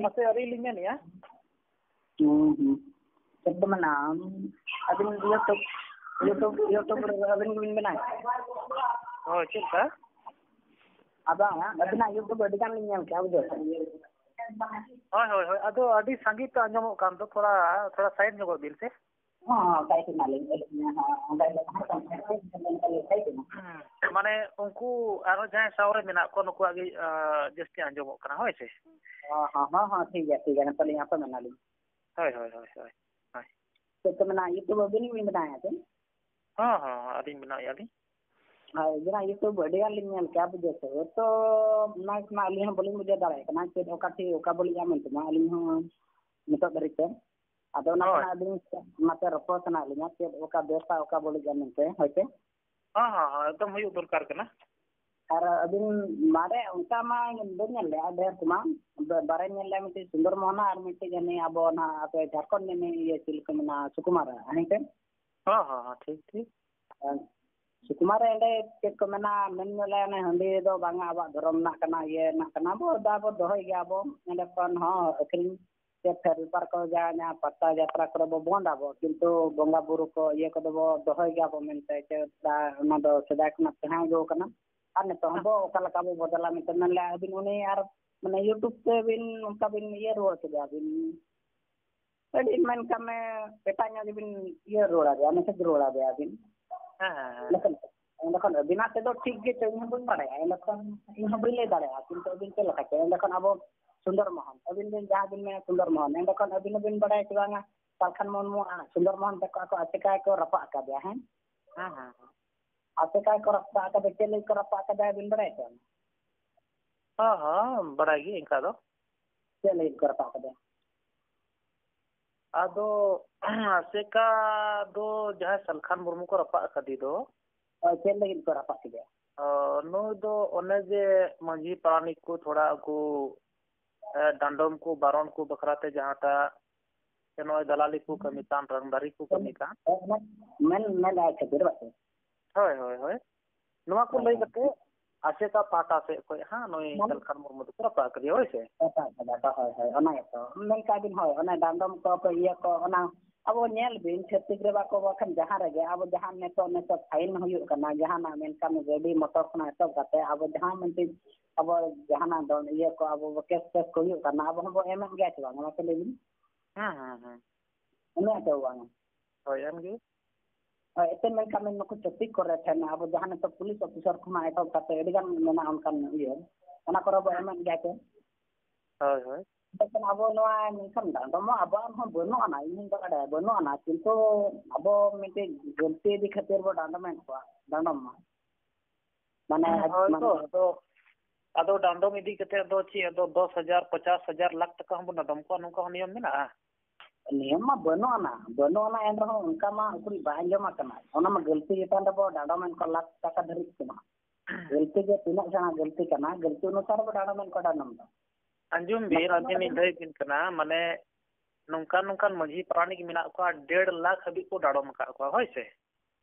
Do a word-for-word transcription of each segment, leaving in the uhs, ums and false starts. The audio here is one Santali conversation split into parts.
ᱢᱟᱥᱮ ᱟᱹᱞᱤᱧ ᱞᱤᱧ ᱢᱮᱱᱮᱫᱼᱟ᱾ ᱦᱩᱸ, ᱦᱩᱸ᱾ ᱪᱮᱫ ᱠᱚ ᱢᱮᱱᱟ, ᱟᱹᱵᱤᱱ YouTube, YouTube, YouTube ᱨᱮ ᱟᱹᱵᱤᱱ ᱜᱮᱵᱤᱱ ᱵᱮᱱᱟᱣ? ᱦᱳᱭ, ᱪᱮᱫ ᱞᱮᱠᱟ? ᱟᱫᱚ ᱟᱹᱵᱤᱱᱟᱜ YouTube ᱟᱹᱰᱤ ᱜᱟᱱ ᱞᱤᱧ ᱧᱮᱞ ᱠᱮᱜᱼᱟ, ᱵᱩᱡᱷᱟᱹᱣ ᱥᱮ? ᱦᱳᱭ, ᱦᱳᱭ, ᱦᱳᱭ᱾ ᱟᱫᱚ ᱟᱹᱰᱤ ᱥᱟᱸᱜᱮ ᱯᱮ ᱟᱸᱡᱚᱢᱚᱜ ᱠᱟᱱ ᱫᱚ, ᱛᱷᱚᱲᱟ, ᱛᱷᱚᱲᱟ side ᱧᱚᱜᱚᱜ ᱵᱤᱱ ᱥᱮ᱾ ᱦᱚᱸ, ᱦᱚᱸ, side ᱮᱱᱟᱞᱤᱧ, side ᱮᱱᱟ, ᱦᱚᱸ, ᱚᱸᱰᱮ ᱫᱚ ᱦᱟᱸᱜ side ᱮᱱᱟ᱾ ᱦᱩᱸ, ᱢᱟᱱᱮ ᱩᱱᱠᱩ ᱟᱨᱦᱚᱸ ᱡᱟᱦᱟᱸᱭ ᱥᱟᱶ ᱨᱮ ᱢᱮᱱᱟᱜ ᱠᱚᱣᱟ, ᱱᱩᱠᱩᱣᱟᱜ ᱜᱮ, ᱟᱸ, ᱡᱟᱹᱥᱛᱤ ᱟᱸᱡᱚᱢᱚᱜ ᱠᱟᱱᱟ, ᱦᱳᱭ ᱥᱮ? ᱦᱚᱸ, ᱦᱚᱸ, ᱦᱚᱸ, ᱦᱚᱸ, ᱴᱷᱤᱠ ᱜᱮᱭᱟ, ᱴᱷᱤᱠ ᱜᱮᱭᱟ, ᱱᱤᱛᱚᱜ ᱞᱤᱧ ᱟᱸᱡᱚᱢ ᱮᱱᱟᱞᱤᱧ᱾ ᱦᱳᱭ, ᱦᱳᱭ, ᱦᱳᱭ, ᱦᱳᱭ, ᱦᱳᱭ᱾ ᱪᱮᱫ ᱠᱚ ᱢᱮᱱᱟ, YouTube ᱟᱹᱵᱤᱱ ᱜᱮᱵᱤᱱ ᱵᱮᱱᱟᱣᱮᱫᱼᱟ ᱥᱮ? ᱦᱚᱸ, ᱦᱚᱸ, ᱦᱚᱸ, ᱟᱹᱞᱤᱧ ᱵᱮᱱᱟᱣᱮᱫᱼᱟ ᱞᱤᱧ᱾ ᱦᱳᱭ, ᱟᱹᱵᱤᱱᱟᱜ YouTube ᱟᱹᱰᱤ ᱜᱟᱱ ᱞᱤᱧ ᱧᱮᱞ ᱠᱮᱜᱼᱟ, ᱵᱩᱡᱷᱟᱹᱣ ᱥᱮ᱾ ᱛᱚ, ᱚᱱᱟ ᱜᱮ ᱢᱟ ᱟᱹᱞᱤᱧ ᱦᱚᱸ ᱵᱟᱹᱞᱤᱧ ᱵᱩᱡᱷᱟᱹᱣ ᱫᱟᱲᱮᱭᱟᱜ ᱠᱟᱱᱟ, ᱪᱮᱫ ᱚᱠᱟ ᱴᱷᱤᱠ, ᱚᱠᱟ ᱵᱟᱹᱲᱤᱡ ᱢᱮᱱᱛᱮ ᱢᱟ ᱟᱹᱞᱤᱧ ᱦᱚᱸ ᱱᱤᱛᱚᱜ ᱫᱷᱟᱹᱨᱤᱡ ᱛᱮ᱾ ᱟᱫᱚ ᱚᱱᱟ ᱦᱳᱭ᱾ ᱠᱷᱚᱱᱟᱜ ᱟᱹᱵᱤᱱ ᱢᱟᱥᱮ ᱨᱚᱯᱚᱲ ᱥᱟᱱᱟᱭᱮᱫ ᱞᱤᱧᱟ, ᱪᱮᱫ ᱚᱠᱟ ᱵᱮᱥᱟ, ᱚᱠᱟ ᱵᱟᱹᱲᱤᱡᱟ ᱢᱮᱱᱛᱮ, ᱦᱳᱭ ᱥᱮ? ᱦᱚᱸ, ᱦᱚᱸ, ᱦᱚᱸ, ᱮᱠᱫᱚᱢ ᱦᱩᱭᱩᱜ ᱫᱚᱨᱠᱟᱨ ᱠᱟᱱᱟ᱾ ᱟᱨ ᱟᱹᱵᱤᱱ ᱢᱟᱨᱮ ᱚᱱᱠᱟ ᱢᱟ ᱵᱟᱹᱧ ᱧᱮᱞ ᱞᱮᱜᱼᱟ, ᱰᱷᱮᱨ ᱠᱚᱢᱟ᱾ ᱵᱟ-, ᱵᱟᱨᱮᱧ ᱧᱮᱞ ᱞᱮᱜᱼᱟ, ᱢᱤᱫᱴᱤᱡ ᱥᱩᱱᱫᱚᱨ ᱢᱳᱦᱚᱱᱟ ᱟᱨ ᱢᱤᱫᱴᱤᱡ ᱦᱟᱹᱱᱤ ᱟᱵᱚ ᱚᱱᱟ ᱟᱯᱮ ᱡᱷᱟᱲᱠᱷᱚᱸᱰ ᱨᱤᱱᱤᱡ ᱤᱭᱟᱹ ᱪᱤᱞᱤ ᱠᱚ ᱢᱮᱱᱟ, ᱥᱩᱠᱩᱢᱟᱨ, ᱦᱮᱸ ᱥᱮ? ᱦᱚᱸ, ᱦᱚᱸ, ᱦᱚᱸ, ᱴᱷᱤᱠ, ᱴᱷᱤᱠ᱾ ᱟᱨ ᱥᱩᱠᱩᱢᱟᱨ ᱮᱸᱰᱮ ᱪᱮᱫ ᱠᱚ ᱢᱮᱱᱟ, ᱢᱮᱱ ᱧᱚᱜ ᱞᱮ ᱚᱱᱮ ᱦᱟᱺᱰᱤ ᱫᱚ ᱵᱟᱝᱟ, ᱟᱵᱚᱣᱟᱜ ᱫᱷᱚᱨᱚᱢ ᱨᱮᱱᱟᱜ ᱠᱟᱱᱟ, ᱤᱭᱟᱹ ᱨᱮᱱᱟᱜ ᱠᱟᱱᱟ, ᱟᱵᱚ ᱫᱟ ᱵᱚ ᱫᱚᱦᱚᱭ ᱜᱮᱭᱟ ᱵᱚ, ᱮᱸᱰᱮ ᱠᱷᱚᱱ ᱦᱚᱸ ᱟᱹᱠᱷᱨᱤᱧ ᱪᱮᱫ ᱯᱷᱮᱨ ᱵᱮᱯᱟᱨ ᱠᱚ ᱡᱟᱦᱟᱸ, ᱡᱟᱦᱟᱸ ᱯᱟᱛᱟ ᱡᱟᱛᱨᱟ ᱠᱚᱨᱮ ᱵᱚ ᱵᱚᱱᱫ ᱟᱵᱚ, ᱠᱤᱱᱛᱩ ᱵᱚᱸᱜᱟ ᱵᱩᱨᱩ ᱠᱚ ᱤᱭᱟᱹ ᱠᱚᱫᱚ ᱵᱚ ᱫᱚᱦᱚᱭ ᱜᱮᱭᱟ ᱵᱚ ᱢᱮᱱᱛᱮ, ᱪᱮᱫ ᱚᱱᱟ ᱫᱚ ᱥᱮᱫᱟᱭ ᱠᱷᱚᱱᱟᱜ ᱛᱟᱦᱮᱸ ᱟᱹᱜᱩ ᱟᱠᱟᱱᱟ᱾ ᱟᱨ ᱱᱤᱛᱚᱜ ᱦᱚᱸ ᱵᱚ ᱚᱠᱟ ᱞᱮᱠᱟ ᱵᱚ ᱵᱚᱫᱚᱞᱟ ᱢᱮᱱᱛᱮ ᱢᱮᱱ ᱞᱮᱜᱼᱟ ᱵᱤᱱ, ᱩᱱᱤ ᱟᱨ ᱢᱟᱱᱮ YouTube ᱛᱮ ᱵᱤᱱ ᱚᱱᱠᱟ ᱵᱤᱱ ᱤᱭᱟᱹ ᱨᱩᱣᱟᱹᱲ ᱠᱮᱫᱟ ᱵᱤᱱ, ᱟᱹᱰᱤ ᱢᱮᱱ ᱠᱟᱜ ᱢᱮ ᱮᱴᱟᱜ ᱧᱚᱜ ᱜᱮᱵᱤᱱ ᱤᱭᱟᱹ ᱨᱩᱣᱟᱹᱲ ᱟᱫᱮᱭᱟ, message ᱨᱩᱣᱟᱹᱲ ᱟᱫᱮᱭᱟ ᱵᱤᱱ᱾ ᱦᱮᱸ, ᱦᱮᱸ, ᱦᱮᱸ᱾ ᱮᱸᱰᱮᱠᱷᱟᱱ, ᱮᱸᱰᱮᱠᱷᱟᱱ ᱟᱹᱵᱤᱱᱟᱜ ᱛᱮᱫᱚ ᱴᱷᱤᱠ ᱜᱮ ᱪᱚ, ᱤᱧ ᱦᱚᱸ ᱵᱟᱹᱧ ᱵᱟᱲᱟᱭᱟ, ᱮᱸᱰᱮᱠᱷᱟᱱ ᱤᱧ ᱦᱚᱸ ᱵᱟᱹᱧ ᱞᱟᱹᱭ ᱫᱟᱲᱮᱭᱟᱜᱼᱟ, ᱠᱤᱱᱛᱩ ᱟᱹᱵᱤᱱ ᱪᱮᱫ ᱞᱮᱠᱟ ᱪᱚ, ᱮᱸᱰᱮᱠᱷᱟᱱ ᱟᱵᱚ ᱥᱩᱱᱫᱚᱨ ᱢᱳᱦᱚᱱ, ᱟᱹᱵᱤᱱ ᱵᱤᱱ ᱡᱟᱦᱟᱸ ᱵᱤᱱ ᱢᱮᱱᱟ ᱥᱩᱱᱫᱚᱨ ᱢᱳᱦᱚᱱ, ᱮᱸᱰᱮᱠᱷᱟᱱ ᱟᱹᱵᱤᱱ ᱦᱚᱸᱵᱤᱱ ᱵᱟᱲᱟᱭᱟ ᱪᱮ ᱵᱟᱝᱟ, ᱥᱟᱞᱠᱷᱟᱱ ᱢᱩᱨᱢᱩ ᱟᱨ ᱥᱩᱱᱫᱚᱨ ᱢᱳᱦᱚᱱ ᱛᱟᱠᱚ ᱟᱠᱚ ᱟᱥᱮᱠᱟ ᱠᱚ ᱨᱟᱯᱟᱜ ᱟᱠᱟᱫᱮᱭᱟ, ᱦᱮᱸ? ᱦᱮᱸ, ᱦᱮᱸ, ᱦᱮᱸ᱾ ᱟᱥᱮᱠᱟ ᱠᱚ ᱨᱟᱯᱟᱜ ᱟᱠᱟᱫᱮᱭᱟ, ᱪᱮᱫ ᱞᱟᱹᱜᱤᱫ ᱠᱚ ᱨᱟᱯᱟᱜ ᱟᱠᱟᱫᱮᱭᱟ ᱵᱤᱱ ᱵᱟᱲᱟᱭᱟ ᱪᱮ ᱵᱟᱝᱟ? ᱦᱚᱸ, ᱦᱚᱸ, ᱵᱟᱲᱟᱭ ᱜᱮ ᱤᱱᱠᱟ ᱫᱚ᱾ ᱪᱮᱫ ᱞᱟᱹᱜᱤᱫ ᱠᱚ ᱨᱟᱯᱟᱜ ᱟᱠᱟᱫᱮᱭᱟ? ᱟᱫᱚ ᱟᱥᱮᱠᱟ ᱫᱚ ᱡᱟᱦᱟᱸᱭ ᱥᱟᱞᱠᱷᱟᱱ ᱢᱩᱨᱢᱩ ᱠᱚ ᱨᱟᱯᱟᱜ ᱟᱠᱟᱫᱮ ᱫᱚ, ᱦᱳᱭ, ᱪᱮᱫ ᱞᱟᱹᱜᱤᱫ ᱠᱚ ᱨᱟᱯᱟᱜ ᱠᱮᱫᱮᱭᱟ? ᱚ, ᱱᱩᱭ ᱫᱚ ᱚᱱᱮ ᱡᱮ ᱢᱟᱹᱡᱷᱤ ᱯᱟᱨᱟᱱᱤᱠ ᱠᱚ ᱛᱷᱚᱲᱟ ᱩᱱᱠᱩ, ᱮ, ᱰᱟᱸᱰᱚᱢ ᱠᱚ ᱵᱟᱨᱚᱱ ᱠᱚ ᱵᱟᱠᱷᱨᱟ ᱛᱮ ᱡᱟᱦᱟᱸᱴᱟᱜ ᱥᱮ ᱱᱚᱜᱼᱚᱭ ᱫᱟᱞᱟᱞᱤ ᱠᱚ ᱠᱟᱹᱢᱤ ᱠᱟᱱ, ᱨᱟᱝᱫᱟᱨᱤ ᱠᱚ ᱠᱟᱹᱢᱤ ᱠᱟᱱ᱾ ᱢᱮᱱ, ᱢᱮᱱ ᱟᱭ ᱠᱷᱟᱹᱛᱤᱨ ᱵᱟᱝ ᱥᱮ? ᱦᱳᱭ, ᱦᱳᱭ, ᱦᱳᱭ᱾ ᱱᱚᱣᱟ ᱠᱚ ᱦᱳᱭ, ᱞᱟᱹᱭ ᱦᱳᱭ᱾ ᱠᱟᱛᱮ ᱟᱥᱮᱠᱟ ᱯᱟᱦᱴᱟ ᱥᱮᱫ ᱠᱷᱚᱱ ᱦᱟᱸᱜ ᱱᱩᱭ ᱢᱟᱱᱮ ᱥᱟᱞᱠᱷᱟᱱ ᱢᱩᱨᱢᱩ ᱫᱚᱠᱚ ᱨᱟᱯᱟᱜ ᱠᱟᱫᱮᱭᱟ, ᱦᱳᱭ ᱥᱮ? ᱨᱟᱯᱟᱜ ᱠᱟᱫᱟ, ᱨᱟᱯᱟᱜ ᱦᱳᱭ, ᱦᱳᱭ, ᱚᱱᱟ ᱜᱮᱛᱚ᱾ ᱢᱮᱱ ᱠᱟᱜ ᱵᱤᱱ, ᱦᱳᱭ, ᱚᱱᱟ ᱰᱟᱸᱰᱚᱢ ᱠᱚ, ᱠᱚ ᱤᱭᱟᱹ ᱠᱚ, ᱚᱱᱟ ᱟᱵᱚ ᱧᱮᱞ ᱵᱤᱱ, ᱪᱷᱟᱹᱛᱤᱠ ᱨᱮ ᱵᱟᱠᱚ ᱵᱟᱠᱷᱟᱱ ᱡᱟᱦᱟᱸ ᱨᱮᱜᱮ ᱟᱵᱚ ᱡᱟᱦᱟᱸ ᱱᱤᱛᱚᱜ, ᱱᱤᱛᱚᱜ ᱯᱷᱟᱭᱤᱱ ᱦᱩᱭᱩᱜ ᱠᱟᱱᱟ, ᱡᱟᱦᱟᱱᱟᱜ ᱢᱮᱱᱠᱷᱟᱱ ᱜᱟᱹᱰᱤ ᱢᱚᱴᱚᱨ ᱠᱷᱚᱱᱟᱜ ᱮᱛᱚᱦᱚᱵ ᱠᱟᱛᱮ ᱟᱵᱚ ᱡᱟᱦᱟᱸ ᱢᱤᱫᱴᱤᱡ ᱟᱵᱚ ᱡᱟᱦᱟᱱᱟᱜ ᱫᱚ ᱤᱭᱟᱹ ᱠᱚ ᱟᱵᱚ ᱠᱮᱥ, ᱠᱮᱥ ᱠᱚ ᱦᱩᱭᱩᱜ ᱠᱟᱱᱟ, ᱟᱵᱚ ᱦᱚᱸᱵᱚ ᱮᱢᱮᱫ ᱜᱮᱭᱟ ᱥᱮ ᱵᱟᱝ? ᱚᱱᱟ ᱠᱚ ᱞᱟᱹᱭ ᱵᱤᱱ᱾ ᱦᱮᱸ, ᱦᱮᱸ, ᱦᱮᱸ᱾ ᱩᱱᱟᱹᱜ ᱫᱚ ᱵᱟᱝ᱾ ᱦᱳᱭ, ᱮᱢ ᱜᱮ᱾ ᱦᱳᱭ, ᱮᱱᱛᱮ ᱢᱮᱱᱠᱷᱟᱱ ᱱᱩᱠᱩ ᱪᱷᱟᱹᱛᱤᱠ ᱠᱚᱨᱮ ᱴᱷᱮᱱ ᱟᱵᱚ ᱡᱟᱦᱟᱸ ᱱᱤᱛᱚᱜ ᱯᱩᱞᱤᱥ ᱚᱯᱷᱤᱥᱟᱨ ᱠᱷᱚᱱᱟᱜ ᱮᱛᱚᱦᱚᱵ ᱠᱟᱛᱮ ᱟᱹᱰᱤ ᱜᱟᱱ ᱢᱮᱱᱟᱜᱼᱟ ᱚᱱᱠᱟᱱ ᱤᱭᱟᱹ, ᱚᱱᱟ ᱠᱚᱨᱮ ᱵᱚ ᱮᱢᱮᱫ ᱜᱮᱭᱟ ᱥᱮ? ᱦᱳᱭ, ᱦᱳᱭ᱾ ᱮᱱᱠᱷᱟᱱ ᱟᱵᱚ ᱱᱚᱣᱟ ᱢᱮᱱᱠᱷᱟᱱ ᱰᱟᱸᱰᱚᱢ ᱢᱟ ᱟᱵᱚᱣᱟᱜ ᱦᱚᱸ ᱵᱟᱹᱱᱩᱜ ᱟᱱᱟ, ᱤᱧ ᱦᱚᱸᱧ ᱵᱟᱰᱟᱭᱟ ᱵᱟᱹᱱᱩᱜ ᱟᱱᱟ, ᱠᱤᱱᱛᱩ ᱟᱵᱚ ᱢᱤᱫᱴᱤᱡ ᱜᱟᱹᱞᱛᱤ ᱤᱫᱤ ᱠᱷᱟᱹᱛᱤᱨ ᱵᱚ ᱰᱟᱸᱰᱚᱢᱮᱫ ᱠᱚᱣᱟ, ᱰᱟᱸᱰᱚᱢ ᱢᱟ᱾ ᱢᱟᱱᱮ, ᱦᱳᱭ ᱢᱟᱱᱮ ᱛᱚ, ᱟᱫᱚ, ᱟᱫᱚ ᱰᱟᱸᱰᱚᱢ ᱤᱫᱤ ᱠᱟᱛᱮ ᱫᱚ ᱪᱮᱫ, ᱟᱫᱚ ᱫᱚᱥ ᱦᱟᱡᱟᱨ, ᱯᱚᱪᱟᱥ ᱦᱟᱡᱟᱨ, ᱞᱟᱠᱷ ᱴᱟᱠᱟ ᱦᱚᱸᱵᱚᱱ ᱰᱟᱸᱰᱚᱢ ᱠᱚᱣᱟ, ᱱᱚᱝᱠᱟ ᱦᱚᱸ ᱱᱤᱭᱚᱢ ᱢᱮᱱᱟᱜᱼᱟ? ᱱᱤᱭᱚᱢ ᱢᱟ ᱵᱟᱹᱱᱩᱜ ᱟᱱᱟ, ᱵᱟᱹᱱᱩᱜ ᱟᱱᱟ, ᱮᱱ ᱨᱮᱦᱚᱸ ᱚᱱᱠᱟ ᱢᱟ ᱩᱠᱩᱨᱤᱡ ᱵᱟᱭ ᱟᱸᱡᱚᱢ ᱟᱠᱟᱱᱟ᱾ ᱚᱱᱟ ᱢᱟ ᱜᱟᱹᱞᱛᱤ ᱪᱮᱛᱟᱱ ᱨᱮᱵᱚ ᱰᱟᱸᱰᱚᱢᱮᱱ ᱠᱚ ᱞᱟᱠᱷ ᱴᱟᱠᱟ ᱫᱷᱟᱹᱨᱤᱡ ᱠᱚ ᱢᱟ᱾ ᱜᱟᱹᱞᱛᱤ ᱜᱮ ᱛᱤᱱᱟᱹᱜ ᱥᱮᱬᱟ ᱜᱟᱹᱞᱛᱤ ᱠᱟᱱᱟ, ᱜᱟᱹᱞᱛᱤ ᱚᱱᱩᱥᱟᱨ ᱵᱚ ᱰᱟᱸᱰᱚᱢᱮᱱ ᱠᱚ ᱰᱟᱸᱰᱚᱢ ᱫᱚ᱾ ᱟᱸᱡᱚᱢ ᱵᱤᱱ, ᱟᱹᱵᱤᱱ ᱞᱤᱧ ᱞᱟᱹᱭ ᱟᱹᱵᱤᱱ ᱠᱟᱱᱟ, ᱢᱟᱱᱮ ᱱᱚᱝᱠᱟᱱ ᱱᱚᱝᱠᱟᱱ ᱢᱟᱹᱡᱷᱤ ᱯᱟᱨᱟᱱᱤᱠ ᱢᱮᱱᱟᱜ ᱠᱚᱣᱟ, ᱰᱮᱲ ᱞᱟᱠᱷ ᱦᱟᱹᱵᱤᱡ ᱠᱚ ᱰᱟᱸᱰᱚᱢ ᱟᱠᱟᱫ ᱠᱚᱣᱟ, ᱦᱳᱭ ᱥᱮ?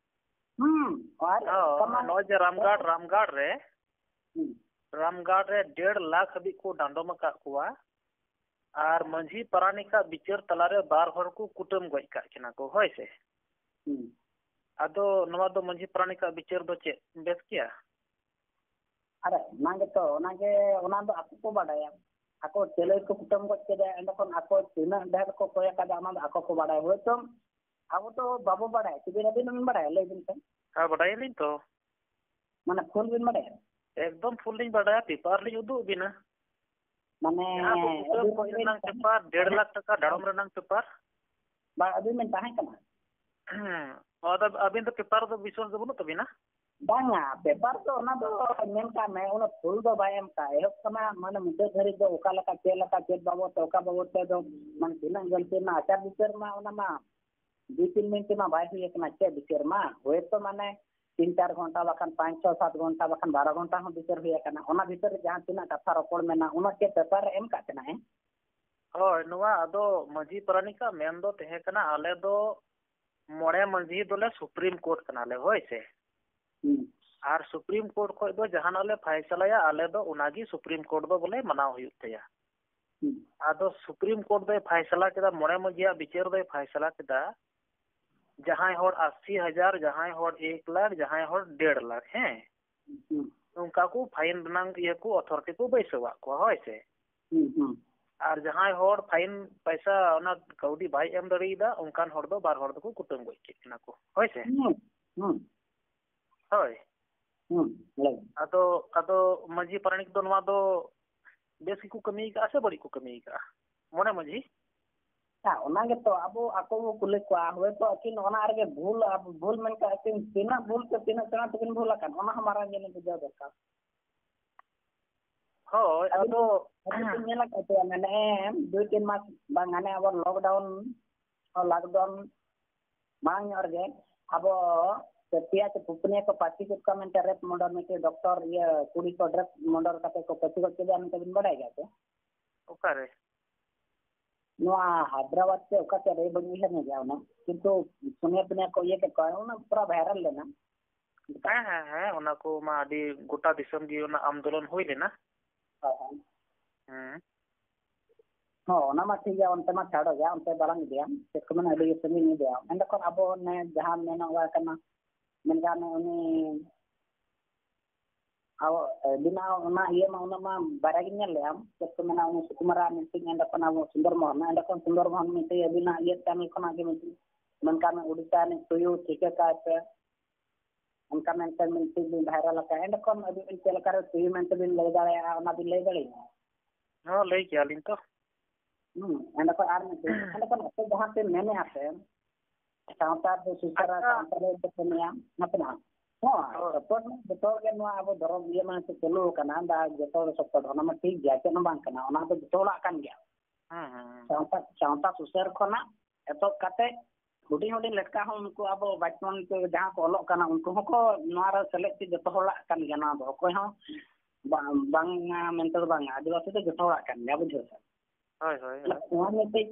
ᱦᱩᱸ, ᱟᱨ ᱦᱚᱸ, ᱚᱱᱠᱟ ᱢᱟ ᱱᱚᱜᱼᱚᱭ ᱡᱮ ᱨᱟᱢᱜᱟᱲ, ᱨᱟᱢᱜᱟᱲ ᱨᱮ, ᱦᱩᱸ᱾ ᱨᱟᱢᱜᱟᱲ ᱨᱮ ᱰᱮᱲ ᱞᱟᱠᱷ ᱦᱟᱹᱵᱤᱡ ᱠᱚ ᱰᱟᱸᱰᱚᱢ ᱟᱠᱟᱫ ᱠᱚᱣᱟ᱾ ᱟᱨ ᱢᱟᱹᱡᱷᱤ ᱯᱟᱨᱟᱱᱤᱠᱟᱜ ᱵᱤᱪᱟᱹᱨ ᱛᱟᱞᱟᱨᱮ ᱵᱟᱨ ᱦᱚᱲ ᱠᱚ ᱠᱩᱴᱟᱹᱢ ᱜᱚᱡ ᱠᱟᱜ ᱠᱤᱱᱟ ᱠᱚ, ᱦᱳᱭ ᱥᱮ? ᱦᱩᱸ᱾ ᱟᱫᱚ ᱱᱚᱣᱟ ᱫᱚ ᱢᱟᱹᱡᱷᱤ ᱯᱟᱨᱟᱱᱤᱠᱟᱜ ᱵᱤᱪᱟᱹᱨ ᱫᱚ ᱪᱮᱫ ᱵᱮᱥ ᱜᱮᱭᱟ? ᱟᱨ ᱚᱱᱟ ᱜᱮᱛᱚ, ᱚᱱᱟᱜᱮ, ᱚᱱᱟ ᱫᱚ ᱟᱠᱚ ᱠᱚ ᱵᱟᱰᱟᱭᱟ᱾ ᱟᱠᱚ ᱪᱮᱞᱮ ᱠᱚ ᱠᱩᱴᱟᱹᱢ ᱜᱚᱡ ᱠᱮᱫᱮᱭᱟ, ᱮᱸᱰᱮᱠᱷᱚᱱ ᱟᱠᱚ ᱛᱤᱱᱟᱹᱜ ᱰᱷᱮᱨ ᱠᱚ ᱠᱚᱭ ᱟᱠᱟᱫᱟ, ᱚᱱᱟ ᱫᱚ ᱟᱠᱚ ᱠᱚ ᱵᱟᱰᱟᱭᱟ᱾ ᱦᱳᱭᱛᱳ ᱟᱵᱚ ᱫᱚ ᱵᱟᱵᱚ ᱵᱟᱰᱟᱭᱟ, ᱪᱮᱫ ᱟᱹᱵᱤᱱ ᱵᱤᱱ ᱵᱟᱰᱟᱭᱟ? ᱞᱟᱹᱭ ᱵᱤᱱ ᱥᱮ᱾ ᱦᱮᱸ, ᱵᱟᱰᱟᱭᱟᱞᱤᱧ ᱛᱚ᱾ ᱢᱟᱱᱮ ᱯᱷᱩᱞ ᱵᱤᱱ ᱵᱟᱰᱟᱭᱟ? ᱮᱠᱫᱚᱢ ᱯᱷᱩᱞ ᱞᱤᱧ ᱵᱟᱰᱟᱭᱟ, ᱯᱮᱯᱟᱨ ᱞᱤᱧ ᱩᱫᱩᱜ ᱟᱹᱵᱤᱱᱟ᱾ ᱢᱟᱱᱮ ᱡᱟᱦᱟᱸ ᱠᱚ ᱠᱩᱴᱟᱹᱢ ᱟᱹᱵᱤᱱ ᱜᱚᱡ ᱵᱤᱱ ᱨᱮᱱᱟᱝ ᱛᱟᱦᱮᱸ ᱯᱮᱯᱟᱨ, ᱰᱮᱲ ᱞᱟᱠᱷ ᱴᱟᱠᱟ ᱰᱟᱲᱚᱢ ᱨᱮᱱᱟᱝ ᱯᱮᱯᱟᱨ᱾ ᱵᱟ, ᱟᱹᱵᱤᱱ ᱵᱤᱱ ᱛᱟᱦᱮᱸ ᱠᱟᱱᱟ? ᱦᱮᱸ, ᱟᱫᱚ ᱟᱹᱵᱤᱱ ᱫᱚ ᱯᱮᱯᱟᱨ ᱫᱚ ᱵᱤᱥᱣᱟᱥ ᱫᱚ ᱵᱟᱹᱱᱩᱜ ᱛᱟᱹᱵᱤᱱᱟ? ᱵᱟᱝᱟ, ᱯᱮᱯᱟᱨ ᱫᱚ ᱚᱱᱟ ᱫᱚ ᱢᱮᱱ ᱠᱟᱜ ᱢᱮ, ᱚᱱᱟ ᱯᱷᱩᱞ ᱫᱚ ᱵᱟᱭ ᱮᱢ ᱠᱟᱜᱼᱟ᱾ ᱮᱦᱚᱵ ᱠᱷᱚᱱᱟᱜ ᱢᱟᱱᱮ ᱢᱩᱪᱟᱹᱫ ᱫᱷᱟᱹᱨᱤᱡ ᱫᱚ ᱚᱠᱟ ᱞᱮᱠᱟ, ᱪᱮᱫ ᱞᱮᱠᱟ, ᱪᱮᱫ ᱵᱟᱵᱚᱫ ᱛᱮ, ᱚᱠᱟ ᱵᱟᱵᱚᱫ ᱛᱮ ᱫᱚ ᱢᱟᱱᱮ ᱛᱤᱱᱟᱹᱜ ᱜᱟᱹᱞᱛᱤ ᱨᱮᱱᱟᱜ ᱟᱪᱟᱨ ᱵᱤᱪᱟᱹᱨ ᱢᱟ, ᱚᱱᱟ ᱢᱟ ᱫᱩᱭ ᱛᱤᱱ ᱢᱤᱱᱤᱴ ᱢᱟ ᱵᱟᱭ ᱦᱩᱭ ᱟᱠᱟᱱᱟ᱾ ᱪᱮᱫ ᱵᱤᱪᱟᱹᱨ ᱢᱟ ᱦᱳᱭᱛᱳ ᱢᱟᱱᱮ ᱛᱤᱱ ᱪᱟᱨ ᱜᱷᱚᱱᱴᱟ ᱵᱟᱠᱷᱟᱱ ᱯᱟᱸᱪ ᱪᱷᱚ ᱥᱟᱛ ᱜᱷᱚᱱᱴᱟ ᱵᱟᱠᱷᱟᱱ ᱵᱟᱨᱚ ᱜᱷᱚᱱᱴᱟ ᱦᱚᱸ ᱵᱤᱪᱟᱹᱨ ᱦᱩᱭ ᱟᱠᱟᱱᱟ᱾ ᱚᱱᱟ ᱵᱷᱤᱛᱟᱹᱨ ᱨᱮ ᱡᱟᱦᱟᱸ ᱛᱤᱱᱟᱹᱜ ᱠᱟᱛᱷᱟ ᱨᱚᱯᱚᱲ ᱢᱮᱱᱟᱜ, ᱚᱱᱟ ᱪᱮᱫ ᱯᱮᱯᱟᱨ ᱨᱮ ᱮᱢ ᱠᱟᱜ ᱠᱟᱱᱟ, ᱦᱮᱸ? ᱦᱳᱭ, ᱱᱚᱣᱟ ᱟᱫᱚ ᱢᱟᱹᱡᱷᱤ ᱯᱟᱨᱟᱱᱤᱠᱟᱜ ᱢᱮᱱ ᱫᱚ ᱛᱟᱦᱮᱸ ᱠᱟᱱᱟ, ᱟᱞᱮ ᱫᱚ ᱢᱚᱬᱮ ᱢᱟᱹᱡᱷᱤ ᱫᱚᱞᱮ ᱥᱩᱯᱨᱤᱢ ᱠᱳᱨᱴ ᱠᱟᱱᱟᱞᱮ, ᱦᱳᱭ ᱥᱮ? ᱦᱩᱸ᱾ ᱟᱨ ᱥᱩᱯᱨᱤᱢ ᱠᱳᱨᱴ ᱠᱷᱚᱡ ᱫᱚ ᱡᱟᱦᱟᱱᱟᱜ ᱞᱮ ᱯᱷᱟᱭᱥᱟᱞᱟᱭᱟ, ᱟᱞᱮ ᱫᱚ ᱚᱱᱟᱜᱮ ᱥᱩᱯᱨᱤᱢ ᱠᱳᱨᱴ ᱫᱚ ᱵᱚᱞᱮ ᱢᱟᱱᱟᱣ ᱦᱩᱭᱩᱜ ᱛᱟᱭᱟ᱾ ᱟᱫᱚ ᱥᱩᱯᱨᱤᱢ ᱠᱳᱨᱴ ᱫᱚᱭ ᱯᱷᱟᱭᱥᱟᱞᱟ ᱠᱮᱫᱟ, ᱢᱚᱬᱮ ᱢᱟᱹᱡᱷᱤᱭᱟᱜ ᱵᱤᱪᱟᱹᱨ ᱫᱚᱭ ᱯᱷᱟᱭᱥᱟᱞᱟ ᱠᱮᱫᱟ, ᱡᱟᱦᱟᱸᱭ ᱦᱚᱲ ᱟᱥᱤ ᱦᱟᱡᱟᱨ, ᱡᱟᱦᱟᱸᱭ ᱦᱚᱲ ᱮᱠ ᱞᱟᱠᱷ, ᱡᱟᱦᱟᱸᱭ ᱦᱚᱲ ᱰᱮᱲ ᱞᱟᱠᱷ, ᱦᱮᱸ, ᱦᱩᱸ᱾ ᱚᱱᱠᱟ ᱠᱚ ᱯᱷᱟᱭᱤᱱ ᱨᱮᱱᱟᱜ ᱤᱭᱟᱹ ᱠᱚ ᱚᱛᱷᱚᱨᱤᱴᱤ ᱠᱚ ᱵᱟᱹᱭᱥᱟᱹᱣᱟᱜ ᱠᱚᱣᱟ, ᱦᱳᱭ ᱥᱮ᱾ ᱦᱩᱸ, ᱦᱩᱸ᱾ ᱟᱨ ᱡᱟᱦᱟᱸᱭ ᱦᱚᱲ ᱯᱷᱟᱭᱤᱱ ᱯᱚᱭᱥᱟ ᱚᱱᱟ ᱠᱟᱹᱣᱰᱤ ᱵᱟᱭ ᱮᱢ ᱫᱟᱲᱮᱭᱟᱫᱟ, ᱚᱱᱠᱟᱱ ᱦᱚᱲ ᱫᱚ ᱵᱟᱨ ᱦᱚᱲ ᱫᱚᱠᱚ ᱠᱩᱴᱟᱹᱢ ᱜᱚᱡ ᱠᱮᱫ ᱠᱤᱱᱟ ᱠᱚ, ᱦᱳᱭ ᱥᱮ᱾ ᱦᱩᱸ, ᱦᱩᱸ᱾ ᱦᱳᱭ᱾ ᱦᱩᱸ, ᱞᱟᱹᱭ ᱢᱮ᱾ ᱟᱫᱚ, ᱟᱫᱚ ᱢᱟᱹᱡᱷᱤ ᱯᱟᱨᱟᱱᱤᱠ ᱫᱚ ᱱᱚᱣᱟ ᱫᱚ ᱵᱮᱥ ᱜᱮᱠᱚ ᱠᱟᱹᱢᱤ ᱟᱠᱟᱫᱼᱟ ᱥᱮ ᱵᱟᱹᱲᱤᱡ ᱠᱚ ᱠᱟᱹᱢᱤ ᱟᱠᱟᱫᱼᱟ? ᱢᱚᱬᱮ ᱢᱟᱹᱡᱷᱤ? ᱦᱮᱸ, ᱚᱱᱟ ᱜᱮᱛᱚ ᱟᱵᱚ ᱟᱠᱚ ᱵᱚ ᱠᱩᱞᱤ ᱠᱚᱣᱟ, ᱦᱚᱭᱛᱚ ᱟᱹᱠᱤᱱ ᱚᱱᱟ ᱨᱮᱜᱮ ᱵᱷᱩᱞ, ᱟᱵᱚ ᱵᱷᱩᱞ ᱢᱮᱱ ᱠᱟᱜ ᱟᱹᱠᱤᱱ, ᱛᱤᱱᱟᱹᱜ ᱵᱷᱩᱞ ᱛᱮ ᱛᱤᱱᱟᱹᱜ ᱥᱮᱬᱟ ᱛᱮᱠᱤᱱ ᱵᱷᱩᱞ ᱟᱠᱟᱱ, ᱚᱱᱟ ᱦᱚᱸ ᱢᱟᱨᱟᱝ ᱡᱤᱱᱤᱥ ᱵᱩᱡᱷᱟᱹᱣ ᱫᱚᱨᱠᱟᱨ᱾ ᱦᱳᱭ, ᱟᱹᱵᱤᱱ ᱟᱫᱚ ᱟᱹᱵᱤᱱ ᱵᱤᱱ ᱧᱮᱞ ᱟᱠᱟᱫ ᱜᱮᱭᱟ, ᱢᱟᱱᱮ ᱫᱩᱭ ᱛᱤᱱ ᱢᱟᱥ ᱵᱟᱝ, ᱦᱟᱱᱮ ᱟᱵᱚ ᱞᱚᱠᱰᱟᱣᱩᱱ, ᱞᱚᱠᱰᱟᱣᱩᱱ ᱢᱟᱲᱟᱝ ᱧᱚᱜ ᱨᱮᱜᱮ ᱟᱵᱚ ᱯᱮᱭᱟ ᱥᱮ ᱯᱩᱱᱭᱟᱹ ᱠᱚ ᱯᱟᱹᱥᱤ ᱠᱮᱫ ᱠᱚᱣᱟ ᱢᱮᱱᱛᱮ, ᱨᱮᱯ ᱢᱚᱨᱰᱟᱨ, ᱢᱤᱫᱴᱮᱡ ᱰᱚᱠᱴᱚᱨ, ᱤᱭᱟᱹ, ᱠᱩᱲᱤ ᱠᱚ ᱨᱮᱯ ᱢᱚᱨᱰᱟᱨ ᱠᱟᱛᱮ ᱠᱚ ᱯᱟᱹᱥᱤ ᱜᱚᱡ ᱠᱮᱫᱮᱭᱟ ᱢᱮᱱᱛᱮ ᱵᱤᱱ ᱵᱟᱰᱟᱭ ᱜᱮᱭᱟ ᱥᱮ? ᱚᱠᱟᱨᱮ? ᱱᱚᱣᱟ ᱦᱟᱭᱫᱨᱟᱵᱟᱫᱽ ᱥᱮ ᱚᱠᱟ ᱥᱮᱫ ᱨᱮ, ᱵᱟᱹᱧ ᱩᱭᱦᱟᱹᱨ ᱧᱚᱜ ᱜᱮᱭᱟ ᱚᱱᱟ, ᱠᱤᱱᱛᱩ ᱯᱩᱱᱭᱟᱹ ᱯᱩᱱᱭᱟᱹ ᱠᱚ ᱤᱭᱟᱹ ᱠᱮᱫ ᱠᱚᱣᱟ, ᱚᱱᱟ ᱯᱩᱨᱟ ᱵᱷᱟᱭᱨᱟᱞ ᱞᱮᱱᱟ᱾ ᱦᱮᱸ, ᱦᱮᱸ, ᱦᱮᱸ, ᱚᱱᱟ ᱠᱚ ᱢᱟ ᱟᱹᱰᱤ ᱜᱚᱴᱟ ᱫᱤᱥᱚᱢ ᱜᱮ ᱚᱱᱟ ᱟᱱᱫᱳᱞᱚᱱ ᱦᱩᱭ ᱞᱮᱱᱟ᱾ ᱦᱳᱭ, ᱦᱳᱭ᱾ ᱦᱮᱸ᱾ ᱦᱚᱸ, ᱚᱱᱟ ᱢᱟ ᱴᱷᱤᱠ ᱜᱮᱭᱟ, ᱚᱱᱛᱮ ᱢᱟ ᱪᱷᱟᱲᱚ ᱜᱮᱭᱟ, ᱚᱱᱛᱮ ᱵᱟᱞᱟᱝ ᱤᱫᱤᱭᱟ, ᱪᱮᱫ ᱠᱚ ᱢᱮᱱᱟ, ᱟᱹᱰᱤ ᱥᱟᱺᱜᱤᱧ ᱤᱫᱤᱭᱟ᱾ ᱮᱸᱰᱮᱠᱷᱟᱱ ᱟᱵᱚ ᱚᱱᱮ ᱡᱟᱦᱟᱸ ᱢᱮᱱᱚᱜ ᱠᱟᱱᱟ, ᱢᱮᱱᱠᱷᱟᱱ ᱩᱱᱤ ᱟᱵᱚ ᱟᱹᱫᱤᱱᱟ ᱚᱱᱟ ᱤᱭᱟᱹ ᱢᱟ, ᱚᱱᱟ ᱢᱟ ᱵᱟᱨᱭᱟ ᱜᱤᱧ ᱧᱮᱞ ᱞᱮᱜᱼᱟ, ᱪᱮᱫ ᱠᱚ ᱢᱮᱱᱟ, ᱩᱱᱤ ᱥᱩᱠᱩᱢᱟᱨ ᱟᱨ ᱢᱤᱫᱴᱤᱡ, ᱮᱸᱰᱮᱠᱷᱟᱱ ᱟᱵᱚ ᱥᱩᱱᱫᱚᱨ ᱢᱳᱦᱚᱱ, ᱮᱸᱰᱮᱠᱷᱟᱱ ᱥᱩᱱᱫᱚᱨ ᱢᱳᱦᱚᱱ ᱢᱤᱫᱴᱤᱡ ᱟᱹᱫᱤᱱᱟ ᱤᱭᱟᱹ ᱪᱮᱱᱮᱞ ᱠᱷᱚᱱᱟᱜ ᱜᱮ ᱢᱤᱫᱴᱤᱡ, ᱢᱮᱱᱠᱷᱟᱱ ᱩᱰᱤᱥᱟ ᱨᱤᱱᱤᱡ ᱛᱩᱭᱩ ᱴᱷᱤᱠᱟᱹ ᱠᱟᱭ ᱯᱮ, ᱚᱱᱠᱟ ᱢᱮᱱᱛᱮ ᱢᱤᱫᱴᱤᱡ ᱵᱤᱱ ᱵᱷᱟᱭᱨᱟᱞ ᱟᱠᱟᱫ, ᱮᱸᱰᱮᱠᱷᱟᱱ ᱟᱹᱵᱤᱱ ᱪᱮᱫ ᱞᱮᱠᱟᱨᱮ ᱛᱩᱭᱩ ᱢᱮᱱᱛᱮ ᱵᱤᱱ ᱞᱟᱹᱭ ᱫᱟᱲᱮᱭᱟᱜᱼᱟ, ᱚᱱᱟ ᱵᱤᱱ ᱞᱟᱹᱭ ᱫᱟᱲᱮᱭᱟᱜᱼᱟ? ᱦᱚᱸ, ᱞᱟᱹᱭ ᱠᱮᱭᱟ ᱞᱤᱧ ᱛᱚ᱾ ᱦᱩᱸ, ᱮᱸᱰᱮᱠᱷᱟᱱ ᱟᱨ ᱢᱤᱫᱴᱤᱡ, ᱮᱸᱰᱮᱠᱷᱟᱱ ᱟᱯᱮ ᱡᱟᱦᱟᱸ ᱯᱮ ᱢᱮᱱᱮᱫᱼᱟ ᱯᱮ, ᱥᱟᱶᱛᱟ ᱫᱚ ᱥᱩᱥᱟᱹᱨᱟ, ᱟᱪᱪᱷᱟ᱾ ᱥᱟᱶᱛᱟ ᱨᱮ ᱫᱚ ᱠᱟᱹᱢᱤᱭᱟ, ᱱᱟᱯᱮ ᱱᱟᱦᱟᱜ᱾ ᱦᱚᱸ, ᱦᱳᱭ᱾ ᱥᱚᱯᱚᱨᱴ ᱢᱟ ᱡᱚᱛᱚ ᱦᱚᱲ ᱜᱮ ᱱᱚᱣᱟ ᱟᱵᱚ ᱫᱷᱚᱨᱚᱢ ᱤᱭᱟᱹ ᱢᱟ ᱪᱟᱹᱞᱩ ᱟᱠᱟᱱᱟ, ᱫᱟ ᱡᱚᱛᱚ ᱦᱚᱲ ᱥᱚᱯᱚᱨᱴ, ᱚᱱᱟ ᱢᱟ ᱴᱷᱤᱠ ᱜᱮᱭᱟ, ᱪᱮᱫ ᱦᱚᱸ ᱵᱟᱝ ᱠᱟᱱᱟ, ᱚᱱᱟ ᱫᱚ ᱡᱚᱛᱚ ᱦᱚᱲᱟᱜ ᱠᱟᱱ ᱜᱮᱭᱟ᱾ ᱦᱮᱸ, ᱦᱮᱸ, ᱦᱮᱸ᱾ ᱥᱟᱶᱛᱟ, ᱥᱟᱶᱛᱟ ᱥᱩᱥᱟᱹᱨ ᱠᱷᱚᱱᱟᱜ ᱮᱛᱚᱦᱚᱵ ᱠᱟᱛᱮ ᱦᱩᱰᱤᱧ ᱦᱩᱰᱤᱧ ᱞᱮᱴᱠᱟ ᱦᱚᱸ ᱩᱱᱠᱩ ᱟᱵᱚ ᱵᱟᱪᱯᱚᱱ ᱠᱚ ᱡᱟᱦᱟᱸ ᱠᱚ ᱚᱞᱚᱜ ᱠᱟᱱᱟ, ᱩᱱᱠᱩ ᱦᱚᱸᱠᱚ ᱱᱚᱣᱟ ᱨᱮ ᱥᱮᱞᱮᱫ ᱛᱮ ᱡᱚᱛᱚ ᱦᱚᱲᱟᱜ ᱠᱟᱱ ᱜᱮᱭᱟ᱾ ᱱᱚᱣᱟ ᱫᱚ ᱚᱠᱚᱭ ᱦᱚᱸ ᱵᱟᱝ, ᱵᱟᱝ ᱢᱮᱱᱛᱮ ᱫᱚ ᱵᱟᱝᱟ, ᱟᱹᱫᱤᱵᱟᱹᱥᱤ ᱫᱚ ᱡᱚᱛᱚ ᱦᱚᱲᱟᱜ ᱠᱟᱱ ᱜᱮᱭᱟ, ᱵᱩᱡᱷᱟᱹᱣ ᱥᱮ? ᱦᱳᱭ, ᱦᱳᱭ, ᱦᱳᱭ᱾ ᱱᱚᱣᱟ ᱢᱤᱫᱴᱤᱡ,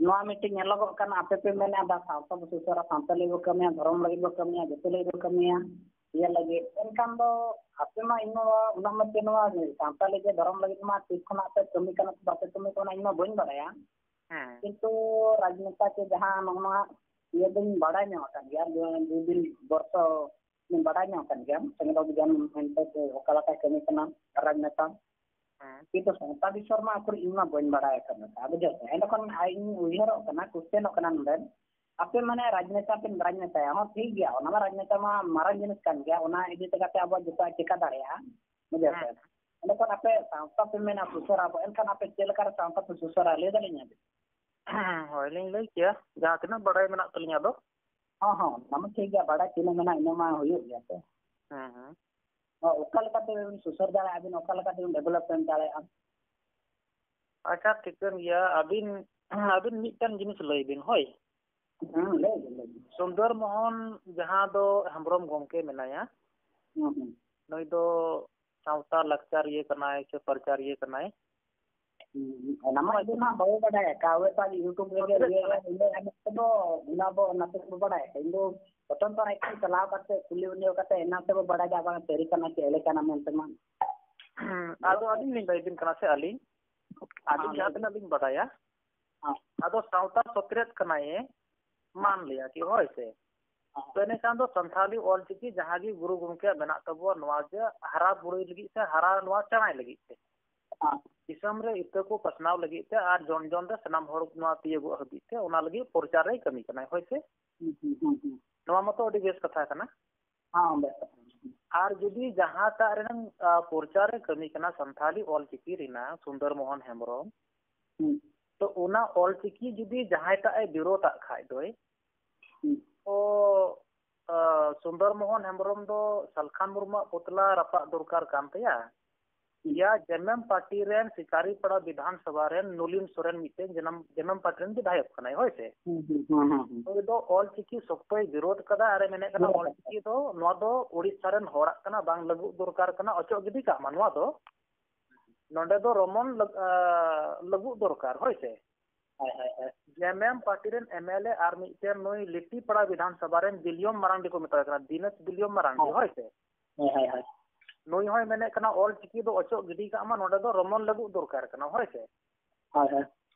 ᱱᱚᱣᱟ ᱢᱤᱫᱴᱤᱡ ᱧᱮᱞᱚᱜᱚᱜ ᱠᱟᱱᱟ, ᱟᱯᱮ ᱯᱮ ᱢᱮᱱᱮᱫᱼᱟ, ᱫᱟ ᱥᱟᱶᱛᱟ ᱵᱚ ᱥᱩᱥᱟᱹᱨᱟ, ᱥᱟᱶᱛᱟ ᱞᱟᱹᱜᱤᱫ ᱵᱚ ᱠᱟᱹᱢᱤᱭᱟ, ᱫᱷᱚᱨᱚᱢ ᱞᱟᱹᱜᱤᱫ ᱵᱚ ᱠᱟᱹᱢᱤᱭᱟ, ᱡᱟᱹᱛᱤ ᱞᱟᱹᱜᱤᱫ ᱵᱚ ᱠᱟᱹᱢᱤᱭᱟ᱾ ᱤᱭᱟᱹ ᱞᱟᱹᱜᱤᱫ, ᱮᱱᱠᱷᱟᱱ ᱫᱚ ᱟᱯᱮ ᱢᱟ ᱤᱧ ᱢᱟ ᱩᱱᱟᱹᱜ ᱢᱟ ᱪᱮᱫ ᱱᱚᱣᱟ ᱥᱟᱶᱛᱟ ᱞᱟᱹᱜᱤᱫ, ᱫᱷᱚᱨᱚᱢ ᱞᱟᱹᱜᱤᱫ ᱢᱟ ᱛᱤᱥ ᱠᱷᱚᱱᱟᱜ ᱯᱮ ᱠᱟᱹᱢᱤ ᱠᱟᱱᱟ ᱥᱮ ᱵᱟᱯᱮ ᱠᱟᱹᱢᱤ ᱠᱟᱱᱟ, ᱤᱧ ᱢᱟ ᱵᱟᱹᱧ ᱵᱟᱲᱟᱭᱟ᱾ ᱦᱮᱸ᱾ ᱠᱤᱱᱛᱩ ᱨᱟᱡᱽᱱᱮᱛᱟ ᱪᱮ ᱡᱟᱦᱟᱸ ᱱᱚᱜᱼᱚ ᱱᱚᱣᱟ ᱤᱭᱟᱹ ᱫᱚᱧ ᱵᱟᱲᱟᱭ ᱧᱚᱜ ᱟᱠᱟᱫ ᱜᱮᱭᱟ, ᱫᱩ, ᱫᱩ ᱫᱤᱱ ᱵᱚᱨᱥᱚ ᱵᱟᱲᱟᱭ ᱧᱟᱢ ᱠᱟᱱ ᱜᱮᱭᱟ, ᱥᱮᱸᱜᱮᱞ ᱚᱵᱷᱤᱡᱟᱱ ᱢᱮᱱᱛᱮ ᱥᱮ ᱚᱠᱟ ᱞᱮᱠᱟᱭ ᱠᱟᱹᱢᱤ ᱠᱟᱱᱟ ᱨᱟᱡᱽᱱᱮᱛᱟ᱾ ᱦᱮᱸ᱾ ᱠᱤᱱᱛᱩ ᱥᱟᱶᱛᱟ ᱵᱤᱥᱚᱭ ᱢᱟ ᱟᱠᱚᱨᱮ ᱤᱧ ᱢᱟ ᱵᱟᱹᱧ ᱵᱟᱲᱟᱭ ᱟᱠᱟᱫᱟ, ᱵᱩᱡᱷᱟᱹᱣ ᱥᱮ? ᱮᱸᱰᱮᱠᱷᱟᱱ ᱤᱧ ᱩᱭᱦᱟᱹᱨᱚᱜ ᱠᱟᱱᱟ, ᱠᱩᱥᱪᱮᱱᱚᱜ ᱠᱟᱱᱟ ᱱᱚᱰᱮ, ᱟᱯᱮ ᱢᱟᱱᱮ ᱨᱟᱡᱽᱱᱮᱛᱟ ᱯᱮ ᱨᱟᱡᱽᱱᱮᱛᱟᱭᱟ, ᱦᱚᱸ ᱴᱷᱤᱠ ᱜᱮᱭᱟ, ᱚᱱᱟ ᱢᱟ ᱨᱟᱡᱽᱱᱮᱛᱟ ᱢᱟ ᱢᱟᱨᱟᱝ ᱡᱤᱱᱤᱥ ᱠᱟᱱ ᱜᱮᱭᱟ, ᱚᱱᱟ ᱤᱫᱤ ᱠᱟᱛᱮ ᱟᱵᱚᱣᱟᱜ ᱡᱚᱛᱚᱣᱟᱜ ᱪᱮᱠᱟ ᱫᱟᱲᱮᱭᱟᱜᱼᱟ, ᱵᱩᱡᱷᱟᱹᱣ ᱥᱮ? ᱦᱮᱸ᱾ ᱮᱸᱰᱮᱠᱷᱟᱱ ᱟᱯᱮ ᱥᱟᱶᱛᱟ ᱯᱮ ᱢᱮᱱᱟ ᱥᱩᱥᱟᱹᱨ ᱟᱵᱚ, ᱮᱱᱠᱷᱟᱱ ᱟᱯᱮ ᱪᱮᱫ ᱞᱮᱠᱟᱨᱮ ᱥᱟᱶᱛᱟ ᱯᱮ ᱥᱩᱥᱟᱹᱨᱟ, ᱞᱟᱹᱭ ᱫᱟᱲᱮᱭᱟᱹᱧᱟ ᱵᱤᱱ? ᱦᱳᱭ, ᱞᱤᱧ ᱞᱟᱹᱭ ᱠᱮᱭᱟ, ᱡᱟᱦᱟᱸ ᱛᱤᱱᱟᱹᱜ ᱵᱟᱲᱟᱭ ᱢᱮᱱᱟᱜ ᱛᱟᱹᱞᱤᱧᱟ ᱟᱫᱚ᱾ ᱦᱚᱸ, ᱦᱚᱸ, ᱚᱱᱟ ᱢᱟ ᱴᱷᱤᱠ ᱜᱮᱭᱟ, ᱵᱟᱲᱟᱭ ᱛᱤᱱᱟᱹᱜ ᱢᱮᱱᱟᱜᱼᱟ, ᱤᱱᱟᱹ ᱢᱟ ᱦᱩᱭᱩᱜ ᱜᱮᱭᱟ ᱥᱮ᱾ ᱦᱮᱸ, ᱦᱮᱸ᱾ ᱦᱚᱸ, ᱚᱠᱟ ᱞᱮᱠᱟᱛᱮ ᱵᱤᱱ ᱥᱩᱥᱟᱹᱨ ᱫᱟᱲᱮᱭᱟᱜᱼᱟ, ᱟᱹᱵᱤᱱ ᱚᱠᱟ ᱞᱮᱠᱟᱛᱮ ᱵᱤᱱ development ᱫᱟᱲᱮᱭᱟᱜᱼᱟ? ᱟᱪᱪᱷᱟ, ᱴᱷᱤᱠᱟᱹᱱ ᱜᱮᱭᱟ᱾ ᱟᱹᱵᱤᱱ, ᱟᱹᱵᱤᱱ ᱢᱤᱫᱴᱟᱝ ᱡᱤᱱᱤᱥ ᱞᱟᱹᱭ ᱵᱤᱱ, ᱦᱳᱭ᱾ ᱦᱮᱸ, ᱞᱟᱹᱭ ᱵᱤᱱ, ᱞᱟᱹᱭ ᱵᱤᱱ᱾ ᱥᱩᱱᱫᱚᱨ ᱢᱳᱦᱚᱱ, ᱡᱟᱦᱟᱸ ᱫᱚ ᱦᱮᱢᱵᱽᱨᱚᱢ ᱜᱚᱢᱠᱮ ᱢᱮᱱᱟᱭᱟ, ᱦᱩᱸ, ᱦᱩᱸ᱾ ᱱᱩᱭ ᱫᱚ ᱥᱟᱶᱛᱟ ᱞᱟᱠᱪᱟᱨᱤᱭᱟᱹ ᱠᱟᱱᱟᱭ ᱥᱮ ᱯᱨᱚᱪᱟᱨᱤᱭᱟᱹ ᱠᱟᱱᱟᱭ? ᱦᱩᱸ, ᱚᱱᱟ ᱢᱟ ᱤᱧ ᱦᱚᱸ ᱵᱟᱹᱧ ᱵᱟᱰᱟᱭᱟ, ᱠᱟᱣᱮ ᱯᱟᱞ YouTube ᱨᱮᱜᱮ ᱪᱮᱫ ᱤᱭᱟᱹ, ᱠᱟᱱᱟᱭ? ᱤᱭᱟᱹ, ᱚᱱᱟ ᱠᱚᱫᱚ, ᱚᱱᱟ ᱫᱚ ᱚᱱᱟ ᱛᱮᱫ ᱵᱟᱰᱟᱭᱟ᱾ ᱤᱧ ᱫᱚ ᱯᱨᱚᱛᱷᱚᱢ ᱵᱟᱨ ᱮᱠᱷᱟᱱ ᱪᱟᱞᱟᱣ ᱠᱟᱛᱮ ᱠᱩᱞᱤ ᱵᱩᱡᱷᱟᱹᱣ ᱠᱟᱛᱮ ᱮᱱᱟ ᱛᱮᱵᱚ ᱵᱟᱰᱟᱭᱟ ᱵᱟᱝ ᱥᱟᱹᱨᱤ ᱠᱟᱱᱟ ᱪᱮ ᱮᱲᱮ ᱠᱟᱱᱟ ᱢᱮᱱᱛᱮ ᱢᱟ᱾ ᱦᱩᱸ, ᱟᱫᱚ ᱟᱹᱞᱤᱧ ᱞᱤᱧ ᱞᱟᱹᱭ ᱟᱵᱤᱱ ᱠᱟᱱᱟ ᱥᱮ ᱟᱹᱞᱤᱧ, ᱟᱹᱞᱤᱧ ᱦᱮᱸ, ᱡᱟᱦᱟᱸ ᱞᱟᱹᱭ ᱛᱤᱱᱟᱹᱜ ᱞᱤᱧ ᱵᱟᱰᱟᱭᱟ, ᱦᱮᱸ᱾ ᱟᱫᱚ ᱥᱟᱶᱛᱟ ᱥᱚᱛᱨᱮᱫ ᱠᱟᱱᱟᱭᱮ, ᱢᱟᱱ ᱞᱤᱭᱟ ᱠᱤ, ᱦᱳᱭ ᱥᱮ? ᱦᱮᱸ᱾ ᱛᱚ ᱮᱱᱮᱠᱷᱟᱱ ᱫᱚ ᱥᱟᱱᱛᱷᱟᱞᱤ ᱚᱞᱪᱤᱠᱤ ᱡᱟᱦᱟᱸ ᱜᱮ ᱜᱩᱨᱩ ᱜᱚᱢᱠᱮᱭᱟᱜ ᱢᱮᱱᱟᱜ ᱛᱟᱵᱚᱣᱟ, ᱱᱚᱣᱟ ᱡᱮ ᱦᱟᱨᱟ ᱵᱩᱨᱩᱭ ᱞᱟᱹᱜᱤᱫ ᱥᱮ ᱦᱟᱨᱟ ᱱᱚᱣᱟ ᱪᱟᱬᱟᱭ ᱞᱟᱹᱜᱤᱫ ᱛᱮ, ᱦᱮᱸ᱾ ᱫᱤᱥᱚᱢ ᱨᱮ ᱤᱛᱟᱹ ᱠᱚ ᱯᱟᱥᱱᱟᱣ ᱞᱟᱹᱜᱤᱫ ᱛᱮ ᱟᱨ ᱡᱚᱱ ᱡᱚᱱ ᱨᱮ ᱥᱟᱱᱟᱢ ᱦᱚᱲ ᱱᱚᱣᱟ ᱛᱤᱭᱳᱜᱚᱜ ᱦᱟᱹᱵᱤᱡ ᱛᱮ ᱚᱱᱟ ᱞᱟᱹᱜᱤᱫ ᱯᱨᱚᱪᱟᱨ ᱨᱮᱭ ᱠᱟᱹᱢᱤ ᱠᱟᱱᱟᱭ, ᱦᱳᱭ ᱥᱮ? ᱦᱩᱸ, ᱦᱩᱸ, ᱦᱩᱸ, ᱦᱩᱸ᱾ ᱱᱚᱣᱟ ᱢᱟᱛᱚ ᱟᱹᱰᱤ ᱵᱮᱥ ᱠᱟᱛᱷᱟ ᱠᱟᱱᱟ᱾ ᱦᱮᱸ, ᱵᱮᱥ ᱠᱟᱛᱷᱟ ᱠᱟᱱᱟ᱾ ᱟᱨ ᱡᱩᱫᱤ ᱡᱟᱦᱟᱸᱴᱟᱜ ᱨᱮᱱᱟᱝ, ᱟ, ᱯᱨᱚᱪᱟᱨ ᱨᱮ ᱠᱟᱹᱢᱤ ᱠᱟᱱᱟ ᱥᱟᱱᱛᱷᱟᱞᱤ ᱚᱞᱪᱤᱠᱤ ᱨᱮᱱᱟᱜ ᱥᱩᱱᱫᱚᱨ ᱢᱳᱦᱚᱱ ᱦᱮᱢᱵᱨᱚᱢ, ᱦᱩᱸ᱾ ᱛᱚ ᱚᱱᱟ ᱚᱞᱪᱤᱠᱤ ᱡᱩᱫᱤ ᱡᱟᱦᱟᱸᱭᱴᱟᱜ ᱮ ᱵᱤᱨᱳᱫᱟᱜ ᱠᱷᱟᱡ ᱫᱚᱭ, ᱦᱩᱸ᱾ ᱛᱚ, ᱟ, ᱥᱩᱱᱫᱚᱨ ᱢᱳᱦᱚᱱ ᱦᱮᱢᱵᱨᱚᱢ ᱫᱚ ᱥᱟᱞᱠᱷᱟᱱ ᱢᱩᱨᱢᱩᱣᱟᱜ ᱯᱩᱛᱞᱟ ᱨᱟᱯᱟᱜ ᱫᱚᱨᱠᱟᱨ ᱠᱟᱱ ᱛᱟᱭᱟ᱾ ᱦᱩᱸ᱾ ᱭᱟ ᱡᱮᱢᱮᱢ ᱯᱟᱨᱴᱤ ᱨᱮᱱ ᱥᱤᱠᱟᱨᱤᱯᱟᱲᱟ ᱵᱤᱫᱷᱟᱱ ᱥᱚᱵᱷᱟ ᱨᱮᱱ ᱱᱚᱞᱤᱱ ᱥᱚᱨᱮᱱ ᱢᱤᱫᱴᱮᱱ ᱡᱮᱢᱮᱢ, ᱡᱮᱢᱮᱢ ᱯᱟᱨᱴᱤ ᱨᱮᱱ ᱵᱤᱫᱷᱟᱭᱚᱠ ᱠᱟᱱᱟᱭ, ᱦᱳᱭ ᱥᱮ? ᱦᱩᱸ, ᱦᱩᱸ, ᱦᱩᱸ, ᱦᱩᱸ, ᱦᱩᱸ᱾ ᱩᱱᱤ ᱫᱚ ᱚᱞᱪᱤᱠᱤ ᱥᱚᱠᱛᱚᱭ ᱵᱤᱨᱳᱫ ᱠᱟᱫᱟ ᱟᱨᱮ ᱢᱮᱱᱮᱫ ᱠᱟᱱᱟ, ᱵᱤᱨᱳᱫ ᱠᱟᱫᱟ᱾ ᱚᱞᱪᱤᱠᱤ ᱫᱚ, ᱱᱚᱣᱟ ᱫᱚ ᱩᱲᱤᱥᱥᱟ ᱨᱮᱱ ᱦᱚᱲᱟᱜ ᱠᱟᱱᱟ, ᱵᱟᱝ ᱞᱟᱹᱜᱩᱜ ᱫᱚᱨᱠᱟᱨ ᱠᱟᱱᱟ, ᱚᱪᱚᱜ ᱜᱤᱰᱤ ᱠᱟᱜ ᱢᱟ ᱱᱚᱣᱟ ᱫᱚ᱾ ᱱᱚᱰᱮ ᱫᱚ ᱨᱳᱢᱟᱱ ᱞᱟᱹᱜ-, ᱟ, ᱞᱟᱹᱜᱩᱜ ᱫᱚᱨᱠᱟᱨ, ᱦᱳᱭ ᱥᱮ? ᱦᱳᱭ, ᱦᱳᱭ, ᱦᱳᱭ᱾ ᱡᱮᱢᱮᱢ ᱯᱟᱨᱴᱤ ᱨᱮᱱ ᱮᱢ ᱮᱞ ᱮ ᱟᱨ ᱢᱤᱫᱴᱮᱱ ᱱᱩᱭ ᱞᱤᱴᱤᱯᱟᱲᱟ ᱵᱤᱫᱷᱟᱱ ᱥᱚᱵᱷᱟ ᱨᱮᱱ ᱵᱤᱞᱤᱭᱚᱢ ᱢᱟᱨᱟᱝᱰᱤ ᱠᱚ ᱢᱮᱛᱟᱭ ᱠᱟᱱᱟ, ᱫᱤᱱᱮᱥ ᱵᱤᱞᱤᱭᱚᱢ ᱢᱟᱨᱟᱝᱰᱤ, ᱦᱳᱭ᱾ ᱦᱳᱭ ᱥᱮ? ᱦᱳᱭ, ᱦᱳᱭ, ᱦᱳᱭ᱾ ᱱᱩᱭ ᱦᱚᱸᱭ ᱢᱮᱱᱮᱫ ᱠᱟᱱᱟ, ᱚᱞ ᱪᱤᱠᱤ ᱫᱚ ᱚᱪᱚᱜ ᱜᱤᱰᱤ ᱠᱟᱜ ᱢᱟ, ᱱᱚᱰᱮ ᱫᱚ ᱨᱳᱢᱟᱱ ᱞᱟᱹᱜᱩᱫ ᱫᱚᱨᱠᱟᱨ ᱠᱟᱱᱟ, ᱦᱳᱭ ᱥᱮ? ᱦᱳᱭ, ᱦᱳᱭ᱾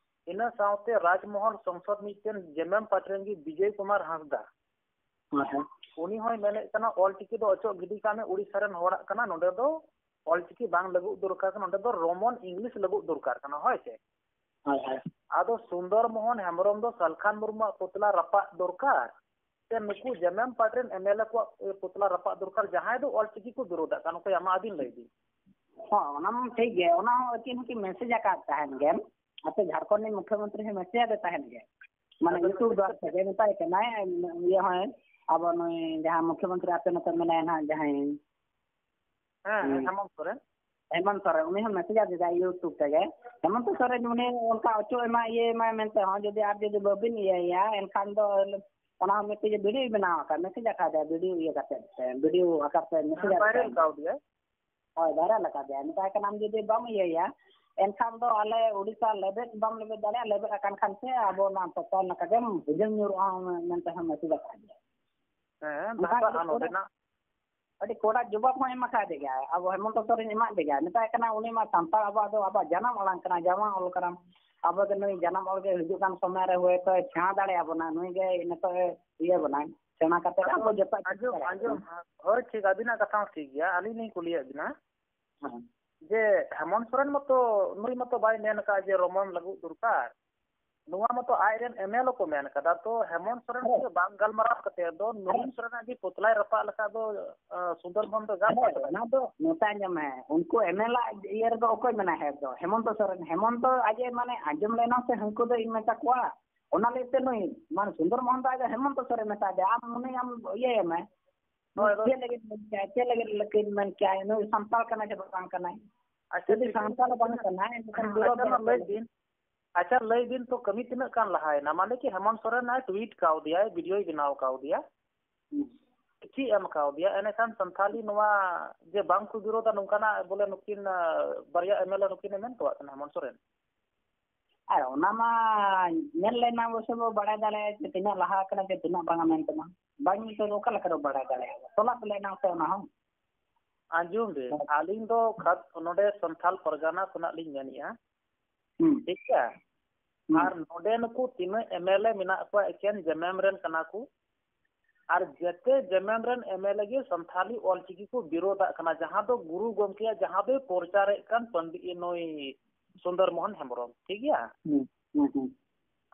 ᱤᱱᱟᱹ ᱥᱟᱶᱛᱮ ᱨᱟᱡᱽᱢᱚᱦᱚᱞ ᱥᱚᱝᱥᱚᱫ ᱢᱤᱫᱴᱮᱱ ᱡᱮᱢᱮᱢ ᱯᱟᱨᱴᱤ ᱨᱮᱱ ᱜᱮ ᱵᱤᱡᱚᱭ ᱠᱩᱢᱟᱨ ᱦᱟᱸᱥᱫᱟ, ᱦᱳᱭ, ᱦᱳᱭ᱾ ᱩᱱᱤ ᱦᱚᱸᱭ ᱢᱮᱱᱮᱫ ᱠᱟᱱᱟ, ᱚᱞ ᱪᱤᱠᱤ ᱫᱚ ᱚᱪᱚᱜ ᱜᱤᱰᱤ ᱠᱟᱜ ᱢᱮ, ᱩᱲᱤᱥᱥᱟ ᱨᱮᱱ ᱦᱚᱲᱟᱜ ᱠᱟᱱᱟ, ᱱᱚᱰᱮ ᱫᱚ ᱚᱞ ᱪᱤᱠᱤ ᱵᱟᱝ ᱞᱟᱹᱜᱩᱫ ᱫᱚᱨᱠᱟᱨ ᱠᱟᱱᱟ, ᱱᱚᱰᱮ ᱫᱚ ᱨᱳᱢᱟᱱ ᱤᱝᱞᱤᱥ ᱞᱟᱹᱜᱩᱫ ᱫᱚᱨᱠᱟᱨ ᱠᱟᱱᱟ, ᱦᱳᱭ ᱥᱮ? ᱦᱳᱭ, ᱦᱳᱭ᱾ ᱟᱫᱚ ᱥᱩᱱᱫᱚᱨ ᱢᱳᱦᱚᱱ ᱦᱮᱢᱵᱨᱚᱢ ᱫᱚ ᱥᱟᱞᱠᱷᱟᱱ ᱢᱩᱨᱢᱩᱣᱟᱜ ᱯᱩᱛᱞᱟ ᱨᱟᱯᱟᱜ ᱫᱚᱨᱠᱟᱨ, ᱥᱮ ᱱᱩᱠᱩ ᱡᱮᱢᱮᱢ ᱯᱟᱨᱴᱤ ᱨᱮᱱ ᱮᱢ ᱮᱞ ᱮ ᱠᱚᱣᱟᱜ, ᱮ, ᱯᱩᱛᱞᱟ ᱨᱟᱯᱟᱜ ᱫᱚᱨᱠᱟᱨ, ᱡᱟᱦᱟᱸᱭ ᱫᱚ ᱚᱞ ᱪᱤᱠᱤ ᱠᱚ ᱵᱤᱨᱳᱫᱟᱜ ᱠᱟᱱ, ᱚᱠᱚᱭ ᱟᱢᱟᱜ ᱟᱹᱫᱤᱱ ᱞᱟᱹᱭ ᱵᱤᱱ? ᱦᱚᱸ, ᱚᱱᱟ ᱢᱟ ᱴᱷᱤᱠ ᱜᱮ, ᱚᱱᱟ ᱦᱚᱸ ᱟᱹᱠᱤᱱ ᱦᱚᱸᱠᱤᱱ ᱢᱮᱥᱮᱡᱽ ᱟᱠᱟᱫ ᱛᱟᱦᱮᱸᱱ ᱜᱮ, ᱟᱯᱮ ᱡᱷᱟᱲᱠᱷᱚᱸᱰ ᱨᱤᱱᱤᱡ ᱢᱩᱠᱷᱭᱚᱢᱚᱱᱛᱨᱤ ᱦᱚᱸ ᱢᱮᱥᱮᱡᱽ ᱟᱫᱮ ᱛᱟᱦᱮᱸᱱ ᱜᱮ, ᱢᱟᱱᱮ ᱟᱫᱚ ᱤᱭᱩᱴᱩᱵᱽ ᱫᱚ ᱛᱮᱜᱮ ᱢᱮᱛᱟᱭ ᱠᱟᱱᱟᱭ, ᱤᱭᱟᱹ ᱦᱚᱸᱭ, ᱟᱵᱚ ᱱᱩᱭ ᱡᱟᱦᱟᱸ ᱢᱩᱠᱷᱭᱚᱢᱚᱱᱛᱨᱤ ᱟᱯᱮ ᱱᱚᱛᱮ ᱢᱮᱱᱟᱭᱟ ᱱᱟᱦᱟᱜ ᱡᱟᱦᱟᱸᱭ, ᱦᱮᱸ, ᱦᱮᱸ, ᱦᱩᱸ᱾ ᱦᱮᱢᱚᱱᱛ ᱥᱚᱨᱮᱱ᱾ ᱦᱮᱢᱚᱱᱛ ᱥᱚᱨᱮᱱ, ᱩᱱᱤ ᱦᱚᱸ ᱢᱮᱥᱮᱡᱽ ᱟᱫᱮ ᱛᱟᱦᱮᱸᱫ YouTube ᱛᱮᱜᱮ᱾ ᱦᱮᱢᱚᱱᱛ ᱥᱚᱨᱮᱱ ᱩᱱᱤ ᱚᱱᱠᱟ ᱚᱪᱚᱜ ᱮᱢᱟᱭ, ᱤᱭᱟᱹ ᱮᱢᱟᱭ ᱢᱮᱱᱛᱮ ᱦᱚᱸ, ᱡᱩᱫᱤ ᱟᱨ ᱡᱩᱫᱤ ᱵᱟᱵᱤᱱ ᱤᱭᱟᱹᱭᱟ, ᱮᱱᱠᱷᱟᱱ ᱫᱚ ᱚᱱᱟ ᱦᱚᱸ ᱢᱤᱫᱴᱮᱡ video ᱵᱮᱱᱟᱣ ᱟᱠᱟᱫ, ᱢᱮᱥᱮᱡᱽ ᱟᱠᱟᱫᱮᱭᱟ, video ᱤᱭᱟᱹ ᱠᱟᱛᱮ, video ᱟᱠᱟᱫ ᱛᱮ ᱢᱮᱥᱮᱡᱽ ᱦᱮᱸ, ᱟᱫᱮ viral ᱛᱟᱦᱮᱸᱫ᱾ ᱠᱟᱣᱫᱮᱭᱟᱭ᱾ ᱦᱳᱭ, viral ᱟᱠᱟᱫᱮᱭᱟ᱾ ᱢᱮᱛᱟᱭ ᱠᱟᱱᱟ, "ᱟᱢ ᱡᱩᱫᱤ ᱵᱟᱢ ᱤᱭᱟᱹᱭᱟ, ᱮᱱᱠᱷᱟᱱ ᱫᱚ ᱟᱞᱮ ᱳᱰᱤᱥᱟ ᱞᱮᱵᱮᱫ ᱵᱟᱢ ᱞᱮᱵᱮᱫ ᱫᱟᱲᱮᱭᱟᱜᱼᱟ, ᱞᱮᱵᱮᱫ ᱟᱠᱟᱱ ᱠᱷᱟᱱ ᱥᱮ ᱟᱵᱚ ᱱᱚᱣᱟ ᱛᱚᱯᱟ ᱞᱮᱠᱟ ᱜᱮᱢ ᱦᱩᱡᱟᱹᱝ ᱧᱩᱨᱩᱜᱼᱟ" ᱢᱮᱱᱛᱮ ᱦᱚᱸ ᱢᱮᱥᱮᱡᱽ ᱟᱠᱟᱫᱮᱭᱟ᱾ ᱦᱮᱸ, ᱚᱱᱠᱟ ᱫᱟᱜ ᱜᱮ ᱟᱨ ᱠᱚᱲᱟ, ᱱᱚᱰᱮᱱᱟᱜ ᱟᱹᱰᱤ ᱠᱚᱲᱟ ᱡᱚᱵᱟᱵ ᱦᱚᱸ ᱮᱢ ᱟᱠᱟᱫᱮ ᱜᱮᱭᱟ᱾ ᱟᱵᱚ ᱦᱮᱢᱚᱱᱛᱚ ᱥᱚᱨᱮᱱ ᱮᱢᱟᱫᱮ ᱜᱮᱭᱟ᱾ ᱢᱮᱛᱟᱭ ᱠᱟᱱᱟ, ᱩᱱᱤ ᱢᱟ ᱥᱟᱱᱛᱟᱲ, ᱟᱵᱚᱣᱟᱜ ᱫᱚ ᱟᱵᱚᱣᱟᱜ ᱡᱟᱱᱟᱢ ᱟᱲᱟᱝ ᱠᱟᱱᱟ, ᱡᱟᱱᱟᱢ ᱚᱞ ᱠᱟᱱᱟ᱾ ᱟᱵᱚ ᱫᱚ ᱱᱩᱭ ᱡᱟᱱᱟᱢ ᱚᱞ ᱜᱮ ᱦᱤᱡᱩᱜ ᱠᱟᱱ ᱥᱚᱢᱚᱭ ᱨᱮ ᱦᱳᱭᱛᱳ ᱥᱮᱬᱟ ᱫᱟᱲᱮᱭᱟᱵᱚᱱᱟ᱾ ᱱᱩᱭ ᱜᱮ ᱱᱤᱛᱚᱜ ᱮ ᱤᱭᱟᱹ ᱵᱚᱱᱟᱭ᱾ ᱥᱮᱬᱟ ᱠᱟᱛᱮ ᱟᱫᱚ ᱟᱵᱚ ᱡᱚᱛᱚ ᱟᱸᱡᱚᱢ, ᱟᱸᱡᱚᱢ, ᱦᱳᱭ, ᱴᱷᱤᱠ, ᱟᱹᱵᱤᱱᱟᱜ ᱠᱟᱛᱷᱟ ᱦᱚᱸ ᱴᱷᱤᱠ ᱜᱮᱭᱟ᱾ ᱟᱹᱞᱤᱧ ᱞᱤᱧ ᱠᱩᱞᱤᱭᱮᱫ ᱵᱤᱱᱟ ᱦᱮᱸ᱾ ᱡᱮ ᱦᱮᱢᱚᱱᱛ ᱥᱚᱨᱮᱱ ᱢᱟᱛᱚ, ᱱᱩᱭ ᱢᱟᱛᱚ ᱵᱟᱭ ᱢᱮᱱ ᱟᱠᱟᱫ ᱡᱮ ᱨᱳᱢᱟᱱ ᱞᱟᱹᱜᱩᱫ ᱫᱚᱨᱠᱟᱨ᱾ ᱱᱚᱣᱟ ᱢᱟᱛᱚ ᱟᱡ ᱨᱮᱱ ᱮᱢ ᱮᱞ ᱮ ᱠᱚ ᱢᱮᱱ ᱟᱠᱟᱫᱟ᱾ ᱛᱚ ᱦᱮᱢᱚᱱᱛ ᱥᱚᱨᱮᱱ ᱦᱮᱸ᱾ ᱥᱚᱸᱜᱮ ᱵᱟᱝ ᱜᱟᱞᱢᱟᱨᱟᱣ ᱠᱟᱛᱮ ᱫᱚ ᱱᱩᱨᱩᱞ ᱦᱮᱸ᱾ ᱥᱚᱨᱮᱱᱟᱜ ᱜᱮ ᱯᱚᱛᱞᱟᱭ ᱨᱟᱯᱟᱜ ᱞᱮᱠᱷᱟᱡ ᱫᱚ, ᱟ, ᱥᱩᱱᱫᱚᱨ ᱢᱳᱦᱚᱱ ᱫᱚ ᱜᱟᱱ ᱦᱮᱸ, ᱠᱚᱜ ᱛᱟᱭᱟ? ᱚᱱᱟ ᱫᱚ ᱱᱚᱛᱮ ᱟᱸᱡᱚᱢ ᱢᱮ, ᱩᱱᱠᱩ ᱮᱢ ᱮᱞ ᱟᱜ ᱤᱭᱟᱹ ᱨᱮᱫᱚ ᱚᱠᱚᱭ ᱢᱮᱱᱟᱭ ᱦᱮᱰ ᱫᱚ? ᱦᱮᱢᱚᱱᱛᱚ ᱥᱚᱨᱮᱱ᱾ ᱦᱮᱢᱚᱱᱛᱚ ᱟᱡ ᱮ ᱢᱟᱱᱮ ᱟᱸᱡᱚᱢ ᱞᱮᱱᱟ ᱥᱮ ᱦᱟᱹᱱᱠᱩ ᱫᱚ ᱤᱧ ᱢᱮᱛᱟ ᱠᱚᱣᱟ? ᱚᱱᱟ ᱞᱟᱹᱜᱤᱫ ᱛᱮ ᱱᱩᱭ ᱢᱟᱱᱮ ᱥᱩᱱᱫᱚᱨ ᱢᱳᱦᱚᱱ ᱫᱚ ᱟᱡ ᱫᱚ ᱦᱮᱢᱚᱱᱛᱚ ᱥᱚᱨᱮᱱ ᱢᱮᱛᱟ ᱫᱮᱭᱟ, ᱟᱢ ᱩᱱᱤ ᱟᱢ ᱤᱭᱟᱹᱭᱮ ᱢᱮ᱾ ᱦᱳᱭ, ᱦᱳᱭ᱾ ᱪᱮᱫ ᱞᱟᱹᱜᱤᱫ ᱢᱮᱱ ᱠᱮᱭᱟ, ᱪᱮᱫ ᱞᱟᱹᱜᱤᱫ ᱞᱟᱹᱠᱤᱱ ᱢᱮᱱ ᱠᱮᱭᱟ, ᱱᱩᱭ ᱥᱟᱱᱛᱟᱲ ᱠᱟᱱᱟᱭ ᱥᱮ ᱵᱟᱝ ᱠᱟᱱᱟᱭ? ᱟᱪᱪᱷᱟ, ᱡᱩᱫᱤ ᱴᱷᱤᱠ ᱜᱮᱭᱟ᱾ ᱥᱟᱱᱛᱟᱲ ᱵᱟᱝ ᱠᱟᱱᱟᱭ, ᱮᱱᱠᱷᱟᱱ ᱟᱪᱪᱷᱟ, ᱵᱤᱨᱳᱫᱷ ᱢᱟ ᱫᱚ ᱞᱟᱹᱭ ᱵᱤᱱ᱾ ᱟᱪᱪᱷᱟ, ᱞᱟᱹᱭ ᱵᱤᱱ ᱛᱚ, ᱠᱟᱹᱢᱤ ᱛᱤᱱᱟᱹᱜ ᱜᱟᱱ ᱞᱟᱦᱟᱭᱮᱱᱟ? ᱢᱟᱱᱮ ᱠᱤ ᱦᱮᱢᱚᱱᱛ ᱥᱚᱨᱮᱱ ᱟᱭ tweet ᱠᱟᱣᱫᱮᱭᱟᱭ, videoᱭ ᱵᱮᱱᱟᱣ ᱠᱟᱣᱫᱮᱭᱟ᱾ ᱦᱩᱸ᱾ ᱪᱮᱫ ᱮᱢ ᱠᱟᱣᱫᱮᱭᱟ? ᱮᱸᱰᱮᱠᱷᱟᱱ ᱥᱟᱱᱛᱷᱟᱞᱤ ᱱᱚᱣᱟ ᱡᱮ ᱵᱟᱝ ᱠᱚ ᱵᱤᱨᱳᱫᱟ, ᱱᱚᱝᱠᱟᱱᱟᱜ ᱵᱚᱞᱮ ᱱᱩᱠᱤᱱ, ᱟ, ᱵᱟᱨᱭᱟ ᱮᱢ ᱮᱞ ᱮ ᱱᱩᱠᱤᱱ ᱮ ᱢᱮᱱ ᱦᱚᱴᱚᱣᱟᱜ ᱠᱟᱱᱟ, ᱦᱮᱢᱚᱱᱛ ᱥᱚᱨᱮᱱ᱾ ᱟᱨ ᱚᱱᱟ ᱢᱟ ᱧᱮᱞ ᱞᱮᱱᱟ ᱵᱚᱥᱮ ᱵᱚ ᱵᱟᱲᱟᱭ ᱫᱟᱲᱮᱭᱟᱜᱼᱟ ᱡᱮ ᱛᱤᱱᱟᱹᱜ ᱞᱟᱦᱟ ᱟᱠᱟᱱᱟ ᱥᱮ ᱛᱤᱱᱟᱹᱜ ᱵᱟᱝᱟ ᱢᱮᱱᱛᱮ ᱢᱟ᱾ ᱵᱟᱝ ᱧᱮᱞ ᱛᱮᱫᱚ ᱚᱠᱟ ᱞᱮᱠᱟ ᱨᱮ ᱵᱟᱲᱟᱭ ᱫᱟᱲᱮᱭᱟᱜᱼᱟ? ᱛᱚᱞᱟ ᱯᱮ ᱞᱮᱱᱟ ᱥᱮ ᱚᱱᱟ ᱦᱚᱸ? ᱟᱸᱡᱚᱢ ᱵᱤᱱ, ᱟᱹᱞᱤᱧ ᱫᱚ ᱠᱷᱟᱥ ᱱᱚᱰᱮ ᱥᱟᱱᱛᱷᱟᱞ ᱯᱟᱨᱜᱟᱱᱟ ᱠᱷᱚᱱᱟᱜ ᱞᱤᱧ ᱢᱮᱱᱮᱫᱼᱟ᱾ ᱦᱩᱸ᱾ ᱴᱷᱤᱠ ᱜᱮᱭᱟ? ᱦᱩᱸ᱾ ᱟᱨ ᱱᱚᱰᱮ ᱱᱩᱠᱩ ᱛᱤᱱᱟᱹᱜ ᱮᱢ ᱮᱞ ᱮ ᱢᱮᱱᱟᱜ ᱠᱚᱣᱟ, ᱮᱠᱮᱱ ᱡᱮᱢᱮᱢ ᱨᱮᱱ ᱠᱟᱱᱟ ᱠᱚ᱾ ᱟᱨ ᱡᱮᱛᱮ ᱡᱮᱢᱮᱢ ᱨᱮᱱ ᱮᱢ ᱮᱞ ᱮ ᱜᱮ ᱥᱟᱱᱛᱷᱟᱞᱤ ᱚᱞᱪᱤᱠᱤ ᱠᱚ ᱵᱤᱨᱳᱫᱟᱜ ᱠᱟᱱᱟ, ᱡᱟᱦᱟᱸ ᱫᱚ ᱜᱩᱨᱩ ᱜᱚᱢᱠᱮᱭᱟᱜ ᱡᱟᱦᱟᱸ ᱫᱚᱭ ᱯᱨᱚᱪᱟᱨᱮᱫ ᱠᱟᱱ ᱯᱚᱱᱰᱤᱛ ᱱᱩᱭ ᱥᱩᱱᱫᱚᱨ ᱢᱳᱦᱚᱱ ᱦᱮᱢᱵᱨᱚᱢ, ᱴᱷᱤᱠ ᱜᱮᱭᱟ? ᱦᱩᱸ, ᱦᱩᱸ, ᱦᱩᱸ᱾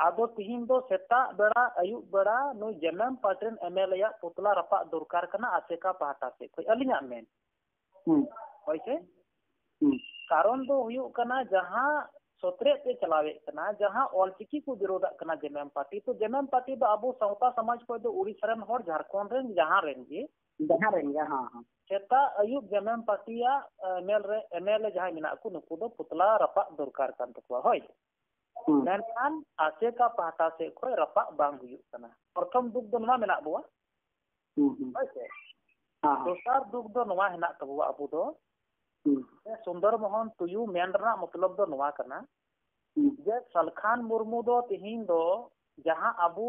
ᱟᱫᱚ ᱛᱤᱦᱤᱧ ᱫᱚ ᱥᱮᱛᱟᱜ ᱵᱮᱲᱟ, ᱟᱹᱭᱩᱵ ᱵᱮᱲᱟ ᱱᱩᱭ ᱡᱮᱢᱮᱢ ᱯᱟᱨᱴᱤ ᱨᱮᱱ ᱮᱢ ᱮᱞ ᱮ ᱭᱟᱜ ᱯᱩᱛᱞᱟ ᱨᱟᱯᱟᱜ ᱫᱚᱨᱠᱟᱨ ᱠᱟᱱᱟ ᱟᱥᱮᱠᱟ ᱯᱟᱦᱴᱟ ᱥᱮᱫ ᱠᱷᱚᱱ, ᱟᱹᱞᱤᱧᱟᱜ ᱢᱮᱱ᱾ ᱦᱩᱸ᱾ ᱦᱳᱭ ᱥᱮ? ᱦᱩᱸ᱾ ᱠᱟᱨᱚᱱ ᱫᱚ ᱦᱩᱭᱩᱜ ᱠᱟᱱᱟ, ᱡᱟᱦᱟᱸ ᱥᱚᱛᱨᱮ ᱛᱮ ᱪᱟᱞᱟᱣᱮᱫ ᱠᱟᱱᱟ, ᱡᱟᱦᱟᱸ ᱚᱞᱪᱤᱠᱤ ᱠᱚ ᱵᱤᱨᱳᱫᱟᱜ ᱠᱟᱱᱟ ᱡᱮᱢᱮᱢ ᱯᱟᱨᱴᱤ, ᱛᱚ ᱡᱮᱢᱮᱢ ᱯᱟᱨᱴᱤ ᱫᱚ ᱟᱵᱚ ᱥᱟᱶᱛᱟ ᱥᱚᱢᱟᱡᱽ ᱠᱷᱚᱱ ᱫᱚ ᱩᱲᱤᱥᱥᱟ ᱨᱮᱱ ᱦᱚᱲ, ᱡᱷᱟᱲᱠᱷᱚᱸᱰ ᱨᱮᱱ, ᱡᱟᱦᱟᱸ ᱨᱮᱱ ᱜᱮ, ᱡᱟᱦᱟᱸ ᱨᱮᱱ ᱜᱮ, ᱦᱮᱸ, ᱦᱮᱸ᱾ ᱥᱮᱛᱟᱜ ᱟᱹᱭᱩᱵ ᱡᱮᱢᱮᱢ ᱯᱟᱨᱴᱤᱭᱟᱜ, ᱮ, ᱮᱢ ᱮᱞ ᱨᱮ, ᱮᱢ ᱮᱞ ᱮ ᱡᱟᱦᱟᱸᱭ ᱢᱮᱱᱟᱜ ᱠᱚ, ᱱᱩᱠᱩ ᱫᱚ ᱯᱩᱛᱞᱟ ᱨᱟᱯᱟᱜ ᱫᱚᱨᱠᱟᱨ ᱠᱟᱱ ᱛᱟᱠᱚᱣᱟ, ᱦᱳᱭ᱾ ᱦᱩᱸ᱾ ᱢᱮᱱᱠᱷᱟᱱ ᱟᱥᱮᱠᱟ ᱯᱟᱦᱴᱟ ᱥᱮᱫ ᱠᱷᱚᱱ ᱨᱟᱯᱟᱜ ᱵᱟᱝ ᱦᱩᱭᱩᱜ ᱠᱟᱱᱟ᱾ ᱯᱨᱚᱛᱷᱚᱢ ᱫᱩᱠ ᱫᱚ ᱱᱚᱣᱟ ᱢᱮᱱᱟᱜ ᱵᱚᱣᱟ, ᱦᱩᱸ, ᱦᱩᱸ᱾ ᱦᱳᱭ ᱥᱮ? ᱦᱮᱸ, ᱦᱮᱸ᱾ ᱫᱚᱥᱟᱨ ᱫᱩᱠ ᱫᱚ ᱱᱚᱣᱟ ᱦᱮᱱᱟᱜ ᱛᱟᱵᱚᱣᱟ ᱟᱵᱚ ᱫᱚ, ᱦᱩᱸ᱾ ᱡᱮ ᱥᱩᱱᱫᱚᱨ ᱢᱳᱦᱚᱱ ᱛᱩᱭᱩ ᱢᱮᱱ ᱨᱮᱱᱟᱜ ᱢᱚᱛᱞᱚᱵ ᱫᱚ ᱱᱚᱣᱟ ᱠᱟᱱᱟ, ᱦᱩᱸ᱾ ᱡᱮ ᱥᱟᱞᱠᱷᱟᱱ ᱢᱩᱨᱢᱩ ᱫᱚ ᱛᱤᱦᱤᱧ ᱫᱚ ᱡᱟᱦᱟᱸ ᱟᱵᱚ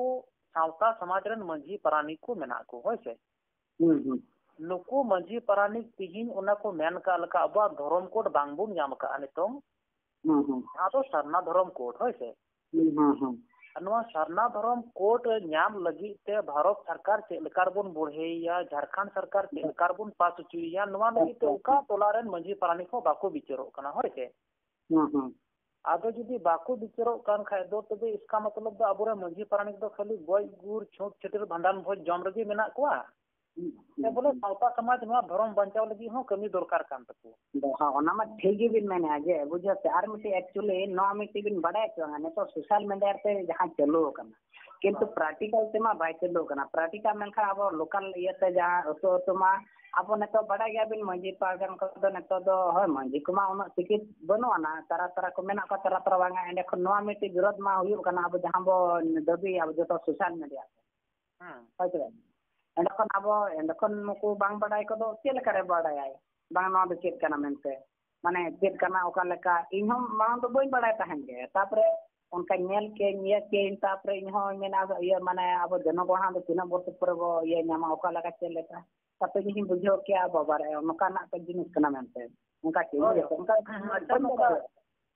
ᱥᱟᱶᱛᱟ ᱥᱚᱢᱟᱡᱽ ᱨᱮᱱ ᱢᱟᱹᱡᱷᱤ ᱯᱟᱨᱟᱱᱤᱠ ᱠᱚ ᱢᱮᱱᱟᱜ ᱠᱚ, ᱦᱳᱭ ᱥᱮ? ᱦᱩᱸ, ᱦᱩᱸ᱾ ᱱᱩᱠᱩ ᱢᱟᱹᱡᱷᱤ ᱯᱟᱨᱟᱱᱤᱠ ᱛᱤᱦᱤᱧ ᱚᱱᱟ ᱠᱚ ᱢᱮᱱ ᱠᱟᱜ ᱞᱮᱠᱟ ᱟᱵᱚᱣᱟᱜ ᱫᱷᱚᱨᱚᱢ ᱠᱳᱰ ᱵᱟᱝ ᱵᱚᱱ ᱧᱟᱢ ᱟᱠᱟᱫᱼᱟ ᱱᱤᱛᱚᱝ, ᱦᱩᱸ, ᱦᱩᱸ᱾ ᱡᱟᱦᱟᱸ ᱫᱚ ᱥᱟᱨᱱᱟ ᱫᱷᱚᱨᱚᱢ ᱠᱳᱰ, ᱦᱳᱭ ᱥᱮ? ᱦᱩᱸ, ᱦᱩᱸ, ᱦᱩᱸ᱾ ᱟᱨ ᱱᱚᱣᱟ ᱥᱟᱨᱱᱟ ᱫᱷᱚᱨᱚᱢ ᱠᱳᱰ ᱧᱟᱢ ᱞᱟᱹᱜᱤᱫ ᱛᱮ ᱵᱷᱟᱨᱚᱛ ᱥᱚᱨᱠᱟᱨ ᱪᱮᱫ ᱞᱮᱠᱟ ᱨᱮᱵᱚᱱ ᱵᱚᱲᱦᱮᱭᱮᱭᱟ, ᱡᱷᱟᱲᱠᱷᱚᱸᱰ ᱥᱚᱨᱠᱟᱨ ᱪᱮᱫ ᱞᱮᱠᱟ ᱨᱮᱵᱚᱱ ᱯᱟᱥ ᱦᱚᱪᱚᱭᱮᱭᱟ, ᱱᱚᱣᱟ ᱞᱟᱹᱜᱤᱫ ᱛᱮ ᱚᱠᱟ ᱴᱚᱞᱟ ᱨᱮᱱ ᱢᱟᱹᱡᱷᱤ ᱯᱟᱨᱟᱱᱤᱠ ᱦᱚᱸ ᱵᱟᱠᱚ ᱵᱤᱪᱟᱹᱨᱚᱜ ᱠᱟᱱᱟ, ᱦᱳᱭ ᱥᱮ? ᱦᱩᱸ, ᱦᱩᱸ᱾ ᱟᱫᱚ ᱡᱩᱫᱤ ᱵᱟᱠᱚ ᱵᱤᱪᱟᱹᱨᱚᱜ ᱠᱟᱱ ᱠᱷᱟᱡ ᱫᱚ, ᱛᱚᱵᱮ ᱤᱥᱠᱟ ᱢᱚᱛᱞᱚᱵ ᱫᱚ ᱟᱵᱚᱨᱮᱱ ᱢᱟᱹᱡᱷᱤ ᱯᱟᱨᱟᱱᱤᱠ ᱫᱚ ᱠᱷᱟᱹᱞᱤ ᱜᱚᱡ ᱜᱩᱨ, ᱪᱷᱩᱛ ᱪᱷᱟᱹᱴᱭᱟᱹᱨ, ᱵᱷᱟᱸᱰᱟᱱ ᱵᱷᱚᱡᱽ ᱡᱚᱢ ᱨᱮᱜᱮ ᱢᱮᱱᱟᱜ ᱠᱚᱣᱟ᱾ ᱦᱩᱸ, ᱥᱮ ᱦᱩᱸ, ᱵᱚᱞᱮ ᱦᱩᱸ᱾ ᱥᱟᱶᱛᱟ ᱥᱚᱢᱟᱡᱽ ᱱᱚᱣᱟ ᱫᱷᱚᱨᱚᱢ ᱵᱟᱧᱪᱟᱣ ᱞᱟᱹᱜᱤᱫ ᱦᱚᱸ ᱠᱟᱹᱢᱤ ᱫᱚᱨᱠᱟᱨ ᱠᱟᱱ ᱛᱟᱠᱚᱣᱟ᱾ ᱫᱚ, ᱦᱚᱸ, ᱚᱱᱟ ᱢᱟ ᱴᱷᱤᱠ ᱜᱮᱵᱤᱱ ᱢᱮᱱᱮᱫᱼᱟ ᱡᱮ, ᱵᱩᱡᱷᱟᱹᱣ ᱥᱮ, ᱟᱨ ᱢᱤᱫᱴᱤᱡ actually ᱱᱚᱣᱟ ᱢᱤᱫᱴᱤᱡ ᱵᱤᱱ ᱵᱟᱰᱟᱭ ᱦᱚᱪᱚ ᱞᱟᱝᱟ, ᱱᱤᱛᱚᱜ social media ᱛᱮ ᱡᱟᱦᱟᱸ ᱪᱟᱹᱞᱩ ᱟᱠᱟᱱᱟ, ᱠᱤᱱᱛᱩ ᱦᱮᱸ᱾ Practical ᱛᱮᱢᱟ ᱵᱟᱭ ᱪᱟᱹᱞᱩ ᱟᱠᱟᱱᱟ᱾ Practical ᱢᱮᱱᱠᱷᱟᱱ ᱟᱵᱚ local ᱤᱭᱟᱹᱛᱮ ᱡᱟᱦᱟᱸ ᱟᱹᱛᱩ ᱟᱹᱛᱩ ᱢᱟ ᱟᱵᱚ ᱱᱤᱛᱚᱜ ᱵᱟᱰᱟᱭ ᱜᱮᱭᱟᱵᱤᱱ, ᱢᱟᱹᱡᱷᱤ ᱯᱟᱨᱜᱟᱱ ᱠᱚᱫᱚ ᱱᱤᱛᱚᱜ ᱫᱚ, ᱦᱳᱭ, ᱢᱟᱹᱡᱷᱤ ᱠᱚᱢᱟ ᱩᱱᱟᱹᱜ ᱥᱤᱠᱷᱤᱛ ᱵᱟᱹᱱᱩᱜ ᱟᱱᱟ, ᱛᱟᱨᱟ ᱛᱟᱨᱟ ᱠᱚ ᱢᱮᱱᱟᱜ ᱠᱚᱣᱟ, ᱛᱟᱨᱟ ᱛᱟᱨᱟ ᱵᱟᱝᱟ, ᱮᱸᱰᱮ ᱠᱷᱚᱱ ᱱᱚᱣᱟ ᱢᱤᱫᱴᱤᱡ ᱵᱤᱨᱳᱫᱷ ᱢᱟ ᱦᱩᱭᱩᱜ ᱠᱟᱱᱟ, ᱟᱵᱚ ᱡᱟᱦᱟᱸ ᱵᱚ ᱫᱟᱹᱵᱤᱭᱟ ᱟᱵᱚ ᱡᱚᱛᱚ social media ᱛᱮ᱾ ᱦᱮᱸ᱾ ᱦᱳᱭ ᱥᱮ ᱵᱟᱝ? ᱮᱸᱰᱮ ᱠᱷᱚᱱ ᱟᱵᱚ, ᱮᱸᱰᱮ ᱠᱷᱚᱱ ᱱᱩᱠᱩ ᱵᱟᱝ ᱵᱟᱰᱟᱭ ᱠᱚᱫᱚ ᱪᱮᱫ ᱞᱮᱠᱟᱨᱮ ᱵᱟᱰᱟᱭᱟᱭ ᱵᱟᱝ ᱱᱚᱣᱟ ᱫᱚ ᱪᱮᱫ ᱠᱟᱱᱟ ᱢᱮᱱᱛᱮ? ᱢᱟᱱᱮ ᱪᱮᱫ ᱠᱟᱱᱟ, ᱚᱠᱟ ᱞᱮᱠᱟ, ᱤᱧ ᱦᱚᱸ ᱢᱟᱲᱟᱝ ᱫᱚ ᱵᱟᱹᱧ ᱵᱟᱲᱟᱭ ᱛᱟᱦᱮᱸᱫ ᱜᱮ᱾ ᱛᱟᱯᱚᱨᱮ ᱚᱱᱠᱟ ᱧᱮᱞ ᱠᱮᱫ, ᱤᱭᱟᱹ ᱠᱮᱫ, ᱛᱟᱯᱚᱨᱮ ᱤᱧ ᱦᱚᱸ ᱢᱮᱱᱟ, ᱤᱭᱟᱹ, ᱢᱟᱱᱮ ᱟᱵᱚ ᱡᱚᱱᱚᱜᱚᱬᱟ ᱫᱚ ᱛᱤᱱᱟᱹᱜ ᱵᱚᱪᱷᱚᱨ ᱯᱚᱨᱮ ᱵᱚ ᱤᱭᱟᱹ ᱧᱟᱢᱟ, ᱚᱠᱟ ᱞᱮᱠᱟ ᱪᱮᱫ ᱞᱮᱠᱟ᱾ ᱛᱟᱯᱚᱨᱮ ᱤᱧ ᱦᱚᱸᱧ ᱵᱩᱡᱷᱟᱹᱣ ᱠᱮᱫᱼᱟ, ᱵᱟᱵᱟ ᱨᱮ, ᱱᱚᱝᱠᱟᱱᱟᱜ ᱠᱚ ᱡᱤᱱᱤᱥ ᱠᱟᱱᱟ ᱢᱮᱱᱛᱮ᱾ ᱚᱱᱠᱟ ᱪᱮᱫ ᱤᱧ ᱦᱳᱭ, ᱞᱟᱹᱭᱟ, ᱚᱱᱠᱟ ᱟᱪᱪᱷᱟ, ᱵᱟᱹᱧ ᱱᱚᱝᱠᱟ, ᱵᱟᱲᱟᱭᱟ᱾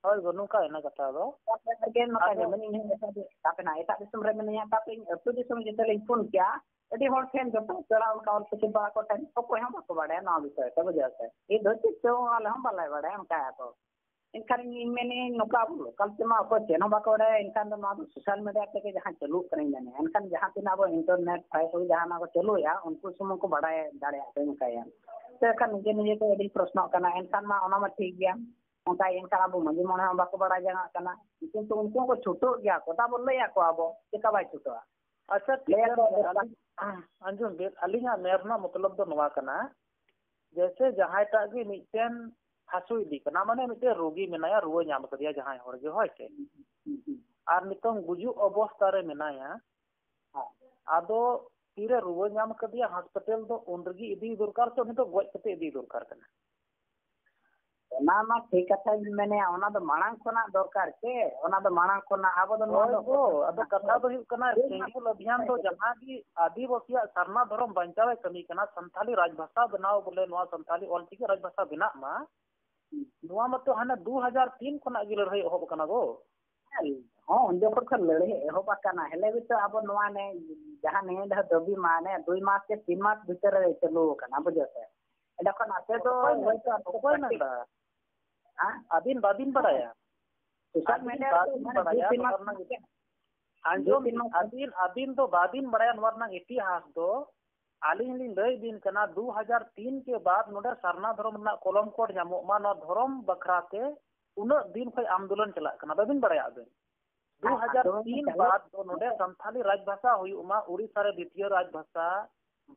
ᱦᱳᱭ ᱜᱚ, ᱱᱚᱝᱠᱟ ᱠᱟᱱᱟ ᱠᱟᱛᱷᱟ ᱫᱚ᱾ ᱛᱟᱯᱚᱨᱮ ᱟᱨᱠᱤ ᱱᱚᱝᱠᱟ ᱜᱮ, ᱟᱫᱚ ᱢᱮᱱᱮᱫ ᱟᱹᱧ, ᱮᱴᱟᱜ ᱫᱤ-, ᱛᱟᱯᱮ ᱱᱟᱜ ᱮᱴᱟᱜ ᱫᱤᱥᱚᱢ ᱨᱮ ᱢᱮᱱᱟᱹᱧᱟ, ᱛᱟᱯᱮ ᱤᱧ ᱟᱹᱛᱩ ᱫᱤᱥᱚᱢ ᱡᱚᱛᱚ ᱞᱤᱧ ᱯᱷᱳᱱ ᱠᱮᱭᱟ, ᱟᱹᱰᱤ ᱦᱚᱲ ᱴᱷᱮᱱ ᱡᱚᱛᱚ ᱯᱮᱲᱟ ᱚᱱᱠᱟ ᱚᱞ ᱪᱤᱠᱤ ᱵᱟᱲᱟ ᱠᱚ ᱴᱷᱮᱱ ᱚᱠᱚᱭ ᱦᱚᱸ ᱵᱟᱠᱚ ᱵᱟᱲᱟᱭᱟ ᱱᱚᱣᱟ ᱵᱤᱥᱚᱭ ᱛᱮ, ᱵᱩᱡᱷᱟᱹᱣ ᱥᱮ᱾ ᱤᱧ ᱫᱚ ᱪᱮᱫ ᱪᱚᱝ ᱟᱞᱮ ᱦᱚᱸ ᱵᱟᱞᱮ ᱵᱟᱲᱟᱭᱟ, ᱚᱱᱠᱟᱭᱟ ᱠᱚ᱾ ᱮᱱᱠᱷᱟᱱ ᱤᱧ ᱢᱮᱱᱮᱫ ᱱᱚᱝᱠᱟ ᱟᱵᱚ ᱞᱳᱠᱟᱞ ᱛᱮᱢᱟ ᱚᱠᱚᱭ ᱪᱮᱫ ᱦᱚᱸ ᱵᱟᱠᱚ ᱵᱟᱲᱟᱭᱟ, ᱮᱱᱠᱷᱟᱱ ᱫᱚ ᱱᱚᱣᱟ ᱫᱚ ᱥᱳᱥᱟᱞ ᱢᱤᱰᱤᱭᱟ ᱛᱮᱜᱮ ᱡᱟᱦᱟᱸ ᱪᱟᱹᱞᱩᱜ ᱠᱟᱱᱟᱧ ᱢᱮᱱᱮᱫ, ᱮᱱᱠᱷᱟᱱ ᱡᱟᱦᱟᱸ ᱛᱤᱱᱟᱹᱜ ᱟᱵᱚ ᱤᱱᱴᱟᱨᱱᱮᱴ, ᱯᱷᱮᱥᱵᱩᱠ ᱡᱟᱦᱟᱸ ᱱᱚᱣᱟ ᱠᱚ ᱪᱟᱹᱞᱩᱭᱟ, ᱩᱱᱠᱩ ᱥᱩᱢᱩᱝ ᱠᱚ ᱵᱟᱲᱟᱭ ᱫᱟᱲᱮᱭᱟᱜ ᱠᱚ ᱚᱱᱠᱟᱭᱟ᱾ ᱛᱚ ᱮᱱᱠᱷᱟᱱ ᱱᱤᱡᱮ ᱱᱤᱡᱮ ᱛᱮ ᱟᱹᱰᱤ ᱯᱨᱚᱥᱱᱚᱜ ᱠᱟᱱᱟ, ᱮᱱᱠᱷᱟᱱ ᱢᱟ ᱚᱱᱟ ᱢᱟ ᱴᱷᱤᱠ ᱜᱮᱭᱟ, ᱚᱱᱠᱟ ᱮᱱᱠᱷᱟᱱ ᱟᱵᱚ ᱢᱟᱺᱡᱷᱤ ᱢᱚᱬᱮ ᱦᱚᱸ ᱵᱟᱠᱚ ᱵᱟᱲᱟᱭ ᱡᱚᱝᱟᱜ ᱠᱟᱱᱟ, ᱠᱤᱱᱛᱩ ᱩᱱᱠᱩ ᱦᱚᱸᱠᱚ ᱪᱷᱩᱴᱟᱹᱜ ᱜᱮᱭᱟ ᱠᱚ, ᱛᱟᱵᱚ ᱞᱟᱹᱭ ᱟᱠᱚ ᱟᱵᱚ, ᱪᱮᱠᱟ ᱵᱟᱭ ᱪᱷᱩᱴᱟᱹᱜᱼᱟ? ᱟᱪᱪᱷᱟ, ᱴᱷᱤᱠ ᱞᱟᱹᱭ ᱜᱮᱭᱟ, ᱟᱠᱚ ᱫᱚᱨᱠᱟᱨ᱾ ᱟᱹᱞᱤᱧ, ᱟᱸᱡᱚᱢ ᱵᱤᱱ, ᱟᱹᱞᱤᱧᱟᱜ ᱢᱮᱱ ᱨᱮᱱᱟᱜ ᱢᱚᱛᱞᱚᱵ ᱫᱚ ᱱᱚᱣᱟ ᱠᱟᱱᱟ, ᱡᱮᱭᱥᱮ ᱡᱟᱦᱟᱸᱭᱴᱟᱜ ᱜᱮ ᱢᱤᱫᱴᱮᱱ ᱦᱟᱹᱥᱩ ᱤᱫᱤ ᱠᱟᱱᱟ, ᱢᱟᱱᱮ ᱢᱤᱫᱴᱮᱱ ᱨᱳᱜᱤ ᱢᱮᱱᱟᱭᱟ, ᱨᱩᱣᱟᱹ ᱧᱟᱢ ᱠᱟᱫᱮᱭᱟ ᱡᱟᱦᱟᱸᱭ ᱦᱚᱲ ᱜᱮ, ᱦᱳᱭ ᱥᱮ, ᱟᱨ ᱱᱤᱛᱚᱝ ᱜᱩᱡᱩᱜ ᱚᱵᱚᱥᱛᱟ ᱨᱮ ᱢᱮᱱᱟᱭᱟ, ᱟᱫᱚ ᱛᱤᱨᱮ ᱨᱩᱣᱟᱹ ᱧᱟᱢ ᱠᱟᱫᱮᱭᱟ ᱦᱚᱥᱯᱤᱴᱟᱞ ᱫᱚ ᱩᱱ ᱨᱮᱜᱮ ᱤᱫᱤ ᱫᱚᱨᱠᱟᱨ ᱥᱮ ᱩᱱᱤ ᱫᱚ ᱜᱚᱡ ᱠᱟᱛᱮ ᱤᱫᱤ ᱫᱚᱨᱠᱟᱨ ᱠᱟᱱᱟ? ᱚᱱᱟ ᱢᱟ ᱴᱷᱤᱠ ᱠᱟᱛᱷᱟ ᱜᱤᱧ ᱢᱮᱱᱮᱫᱼᱟ, ᱚᱱᱟ ᱫᱚ ᱢᱟᱲᱟᱝ ᱠᱷᱚᱱᱟᱜ ᱫᱚᱨᱠᱟᱨ ᱪᱮ, ᱚᱱᱟ ᱫᱚ ᱢᱟᱲᱟᱝ ᱠᱷᱚᱱᱟᱜ ᱟᱵᱚ ᱫᱚ ᱱᱚᱣᱟ ᱦᱳᱭ ᱫᱚ ᱜᱳ, ᱟᱫᱚ ᱠᱟᱛᱷᱟ ᱫᱚ ᱦᱩᱭᱩᱜ ᱠᱟᱱᱟ, ᱥᱮᱸᱜᱮᱞ ᱚᱵᱷᱤᱭᱟᱱ ᱫᱚ ᱡᱟᱦᱟᱸ ᱜᱮ ᱟᱹᱫᱤᱵᱟᱹᱥᱤᱭᱟᱜ ᱥᱟᱨᱱᱟ ᱫᱷᱚᱨᱚᱢ ᱵᱟᱧᱪᱟᱣ ᱮ ᱠᱟᱹᱢᱤ ᱠᱟᱱᱟ, ᱥᱟᱱᱛᱷᱟᱞᱤ ᱨᱟᱡᱽ ᱵᱷᱟᱥᱟ ᱵᱮᱱᱟᱣ, ᱵᱚᱞᱮ ᱱᱚᱣᱟ ᱥᱟᱱᱛᱷᱟᱞᱤ ᱚᱞ ᱪᱤᱠᱤ ᱨᱟᱡᱽ ᱵᱷᱟᱥᱟ ᱵᱮᱱᱟᱜ ᱢᱟ, ᱱᱚᱣᱟ ᱢᱟᱛᱚ ᱦᱟᱱᱮ ᱫᱩ ᱦᱟᱡᱟᱨ ᱛᱤᱱ ᱠᱷᱚᱱᱟᱜ ᱜᱮ ᱞᱟᱹᱲᱦᱟᱹᱭ ᱮᱦᱚᱵ ᱟᱠᱟᱱᱟ ᱜᱳ᱾ ᱦᱮᱸ, ᱦᱚᱸ, ᱩᱱ ᱡᱚᱠᱷᱚᱱ ᱠᱷᱚᱱ ᱞᱟᱹᱲᱦᱟᱹᱭ ᱮᱦᱚᱵ ᱟᱠᱟᱱᱟ, ᱦᱮᱞᱮ ᱜᱮᱛᱚ ᱟᱵᱚ ᱱᱚᱣᱟ ᱱᱮ, ᱡᱟᱦᱟᱸ ᱱᱤᱭᱟᱹ ᱫᱷᱟᱣ ᱫᱟᱹᱵᱤ ᱢᱟ ᱱᱮ ᱫᱩᱭ ᱢᱟᱥ ᱥᱮ ᱛᱤᱱ ᱢᱟᱥ ᱵᱷᱤᱛᱟᱹᱨ ᱨᱮ ᱪᱟᱹᱞᱩ ᱟᱠᱟᱱᱟ, ᱵᱩᱡᱷᱟᱹᱣ ᱥᱮ᱾ ᱮᱸᱰᱮ ᱠᱷᱚᱱ ᱟᱯᱮ ᱫᱚ ᱚᱠᱚᱭ ᱢᱮᱱ-, ᱦᱚᱭᱛᱳ ᱟᱯᱮ ᱫᱚ ᱚᱠᱚᱭ ᱠᱟᱹᱴᱤᱡ, ᱢᱮᱱᱫᱟ? ᱦᱮᱸ? ᱟᱹᱵᱤᱱ ᱵᱟᱵᱤᱱ ᱵᱟᱲᱟᱭᱟ? ᱥᱳᱥᱟᱞ ᱟᱹᱵᱤᱱ ᱢᱤᱰᱤᱭᱟ ᱨᱮ ᱵᱟᱵᱤᱱ ᱢᱟᱱᱮ ᱵᱟᱲᱟᱭᱟ, ᱫᱩᱭ ᱛᱤᱱ ᱢᱟᱥ ᱱᱚᱣᱟ ᱨᱮᱱᱟᱜ ᱜᱮ-, ᱟᱸᱡᱚᱢ ᱫᱩᱭ ᱛᱤᱱ ᱵᱤᱱ, ᱢᱟᱥ ᱟᱹᱵᱤᱱ, ᱟᱹᱵᱤᱱ ᱫᱚ ᱵᱟᱵᱤᱱ ᱵᱟᱲᱟᱭᱟ ᱱᱚᱣᱟ ᱨᱮᱱᱟᱜ ᱤᱛᱤᱦᱟᱥ ᱫᱚ᱾ ᱟᱹᱞᱤᱧ ᱞᱤᱧ ᱞᱟᱹᱭ ᱵᱤᱱ ᱠᱟᱱᱟ, ᱫᱩ ᱦᱟᱡᱟᱨ ᱛᱤᱱ ᱠᱮ ᱵᱟᱫ ᱱᱚᱰᱮ ᱥᱟᱨᱱᱟ ᱫᱷᱚᱨᱚᱢ ᱨᱮᱱᱟᱜ ᱠᱚᱞᱚᱢ ᱠᱳᱰ ᱧᱟᱢᱚᱜ ᱢᱟ, ᱱᱚᱣᱟ ᱫᱷᱚᱨᱚᱢ ᱵᱟᱠᱷᱨᱟ ᱛᱮ ᱩᱱᱟᱹᱜ ᱫᱤᱱ ᱠᱷᱚᱱ ᱟᱸᱫᱳᱞᱚᱱ ᱪᱟᱞᱟᱜ ᱠᱟᱱᱟ, ᱵᱟᱵᱤᱱ ᱵᱟᱲᱟᱭᱟ ᱟᱵᱤᱱ? ᱫᱩ ᱦᱟᱡᱟᱨ ᱛᱤᱱ ᱵᱟᱫ ᱫᱚ ᱱᱚᱰᱮ ᱥᱟᱱᱛᱷᱟᱞᱤ ᱨᱟᱡᱽ ᱵᱷᱟᱥᱟ ᱦᱩᱭᱩᱜ ᱢᱟ, ᱩᱲᱤᱥᱥᱟ ᱨᱮ ᱫᱤᱛᱤᱭᱚ ᱨᱟᱡᱽ ᱵᱷᱟᱥᱟ,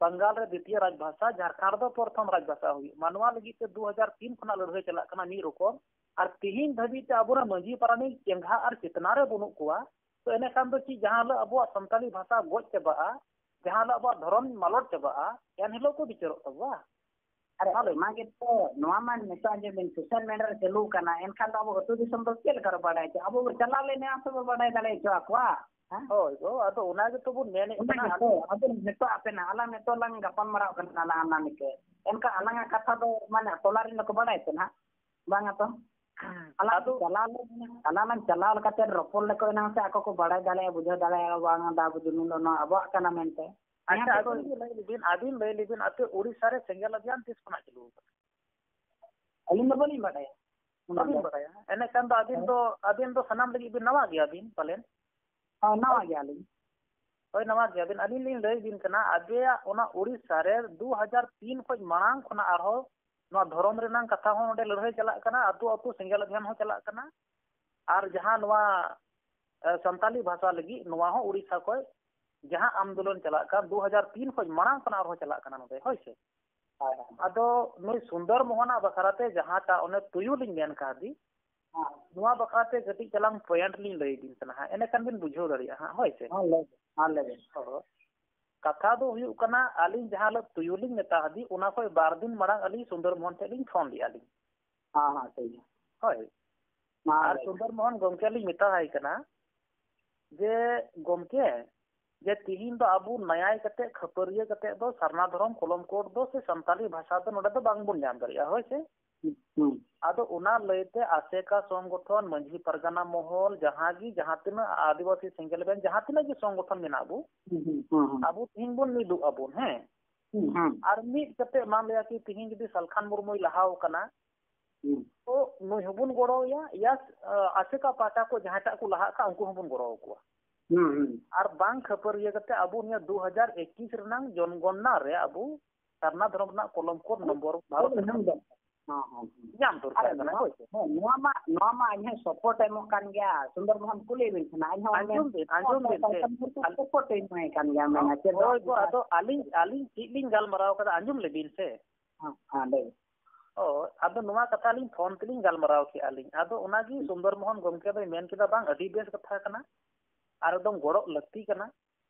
ᱵᱟᱝᱜᱟᱞ ᱨᱮ ᱫᱤᱛᱤᱭᱚ ᱨᱟᱡᱽ ᱵᱷᱟᱥᱟ, ᱡᱷᱟᱲᱠᱷᱚᱸᱰ ᱫᱚ ᱯᱨᱚᱛᱷᱚᱢ ᱨᱟᱡᱽ ᱵᱷᱟᱥᱟ ᱦᱩᱭᱩᱜ ᱢᱟ᱾ ᱱᱚᱣᱟ ᱞᱟᱹᱜᱤᱫ ᱛᱮ ᱫᱩ ᱦᱟᱡᱟᱨ ᱛᱤᱱ ᱠᱷᱚᱱᱟᱜ ᱞᱟᱹᱲᱦᱟᱹᱭ ᱪᱟᱞᱟᱜ ᱠᱟᱱᱟ ᱢᱤᱫ ᱨᱚᱠᱚᱢ, ᱟᱨ ᱛᱤᱦᱤᱧ ᱫᱷᱟᱹᱵᱤᱡ ᱛᱮ ᱟᱵᱚᱨᱮᱱ ᱢᱟᱹᱡᱷᱤ ᱯᱟᱨᱟᱱᱤᱠ ᱪᱮᱸᱜᱷᱟ ᱟᱨ ᱪᱮᱛᱱᱟ ᱨᱮ ᱵᱟᱹᱱᱩᱜ ᱠᱚᱣᱟ᱾ ᱛᱚ ᱮᱱᱮᱠᱷᱟᱱ ᱫᱚ ᱪᱮᱫ, ᱡᱟᱦᱟᱸ ᱦᱤᱞᱳᱜ ᱟᱵᱚᱣᱟᱜ ᱥᱟᱱᱛᱟᱞᱤ ᱵᱷᱟᱥᱟ ᱜᱚᱡ ᱪᱟᱵᱟᱜᱼᱟ, ᱡᱟᱦᱟᱸ ᱦᱤᱞᱳᱜ ᱟᱵᱚᱣᱟᱜ ᱫᱷᱚᱨᱚᱢ ᱢᱟᱞᱚᱴ ᱪᱟᱵᱟᱜᱼᱟ, ᱮᱱ ᱦᱤᱞᱳᱜ ᱠᱚ ᱵᱤᱪᱟᱹᱨᱚᱜ ᱛᱟᱵᱚᱣᱟ᱾ ᱟᱨ ᱚᱱᱟ ᱜᱮᱛᱚ, ᱱᱚᱣᱟ ᱢᱟ ᱱᱤᱛᱚᱜ ᱟᱸᱡᱚᱢ ᱵᱤᱱ, ᱥᱳᱥᱟᱞ ᱢᱤᱰᱤᱭᱟ ᱨᱮ ᱪᱟᱹᱞᱩ ᱠᱟᱱᱟ, ᱮᱱᱠᱷᱟᱱ ᱫᱚ ᱟᱵᱚ ᱟᱹᱛᱩ ᱫᱤᱥᱚᱢ ᱫᱚ ᱪᱮᱫ ᱞᱮᱠᱟ ᱨᱮ ᱵᱟᱰᱟᱭ ᱦᱚᱪᱚ? ᱟᱵᱚ ᱵᱚ ᱪᱟᱞᱟᱣ ᱞᱮᱱᱟ ᱥᱮ ᱵᱚ ᱵᱟᱰᱟᱭ ᱫᱟᱲᱮ ᱦᱚᱪᱚ ᱟᱠᱚᱣᱟ? ᱦᱮᱸ? ᱦᱳᱭ ᱜᱚ, ᱟᱫᱚ ᱚᱱᱟ ᱜᱮᱛᱚ ᱵᱚᱱ ᱢᱮᱱᱮᱫ ᱚᱱᱟ ᱠᱟᱱᱟ, ᱜᱮᱛᱚ, ᱟᱫᱚ ᱟᱫᱚ ᱱᱤᱛᱚᱜ ᱟᱯᱮ ᱱᱟᱜ, ᱟᱞᱟᱝ ᱱᱤᱛᱚᱜ ᱞᱟᱝ ᱜᱟᱯᱟᱞ ᱢᱟᱨᱟᱣ ᱠᱟᱱᱟ, ᱟᱞᱟᱝ ᱟᱞᱟᱝ ᱱᱤᱛᱚᱜ᱾ ᱮᱱᱠᱷᱟᱱ ᱟᱞᱟᱝᱟᱜ ᱠᱟᱛᱷᱟ ᱫᱚ ᱢᱟᱱᱮ ᱴᱚᱞᱟ ᱨᱮᱱ ᱫᱚᱠᱚ ᱵᱟᱰᱟᱭ ᱛᱮ ᱱᱟᱜ, ᱵᱟᱝᱟ ᱛᱚ? ᱟᱞᱟᱝ ᱟᱫᱚ ᱪᱟᱞᱟᱣ ᱞᱮᱱ, ᱟᱞᱟᱝ ᱞᱟᱝ ᱪᱟᱞᱟᱣ ᱞᱮᱠᱟᱛᱮ ᱨᱚᱯᱚᱲ ᱞᱮᱠᱚ ᱮᱱᱟᱝ ᱥᱮ ᱟᱠᱚ ᱠᱚ ᱵᱟᱲᱟᱭ ᱫᱟᱲᱮᱭᱟᱜᱼᱟ, ᱵᱩᱡᱷᱟᱹᱣ ᱫᱟᱲᱮᱭᱟᱜᱼᱟ, ᱵᱟᱝᱟ ᱫᱟ ᱟᱵᱚ ᱡᱩᱢᱤ ᱫᱚ ᱱᱚᱣᱟ ᱟᱵᱚᱣᱟᱜ ᱠᱟᱱᱟ ᱢᱮᱱᱛᱮ᱾ ᱟᱪᱪᱷᱟ, ᱮᱱᱠᱷᱟᱱ ᱟᱹᱵᱤᱱ ᱜᱮ ᱞᱟᱹᱭ ᱞᱮᱵᱤᱱ, ᱟᱹᱵᱤᱱ ᱞᱟᱹᱭ ᱞᱮᱵᱤᱱ, ᱟᱯᱮ ᱩᱲᱤᱥᱥᱟ ᱨᱮ ᱥᱮᱸᱜᱮᱞ ᱟᱵᱷᱤᱭᱟᱱ ᱛᱤᱥ ᱠᱷᱚᱱᱟᱜ ᱪᱟᱹᱞᱩ ᱟᱠᱟᱱᱟ? ᱟᱹᱞᱤᱧ ᱫᱚ ᱵᱟᱹᱞᱤᱧ ᱵᱟᱰᱟᱭᱟ᱾ ᱚᱱᱟ ᱵᱟᱹᱵᱤᱱ ᱫᱚ ᱵᱟᱰᱟᱭᱟ? ᱮᱱᱮᱠᱷᱟᱱ ᱫᱚ ᱟᱹᱵᱤᱱ ᱦᱮᱸ᱾ ᱫᱚ, ᱟᱹᱵᱤᱱ ᱫᱚ ᱥᱟᱱᱟᱢ ᱞᱟᱹᱜᱤᱫ ᱵᱤᱱ ᱱᱟᱣᱟ ᱜᱮᱭᱟ ᱵᱤᱱ ᱯᱟᱞᱮᱱ? ᱦᱳᱭ, ᱱᱟᱣᱟ ᱜᱮᱭᱟᱞᱤᱧ᱾ ᱦᱳᱭ, ᱱᱟᱣᱟ ᱜᱮᱭᱟᱵᱤᱱ᱾ ᱟᱹᱞᱤᱧ ᱞᱤᱧ ᱞᱟᱹᱭ ᱵᱤᱱ ᱠᱟᱱᱟ, ᱟᱯᱮᱭᱟᱜ ᱚᱱᱟ ᱩᱲᱤᱥᱥᱟ ᱨᱮ ᱫᱩ ᱦᱟᱡᱟᱨ ᱛᱤᱱ ᱠᱷᱚᱱ ᱢᱟᱲᱟᱝ ᱠᱷᱚᱱᱟᱜ ᱟᱨᱦᱚᱸ ᱱᱚᱣᱟ ᱫᱷᱚᱨᱚᱢ ᱨᱮᱱᱟᱜ ᱠᱟᱛᱷᱟ ᱦᱚᱸ ᱚᱸᱰᱮ ᱞᱟᱹᱲᱦᱟᱹᱭ ᱪᱟᱞᱟᱜ ᱠᱟᱱᱟ, ᱟᱹᱛᱩ ᱟᱹᱛᱩ ᱥᱮᱸᱜᱮᱞ ᱟᱵᱷᱤᱭᱟᱱ ᱦᱚᱸ ᱪᱟᱞᱟᱜ ᱠᱟᱱᱟ᱾ ᱟᱨ ᱡᱟᱦᱟᱸ ᱱᱚᱣᱟ, ᱮ, ᱥᱟᱱᱛᱟᱞᱤ ᱵᱷᱟᱥᱟ ᱞᱟᱹᱜᱤᱫ ᱱᱚᱣᱟ ᱦᱚᱸ ᱩᱲᱤᱥᱥᱟ ᱠᱷᱚᱱ ᱡᱟᱦᱟᱸ ᱟᱱᱫᱳᱞᱚᱱ ᱪᱟᱞᱟᱜ ᱠᱟᱱ, ᱫᱩ ᱦᱟᱡᱟᱨ ᱛᱤᱱ ᱠᱷᱚᱱ ᱢᱟᱲᱟᱝ ᱠᱷᱚᱱᱟᱜ ᱟᱨᱦᱚᱸ ᱪᱟᱞᱟᱜ ᱠᱟᱱᱟ ᱱᱚᱰᱮ, ᱦᱳᱭ ᱥᱮ? ᱦᱳᱭ, ᱦᱳᱭ᱾ ᱟᱫᱚ ᱱᱩᱭ ᱥᱩᱱᱫᱚᱨ ᱢᱳᱦᱚᱱᱟᱜ ᱵᱟᱠᱷᱨᱟᱛᱮ ᱡᱟᱦᱟᱸᱴᱟᱜ ᱚᱱᱮ ᱛᱩᱭᱩ ᱞᱤᱧ ᱢᱮᱱ ᱠᱟᱫᱮ, ᱦᱮᱸ᱾ ᱱᱚᱣᱟ ᱵᱟᱠᱷᱨᱟᱛᱮ ᱠᱟᱹᱴᱤᱡ ᱪᱟᱞᱟᱝ point ᱞᱤᱧ ᱞᱟᱹᱭ ᱟᱵᱤᱱ ᱠᱟᱱᱟ ᱦᱟᱸᱜ, ᱮᱸᱰᱮᱠᱷᱟᱱ ᱵᱤᱱ ᱵᱩᱡᱷᱟᱹᱣ ᱫᱟᱲᱮᱭᱟᱜᱼᱟ ᱦᱟᱸᱜ, ᱦᱳᱭ ᱥᱮ? ᱦᱮᱸ, ᱞᱟᱹᱭ ᱵᱤᱱ᱾ ᱦᱮᱸ, ᱞᱟᱹᱭ ᱵᱤᱱ᱾ ᱦᱳᱭ᱾ ᱠᱟᱛᱷᱟ ᱫᱚ ᱦᱩᱭᱩᱜ ᱠᱟᱱᱟ, ᱟᱹᱞᱤᱧ ᱡᱟᱦᱟᱸ ᱦᱤᱞᱳᱜ ᱛᱩᱭᱩ ᱞᱤᱧ ᱢᱮᱛᱟ ᱦᱟᱫᱮ, ᱚᱱᱟ ᱠᱷᱚᱱ ᱵᱟᱨ ᱫᱤᱱ ᱢᱟᱲᱟᱝ ᱟᱹᱞᱤᱧ ᱥᱩᱱᱫᱚᱨ ᱢᱳᱦᱚᱱ ᱴᱷᱮᱱ ᱞᱤᱧ ᱯᱷᱳᱱ ᱞᱮᱫᱼᱟ ᱞᱤᱧ᱾ ᱦᱮᱸ, ᱦᱮᱸ, ᱴᱷᱤᱠ ᱜᱮᱭᱟ᱾ ᱦᱳᱭ᱾ ᱢᱟ ᱟᱨ ᱞᱟᱹᱭ ᱵᱤᱱ᱾ ᱥᱩᱱᱫᱚᱨ ᱢᱳᱦᱚᱱ ᱜᱚᱢᱠᱮ ᱞᱤᱧ ᱢᱮᱛᱟᱭ ᱠᱟᱱᱟ ᱡᱮ, ᱜᱚᱢᱠᱮ, ᱡᱮ ᱛᱤᱦᱤᱧ ᱫᱚ ᱟᱵᱚ ᱱᱟᱭᱟᱭ ᱠᱟᱛᱮ, ᱠᱷᱟᱹᱯᱟᱹᱨᱤᱭᱟᱹ ᱠᱟᱛᱮ ᱫᱚ ᱥᱟᱨᱱᱟ ᱫᱷᱚᱨᱚᱢ ᱠᱚᱞᱚᱢ ᱠᱳᱰ ᱫᱚ ᱥᱮ ᱥᱟᱱᱛᱟᱞᱤ ᱵᱷᱟᱥᱟ ᱫᱚ ᱱᱚᱰᱮ ᱫᱚ ᱵᱟᱝᱵᱚᱱ ᱧᱟᱢ ᱫᱟᱲᱮᱭᱟᱜᱼᱟ, ᱦᱳᱭ ᱥᱮ? ᱦᱩᱸ, ᱦᱩᱸ᱾ ᱟᱫᱚ ᱚᱱᱟ ᱞᱟᱹᱭᱛᱮ ᱟᱥᱮᱠᱟ ᱥᱚᱝᱜᱚᱴᱷᱚᱱ, ᱢᱟᱹᱡᱷᱤ ᱯᱟᱨᱜᱟᱱᱟ ᱢᱚᱦᱚᱞ, ᱡᱟᱦᱟᱸ ᱜᱮ, ᱡᱟᱦᱟᱸ ᱛᱤᱱᱟᱹᱜ ᱟᱹᱫᱤᱵᱟᱹᱥᱤ ᱥᱮᱸᱜᱮᱞ ᱵᱮᱱ, ᱡᱟᱦᱟᱸ ᱛᱤᱱᱟᱹᱜ ᱜᱮ ᱥᱚᱝᱜᱚᱴᱷᱚᱱ ᱢᱮᱱᱟᱜ ᱵᱚ, ᱦᱩᱸ, ᱦᱩᱸ, ᱦᱩᱸ᱾ ᱟᱵᱚ ᱛᱤᱦᱤᱧ ᱵᱚᱱ ᱢᱤᱫᱚᱜ ᱟᱵᱚᱱ, ᱦᱮᱸ? ᱦᱩᱸ, ᱦᱩᱸ᱾ ᱟᱨ ᱢᱤᱫ ᱠᱟᱛᱮ ᱢᱟᱱ ᱞᱤᱭᱟ ᱠᱤ ᱛᱤᱦᱤᱧ ᱡᱩᱫᱤ ᱥᱟᱞᱠᱷᱟᱱ ᱢᱩᱨᱢᱩᱭ ᱞᱟᱦᱟᱣ ᱠᱟᱱᱟ, ᱦᱩᱸ᱾ ᱛᱚ ᱱᱩᱭ ᱦᱚᱸᱵᱚᱱ ᱜᱚᱲᱚᱣᱟᱭᱟ, ᱭᱟ, ᱟᱥᱮᱠᱟ ᱯᱟᱦᱴᱟ ᱠᱚ ᱡᱟᱦᱟᱸᱭᱴᱟᱜ ᱠᱚ ᱞᱟᱦᱟᱜ ᱠᱷᱟᱱ ᱩᱱᱠᱩ ᱦᱚᱸᱵᱚᱱ ᱜᱚᱲᱚ ᱟᱠᱚᱣᱟ᱾ ᱦᱩᱸ, ᱦᱩᱸ᱾ ᱟᱨ ᱵᱟᱝ ᱠᱷᱟᱹᱯᱟᱹᱨᱤᱭᱟᱹ ᱠᱟᱛᱮ ᱟᱵᱚ ᱱᱤᱭᱟᱹ ᱫᱩ ᱦᱟᱡᱟᱨ ᱮᱠᱤᱥ ᱨᱮᱱᱟᱝ ᱡᱚᱱᱜᱚᱱᱱᱟ ᱨᱮ ᱟᱵᱚ ᱥᱟᱨᱱᱟ ᱫᱷᱚᱨᱚᱢ ᱨᱮᱱᱟᱜ ᱠᱚᱞᱚᱢ ᱠᱳᱰ ᱱᱚᱢᱵᱚᱨ ᱵᱷᱟᱨᱚᱛ ᱦᱮᱸ, ᱨᱮᱱᱟᱜ ᱦᱮᱸ᱾ ᱦᱮᱸ, ᱦᱮᱸ, ᱦᱮᱸ᱾ ᱧᱟᱢ ᱫᱚᱨᱠᱟᱨ ᱟᱨ ᱠᱟᱱᱟ, ᱱᱚᱣᱟ, ᱦᱳᱭ ᱥᱮ? ᱦᱮᱸ, ᱱᱚᱣᱟ ᱢᱟ, ᱱᱚᱣᱟ ᱢᱟ ᱤᱧ ᱦᱚᱸ support ᱮ ᱮᱢᱚᱜ ᱠᱟᱱ ᱜᱮᱭᱟ᱾ ᱥᱩᱱᱫᱚᱨ ᱢᱳᱦᱚᱱ ᱠᱩᱞᱤ ᱵᱤᱱ ᱠᱟᱱᱟ, ᱤᱧ ᱦᱚᱸ ᱟᱸᱡᱚᱢ ᱵᱤᱱ, ᱟᱸᱡᱚᱢ ᱵᱤᱱ ᱥᱮ᱾ support ᱮ ᱮᱢᱟᱭ ᱠᱟᱱ ᱜᱮᱭᱟ, ᱢᱮᱱᱟ ᱪᱮᱫ ᱦᱳᱭ ᱜᱚ, ᱟᱫᱚ ᱟᱹᱞᱤᱧ, ᱟᱹᱞᱤᱧ ᱪᱮᱫ ᱞᱤᱧ ᱜᱟᱞᱢᱟᱨᱟᱣ ᱠᱟᱫᱟ, ᱟᱸᱡᱚᱢ ᱞᱮᱵᱤᱱ ᱥᱮ᱾ ᱦᱮᱸ, ᱦᱮᱸ, ᱞᱟᱹᱭ ᱵᱤᱱ᱾ ᱚ, ᱟᱫᱚ ᱱᱚᱣᱟ ᱠᱟᱛᱷᱟ ᱞᱤᱧ ᱯᱷᱳᱱ ᱛᱮᱞᱤᱧ ᱜᱟᱞᱢᱟᱨᱟᱣ ᱠᱮᱜᱼᱟ ᱞᱤᱧ᱾ ᱟᱫᱚ ᱚᱱᱟᱜᱮ ᱥᱩᱱᱫᱚᱨ ᱢᱳᱦᱚᱱ ᱜᱚᱢᱠᱮ ᱫᱚᱭ ᱢᱮᱱ ᱠᱮᱫᱟ, "ᱵᱟᱝ, ᱟᱹᱰᱤ ᱵᱮᱥ ᱠᱟᱛᱷᱟ ᱠᱟᱱᱟ, ᱟᱨ ᱮᱠᱫᱚᱢ ᱜᱚᱲᱚᱜ ᱞᱟᱹᱠᱛᱤ ᱠᱟᱱᱟ᱾"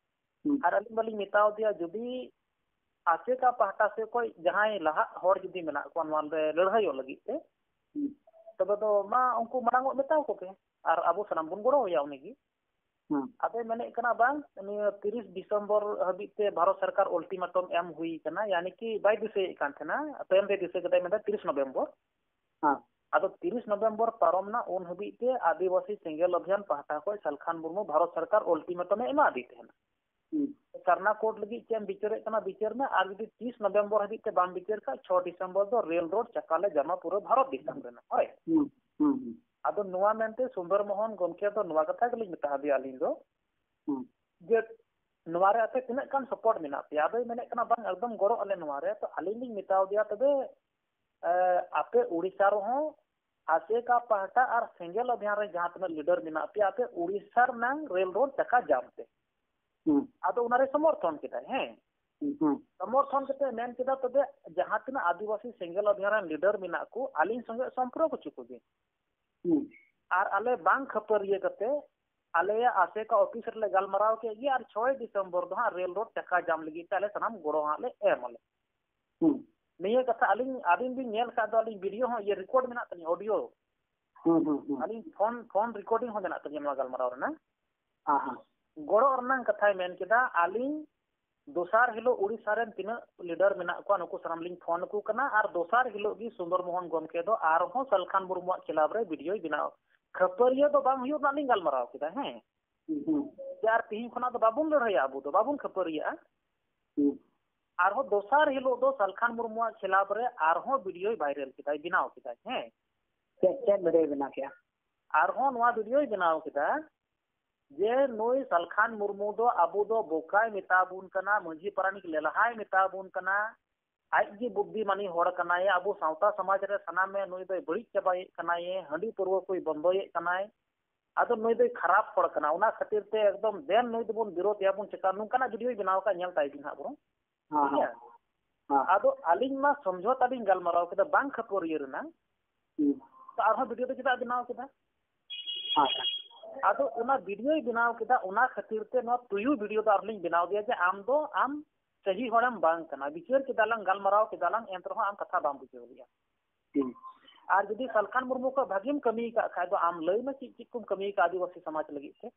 ᱦᱩᱸ᱾ ᱟᱨ ᱟᱹᱞᱤᱧ ᱢᱟᱞᱤᱧ ᱢᱮᱛᱟᱣ ᱫᱮᱭᱟ, ᱡᱩᱫᱤ ᱟᱥᱮᱠᱟ ᱯᱟᱦᱴᱟ ᱥᱮᱫ ᱠᱷᱚᱱ ᱡᱟᱦᱟᱸᱭ ᱞᱟᱦᱟᱜ ᱦᱚᱲ ᱡᱩᱫᱤ ᱢᱮᱱᱟᱜ ᱠᱚᱣᱟ ᱱᱚᱣᱟ ᱨᱮ ᱞᱟᱹᱲᱦᱟᱹᱭᱚᱜ ᱞᱟᱹᱜᱤᱫ ᱛᱮ, ᱦᱩᱸ᱾ ᱛᱚᱵᱮ ᱫᱚ ᱢᱟ ᱩᱱᱠᱩ ᱢᱟᱲᱟᱝ ᱚᱜ ᱢᱮᱛᱟᱣ ᱠᱚᱯᱮ, ᱟᱨ ᱟᱵᱚ ᱥᱟᱱᱟᱢ ᱵᱚᱱ ᱜᱚᱲᱚ ᱟᱭᱟ ᱩᱱᱤ ᱜᱮ᱾ ᱦᱩᱸ᱾ ᱟᱫᱚᱭ ᱢᱮᱱᱮᱫ ᱠᱟᱱᱟ, ᱵᱟᱝ, ᱱᱤᱭᱟᱹ ᱛᱤᱨᱤᱥ ᱰᱤᱥᱮᱢᱵᱚᱨ ᱦᱟᱹᱵᱤᱡ ᱛᱮ ᱵᱷᱟᱨᱚᱛ ᱥᱚᱨᱠᱟᱨ ultimatum ᱮᱢ ᱦᱩᱭ ᱠᱟᱱᱟ, ᱭᱟᱱᱤ ᱠᱤ ᱵᱟᱭ ᱫᱤᱥᱟᱹᱭᱮᱫ ᱠᱟᱱ ᱛᱟᱦᱮᱱᱟ, ᱛᱟᱭᱚᱢ ᱛᱮ ᱫᱤᱥᱟᱹ ᱠᱮᱫᱟᱭ, ᱢᱮᱱᱫᱟ ᱛᱤᱨᱤᱥ ᱱᱚᱵᱷᱮᱢᱵᱚᱨ᱾ ᱦᱮᱸ᱾ ᱟᱫᱚ ᱛᱤᱨᱤᱥ ᱱᱚᱵᱷᱮᱢᱵᱚᱨ ᱯᱟᱨᱚᱢ ᱮᱱᱟ, ᱩᱱ ᱦᱟᱹᱵᱤᱡ ᱛᱮ ᱟᱹᱫᱤᱵᱟᱹᱥᱤ ᱥᱮᱸᱜᱮᱞ ᱚᱵᱷᱤᱭᱟᱱ ᱯᱟᱦᱴᱟ ᱠᱷᱚᱱ ᱥᱟᱞᱠᱷᱟᱱ ᱢᱩᱨᱢᱩ ᱵᱷᱟᱨᱚᱛ ᱥᱚᱨᱠᱟᱨ ultimatum ᱮ ᱮᱢᱟᱫᱮ ᱛᱟᱦᱮᱱᱟ᱾ ᱦᱩᱸ᱾ ᱥᱟᱨᱱᱟ ᱠᱳᱰ ᱞᱟᱹᱜᱤᱫ ᱪᱮᱫ ᱮᱢ ᱵᱤᱪᱟᱹᱨᱮᱫ ᱠᱟᱱᱟ, ᱵᱤᱪᱟᱹᱨ ᱢᱮ, ᱟᱨ ᱡᱩᱫᱤ ᱛᱤᱥ ᱱᱚᱵᱷᱮᱢᱵᱚᱨ ᱦᱟᱹᱵᱤᱡ ᱛᱮ ᱵᱟᱢ ᱵᱤᱪᱟᱹᱨ ᱠᱷᱟᱱ, ᱪᱷᱚ ᱰᱤᱥᱮᱢᱵᱚᱨ ᱫᱚ ᱨᱮᱞ ᱨᱳᱰ ᱪᱟᱠᱟ ᱞᱮ ᱡᱟᱢᱟ ᱯᱩᱨᱟᱹ ᱵᱷᱟᱨᱚᱛ ᱫᱤᱥᱚᱢ ᱨᱮᱱᱟᱜ᱾ ᱦᱳᱭ᱾ ᱦᱩᱸ, ᱦᱩᱸ, ᱦᱩᱸ᱾ ᱟᱫᱚ ᱱᱚᱣᱟ ᱢᱮᱱᱛᱮ ᱥᱩᱱᱫᱚᱨ ᱢᱳᱦᱚᱱ ᱜᱚᱢᱠᱮ ᱫᱚ ᱱᱚᱣᱟ ᱠᱟᱛᱷᱟ ᱜᱮᱞᱤᱧ ᱢᱮᱛᱟ ᱫᱮᱭᱟ ᱟᱹᱞᱤᱧ ᱫᱚ, ᱦᱩᱸ᱾ ᱡᱮ ᱱᱚᱣᱟ ᱨᱮ ᱟᱯᱮ ᱛᱤᱱᱟᱹᱜ ᱜᱟᱱ support ᱢᱮᱱᱟᱜ ᱯᱮᱭᱟ? ᱟᱫᱚᱭ ᱢᱮᱱᱮᱫ ᱠᱟᱱᱟ, ᱵᱟᱝ, ᱮᱠᱫᱚᱢ ᱜᱚᱲᱚᱜ ᱟᱞᱮ ᱱᱚᱣᱟ ᱨᱮ᱾ ᱛᱚ ᱟᱹᱞᱤᱧ ᱞᱤᱧ ᱢᱮᱛᱟᱣ ᱫᱮᱭᱟ, ᱛᱚᱵᱮ, ᱮ, ᱟᱯᱮ ᱩᱲᱤᱥᱥᱟ ᱨᱮᱦᱚᱸ ᱟᱥᱮᱠᱟ ᱯᱟᱦᱴᱟ ᱟᱨ ᱥᱮᱸᱜᱮᱞ ᱚᱵᱷᱤᱭᱟᱱ ᱨᱮ ᱡᱟᱦᱟᱸ ᱛᱤᱱᱟᱹᱜ leader ᱢᱮᱱᱟᱜ ᱯᱮᱭᱟ, ᱟᱯᱮ ᱩᱲᱤᱥᱥᱟ ᱨᱮᱱᱟᱝ ᱨᱮᱞ ᱨᱳᱰ ᱪᱟᱠᱟ ᱡᱟᱢ ᱯᱮ᱾ ᱦᱩᱸ᱾ ᱟᱫᱚ ᱚᱱᱟᱨᱮ ᱥᱚᱢᱚᱨᱛᱷᱚᱱ ᱠᱮᱫᱟᱭ, ᱦᱮᱸ᱾ ᱦᱩᱸ᱾ ᱥᱚᱢᱚᱨᱛᱷᱚᱱ ᱠᱟᱛᱮ ᱢᱮᱱ ᱠᱮᱫᱟ, ᱛᱚᱵᱮ ᱡᱟᱦᱟᱸ ᱛᱤᱱᱟᱹᱜ ᱟᱹᱫᱤᱵᱟᱹᱥᱤ ᱥᱮᱸᱜᱮᱞ ᱚᱵᱷᱤᱭᱟᱱ ᱨᱮᱱ leader ᱢᱮᱱᱟᱜ ᱠᱚ, ᱟᱹᱞᱤᱧ ᱥᱚᱸᱜᱮ ᱥᱚᱢᱯᱨᱚᱠ ᱦᱚᱪᱚ ᱠᱚᱵᱤᱱ᱾ ᱦᱩᱸ᱾ ᱟᱨ ᱟᱞᱮ ᱵᱟᱝ ᱠᱷᱟᱹᱯᱟᱹᱨᱤᱭᱟᱹ ᱠᱟᱛᱮ ᱟᱞᱮᱭᱟᱜ ᱟᱥᱮᱠᱟ ᱚᱯᱷᱤᱥ ᱨᱮᱞᱮ ᱜᱟᱞᱢᱟᱨᱟᱣ ᱠᱮᱫ ᱜᱮ, ᱟᱨ ᱪᱷᱚᱭ ᱰᱤᱥᱮᱢᱵᱚᱨ ᱫᱚ ᱦᱟᱸᱜ ᱨᱮᱞ ᱨᱳᱰ ᱪᱟᱠᱟ ᱡᱟᱢ ᱞᱟᱹᱜᱤᱫ ᱛᱮ ᱟᱞᱮ ᱥᱟᱱᱟᱢ ᱜᱚᱲᱚ ᱦᱟᱸᱜ ᱞᱮ ᱮᱢ ᱟᱞᱮ᱾ ᱦᱩᱸ᱾ ᱱᱤᱭᱟᱹ ᱠᱟᱛᱷᱟ ᱟᱹᱞᱤᱧ, ᱟᱹᱵᱤᱱ ᱵᱤᱱ ᱧᱮᱞ ᱠᱷᱟᱡ ᱫᱚ, ᱟᱹᱞᱤᱧ video ᱦᱚᱸ ᱤᱭᱟᱹ record ᱢᱮᱱᱟᱜ ᱛᱟᱹᱞᱤᱧᱟ, audio᱾ ᱦᱩᱸ, ᱦᱩᱸ, ᱦᱩᱸ᱾ ᱟᱹᱞᱤᱧ phone, phone recording ᱦᱚᱸ ᱢᱮᱱᱟᱜ ᱛᱟᱹᱞᱤᱧᱟ ᱱᱚᱣᱟ ᱜᱟᱞᱢᱟᱨᱟᱣ ᱨᱮᱱᱟᱜ᱾ ᱦᱮᱸ, ᱦᱮᱸ᱾ ᱜᱚᱲᱚ ᱨᱮᱱᱟᱜ ᱠᱟᱛᱷᱟᱭ ᱢᱮᱱ ᱠᱮᱫᱟ, ᱟᱹᱞᱤᱧ ᱫᱚᱥᱟᱨ ᱦᱤᱞᱳᱜ ᱩᱲᱤᱥᱥᱟ ᱨᱮᱱ ᱛᱤᱱᱟᱹᱜ leader ᱢᱮᱱᱟᱜ ᱠᱚᱣᱟ, ᱱᱩᱠᱩ ᱥᱟᱱᱟᱢ ᱞᱤᱧ phone ᱟᱠᱚ ᱠᱟᱱᱟ, ᱟᱨ ᱫᱚᱥᱟᱨ ᱦᱤᱞᱳᱜ ᱜᱮ ᱥᱩᱱᱫᱚᱨ ᱢᱳᱦᱚᱱ ᱜᱚᱢᱠᱮ ᱫᱚ ᱟᱨᱦᱚᱸ ᱥᱟᱞᱠᱷᱟᱱ ᱢᱩᱨᱢᱩᱣᱟᱜ ᱠᱷᱤᱞᱟᱯ ᱨᱮ videoᱭ ᱵᱮᱱᱟᱣ᱾ ᱠᱷᱟᱹᱯᱟᱹᱨᱤᱭᱟᱹ ᱫᱚ ᱵᱟᱝ ᱦᱩᱭᱩᱜ ᱨᱮᱱᱟᱜ ᱞᱤᱧ ᱜᱟᱞᱢᱟᱨᱟᱣ ᱠᱮᱫᱟ, ᱦᱮᱸ᱾ ᱦᱩᱸ, ᱦᱩᱸ᱾ ᱡᱮ ᱟᱨ ᱛᱤᱦᱤᱧ ᱠᱷᱚᱱᱟᱜ ᱫᱚ ᱵᱟᱵᱚᱱ ᱞᱟᱹᱲᱦᱟᱹᱭᱟ, ᱟᱵᱚ ᱫᱚ ᱵᱟᱵᱚᱱ ᱠᱷᱟᱹᱯᱟᱹᱨᱤᱭᱟᱜᱼᱟ᱾ ᱦᱩᱸ᱾ ᱟᱨᱦᱚᱸ ᱫᱚᱥᱟᱨ ᱦᱤᱞᱳᱜ ᱫᱚ ᱥᱟᱞᱠᱷᱟᱱ ᱢᱩᱨᱢᱩᱣᱟᱜ ᱠᱷᱤᱞᱟᱯ ᱨᱮ ᱟᱨᱦᱚᱸ videoᱭ viral ᱠᱮᱫᱟᱭ, ᱵᱮᱱᱟᱣ ᱠᱮᱫᱟᱭ, ᱦᱮᱸ᱾ ᱪᱮᱫ, ᱪᱮᱫ videoᱭ ᱵᱮᱱᱟᱣ ᱠᱮᱫᱟ? ᱟᱨᱦᱚᱸ ᱱᱚᱣᱟ videoᱭ ᱵᱮᱱᱟᱣ ᱠᱮᱫᱟ ᱡᱮ ᱱᱩᱭ ᱥᱟᱞᱠᱷᱟᱱ ᱢᱩᱨᱢᱩ ᱫᱚ ᱟᱵᱚ ᱫᱚ ᱵᱚᱠᱟᱭ ᱢᱮᱛᱟ ᱵᱚᱱ ᱠᱟᱱᱟ, ᱢᱟᱹᱡᱷᱤ ᱯᱟᱨᱟᱱᱤᱠ ᱞᱮᱞᱦᱟᱭ ᱢᱮᱛᱟ ᱵᱚᱱ ᱠᱟᱱᱟ, ᱟᱡ ᱜᱮ ᱵᱩᱫᱽᱫᱷᱤᱢᱟᱱᱤ ᱦᱚᱲ ᱠᱟᱱᱟᱭ, ᱟᱵᱚ ᱥᱟᱶᱛᱟ ᱥᱚᱢᱟᱡᱽ ᱨᱮ ᱥᱟᱱᱟᱢᱮ ᱱᱩᱭ ᱫᱚᱭ ᱵᱟᱹᱲᱤᱡ ᱪᱟᱵᱟᱭᱮᱫ ᱠᱟᱱᱟᱭᱮ, ᱦᱟᱺᱰᱤ ᱯᱟᱹᱨᱣᱟᱹ ᱠᱚᱭ ᱵᱚᱱᱫᱚᱭᱮᱫ ᱠᱟᱱᱟᱭ, ᱟᱫᱚ ᱱᱩᱭ ᱫᱚᱭ ᱠᱷᱟᱨᱟᱯ ᱦᱚᱲ ᱠᱟᱱᱟ, ᱚᱱᱟ ᱠᱷᱟᱹᱛᱤᱨ ᱛᱮ ᱮᱠᱫᱚᱢ ᱫᱮᱱ ᱱᱩᱭ ᱫᱚᱵᱚᱱ ᱵᱤᱨᱳᱫᱷ ᱮᱭᱟ ᱵᱚᱱ, ᱪᱮᱠᱟ ᱱᱚᱝᱠᱟᱱᱟᱜ videoᱭ ᱵᱮᱱᱟᱣ ᱟᱠᱟᱫ, ᱧᱮᱞ ᱛᱟᱭ ᱵᱤᱱ ᱦᱟᱸᱜ ᱵᱚᱨᱚᱝ᱾ ᱦᱮᱸ, ᱴᱷᱤᱠ ᱜᱮᱭᱟ? ᱦᱮᱸ᱾ ᱦᱮᱸ᱾ ᱟᱫᱚ ᱟᱹᱞᱤᱧ ᱢᱟ ᱥᱚᱢᱡᱷᱚᱛᱟ ᱞᱤᱧ ᱜᱟᱞᱢᱟᱨᱟᱣ ᱠᱮᱫᱟ, ᱵᱟᱝ ᱠᱷᱟᱹᱯᱟᱹᱨᱤᱭᱟᱹ ᱨᱮᱱᱟᱜ᱾ ᱦᱩᱸ᱾ ᱛᱚ ᱟᱨᱦᱚᱸ video ᱫᱚ ᱪᱮᱫᱟᱜ ᱵᱮᱱᱟᱣ ᱠᱮᱫᱟ? ᱦᱮᱸ᱾ ᱟᱫᱚ ᱚᱱᱟ videoᱭ ᱵᱮᱱᱟᱣ ᱠᱮᱫᱟ, ᱚᱱᱟ ᱠᱷᱟᱹᱛᱤᱨ ᱛᱮ ᱱᱚᱣᱟ ᱛᱩᱭᱩ video ᱫᱚ ᱟᱨᱦᱚᱸ ᱞᱤᱧ ᱵᱮᱱᱟᱣ ᱫᱮᱭᱟ ᱡᱮ ᱟᱢ ᱫᱚ, ᱟᱢ ᱥᱟᱹᱦᱤ ᱦᱚᱲᱮᱢ ᱵᱟᱝ ᱠᱟᱱᱟ᱾ ᱵᱤᱪᱟᱹᱨ ᱠᱮᱫᱟ ᱞᱟᱝ, ᱜᱟᱞᱢᱟᱨᱟᱣ ᱠᱮᱫᱟ ᱞᱟᱝ, ᱮᱱ ᱨᱮᱦᱚᱸ ᱟᱢ ᱠᱟᱛᱷᱟ ᱵᱟᱢ ᱵᱩᱡᱷᱟᱹᱣ ᱞᱮᱜᱼᱟ᱾ ᱦᱩᱸ᱾ ᱟᱨ ᱡᱩᱫᱤ ᱥᱟᱞᱠᱷᱟᱱ ᱢᱩᱨᱢᱩ ᱠᱷᱚᱱ ᱵᱷᱟᱹᱜᱤᱢ ᱠᱟᱹᱢᱤ ᱟᱠᱟᱫ ᱠᱷᱟᱡ ᱫᱚ ᱟᱢ ᱞᱟᱹᱭ ᱢᱮ ᱪᱮᱫ ᱪᱮᱫ ᱠᱚᱢ ᱠᱟᱹᱢᱤ ᱟᱠᱟᱫ ᱟᱹᱫᱤᱵᱟᱹᱥᱤ ᱥᱚᱢᱟᱡᱽ ᱞᱟᱹᱜᱤᱫ ᱛᱮ᱾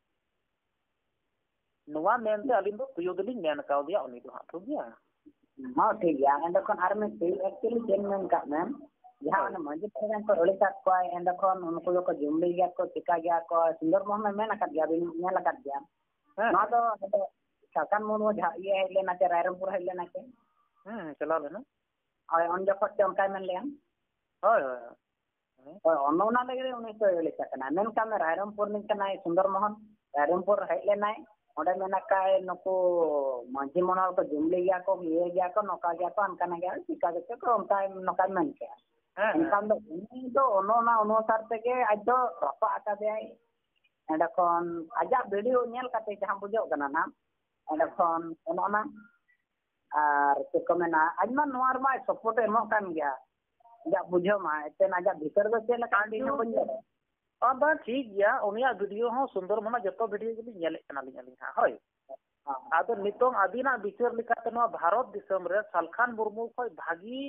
ᱱᱚᱣᱟ ᱢᱮᱱᱛᱮ ᱟᱹᱞᱤᱧ ᱫᱚ ᱛᱩᱭᱩ ᱫᱚᱞᱤᱧ ᱢᱮᱱ ᱠᱟᱣᱫᱮᱭᱟ ᱩᱱᱤ ᱫᱚ ᱦᱟᱸᱜ, ᱴᱷᱤᱠ ᱜᱮᱭᱟ? ᱦᱚᱸ, ᱴᱷᱤᱠ ᱜᱮᱭᱟ᱾ ᱮᱸᱰᱮᱠᱷᱟᱱ ᱟᱨ ᱢᱤᱫᱴᱤᱡ actually ᱪᱮᱫ ᱢᱮᱱ ᱠᱟᱜ ᱢᱮ, ᱡᱟᱦᱟᱸ ᱦᱳᱭ᱾ ᱚᱱᱟ ᱢᱟᱹᱡᱷᱤ ᱯᱟᱨᱜᱟᱱᱟ ᱠᱚ ᱟᱹᱲᱤᱥ ᱟᱫ ᱠᱚᱣᱟᱭ, ᱮᱸᱰᱮᱠᱷᱚᱱ ᱩᱱᱠᱩ ᱫᱚᱠᱚ ᱡᱩᱢᱞᱤ ᱜᱮᱭᱟ ᱠᱚ, ᱪᱤᱠᱟ ᱜᱮᱭᱟ ᱠᱚ, ᱥᱩᱱᱫᱚᱨ ᱢᱳᱦᱚᱱ ᱢᱮ ᱢᱮᱱ ᱟᱠᱟᱫ ᱜᱮᱭᱟ, ᱵᱤᱱ ᱧᱮᱞ ᱟᱠᱟᱫ ᱜᱮᱭᱟ᱾ ᱦᱮᱸ᱾ ᱱᱚᱣᱟ ᱫᱚ ᱟᱫᱚ ᱥᱟᱞᱠᱷᱟᱱ ᱢᱩᱨᱢᱩ ᱡᱟᱦᱟᱸ ᱤᱭᱟᱹ ᱦᱮᱡ ᱞᱮᱱᱟ ᱪᱮ, ᱨᱟᱭᱨᱚᱝᱯᱩᱨ ᱦᱮᱡ ᱞᱮᱱᱟ ᱪᱮ? ᱦᱮᱸ, ᱪᱟᱞᱟᱣ ᱞᱮᱱᱟ᱾ ᱦᱳᱭ, ᱩᱱ ᱡᱚᱠᱷᱚᱱ ᱪᱮ ᱚᱱᱠᱟᱭ ᱢᱮᱱ ᱞᱮᱜᱼᱟ? ᱦᱳᱭ, ᱦᱳᱭ, ᱦᱳᱭ᱾ ᱦᱳᱭ, ᱚᱱᱮ ᱚᱱᱟ ᱞᱟᱹᱜᱤᱫ ᱩᱱᱤ ᱫᱚᱭ ᱟᱹᱲᱤᱥ ᱟᱠᱟᱱᱟ᱾ ᱢᱮᱱ ᱠᱟᱜ ᱢᱮ, ᱨᱟᱭᱨᱚᱝᱯᱩᱨ ᱨᱤᱱᱤᱡ ᱠᱟᱱᱟᱭ ᱥᱩᱱᱫᱚᱨ ᱢᱳᱦᱚᱱ, ᱨᱟᱭᱨᱚᱝᱯᱩᱨ ᱦᱮᱡ ᱞᱮᱱᱟᱭ, ᱚᱸᱰᱮ ᱢᱮᱱ ᱟᱠᱟᱫ ᱱᱩᱠᱩ ᱢᱟᱹᱡᱷᱤ ᱢᱚᱬᱮ ᱦᱚᱲ ᱠᱚ ᱡᱩᱢᱞᱤ ᱜᱮᱭᱟ ᱠᱚ, ᱤᱭᱟᱹ ᱜᱮᱭᱟ ᱠᱚ, ᱱᱚᱝᱠᱟ ᱜᱮᱭᱟ ᱠᱚ, ᱦᱟᱱᱠᱟ ᱜᱮᱭᱟ, ᱪᱤᱠᱟ ᱜᱮᱪᱚ ᱠᱚ ᱚᱱᱠᱟᱭ, ᱱᱚᱝᱠᱟᱭ ᱢᱮᱱ ᱠᱮᱜᱼᱟ᱾ ᱦᱮᱸ, ᱦᱮᱸ᱾ ᱮᱱᱠᱷᱟᱱ ᱫᱚ ᱩᱱᱤ ᱫᱚ ᱚᱱᱮ ᱚᱱᱟ ᱚᱱᱩᱥᱟᱨ ᱛᱮᱜᱮ ᱟᱡ ᱫᱚ ᱨᱟᱯᱟᱜ ᱟᱠᱟᱫᱮᱭᱟᱭ᱾ ᱮᱸᱰᱮ ᱠᱷᱚᱱ ᱟᱡᱟᱜ video ᱧᱮᱞ ᱠᱟᱛᱮ ᱡᱟᱦᱟᱸ ᱵᱩᱡᱷᱟᱹᱜ ᱠᱟᱱᱟ ᱱᱟᱜ, ᱮᱸᱰᱮ ᱦᱮᱸ᱾ ᱠᱷᱚᱱ ᱚᱱᱮ ᱚᱱᱟ ᱟᱨ ᱪᱮᱫ ᱠᱚ ᱢᱮᱱᱟ, ᱟᱡ ᱢᱟ ᱱᱚᱣᱟ ᱨᱮᱢᱟ support ᱮ ᱮᱢᱚᱜ ᱠᱟᱱ ᱜᱮᱭᱟ᱾ ᱟᱡᱟᱜ ᱵᱩᱡᱷᱟᱹᱣ ᱢᱟ, ᱮᱱᱛᱮᱫ ᱟᱡᱟᱜ ᱵᱷᱤᱛᱟᱹᱨ ᱫᱚ ᱪᱮᱫ ᱞᱮᱠᱟ ᱤᱧ ᱦᱚᱸ ᱵᱟᱹᱧ ᱵᱟᱲᱟᱭᱟ᱾ ᱟᱫᱚ ᱴᱷᱤᱠ ᱜᱮᱭᱟ, ᱩᱱᱤᱭᱟᱜ video ᱦᱚᱸ ᱥᱩᱱᱫᱚᱨ ᱢᱳᱦᱚᱱᱟᱜ ᱡᱚᱛᱚ video ᱜᱮᱞᱤᱧ ᱧᱮᱞᱮᱫ ᱠᱟᱱᱟᱞᱤᱧ ᱟᱹᱞᱤᱧ ᱦᱟᱸᱜ, ᱦᱳᱭ᱾ ᱦᱚᱸ᱾ ᱟᱫᱚ ᱱᱤᱛᱚᱝ ᱟᱹᱵᱤᱱᱟᱜ ᱵᱤᱪᱟᱹᱨ ᱞᱮᱠᱟᱛᱮ ᱱᱚᱣᱟ ᱵᱷᱟᱨᱚᱛ ᱫᱤᱥᱚᱢ ᱨᱮ ᱥᱟᱞᱠᱷᱟᱱ ᱢᱩᱨᱢᱩ ᱠᱷᱚᱱ ᱵᱷᱟᱹᱜᱤ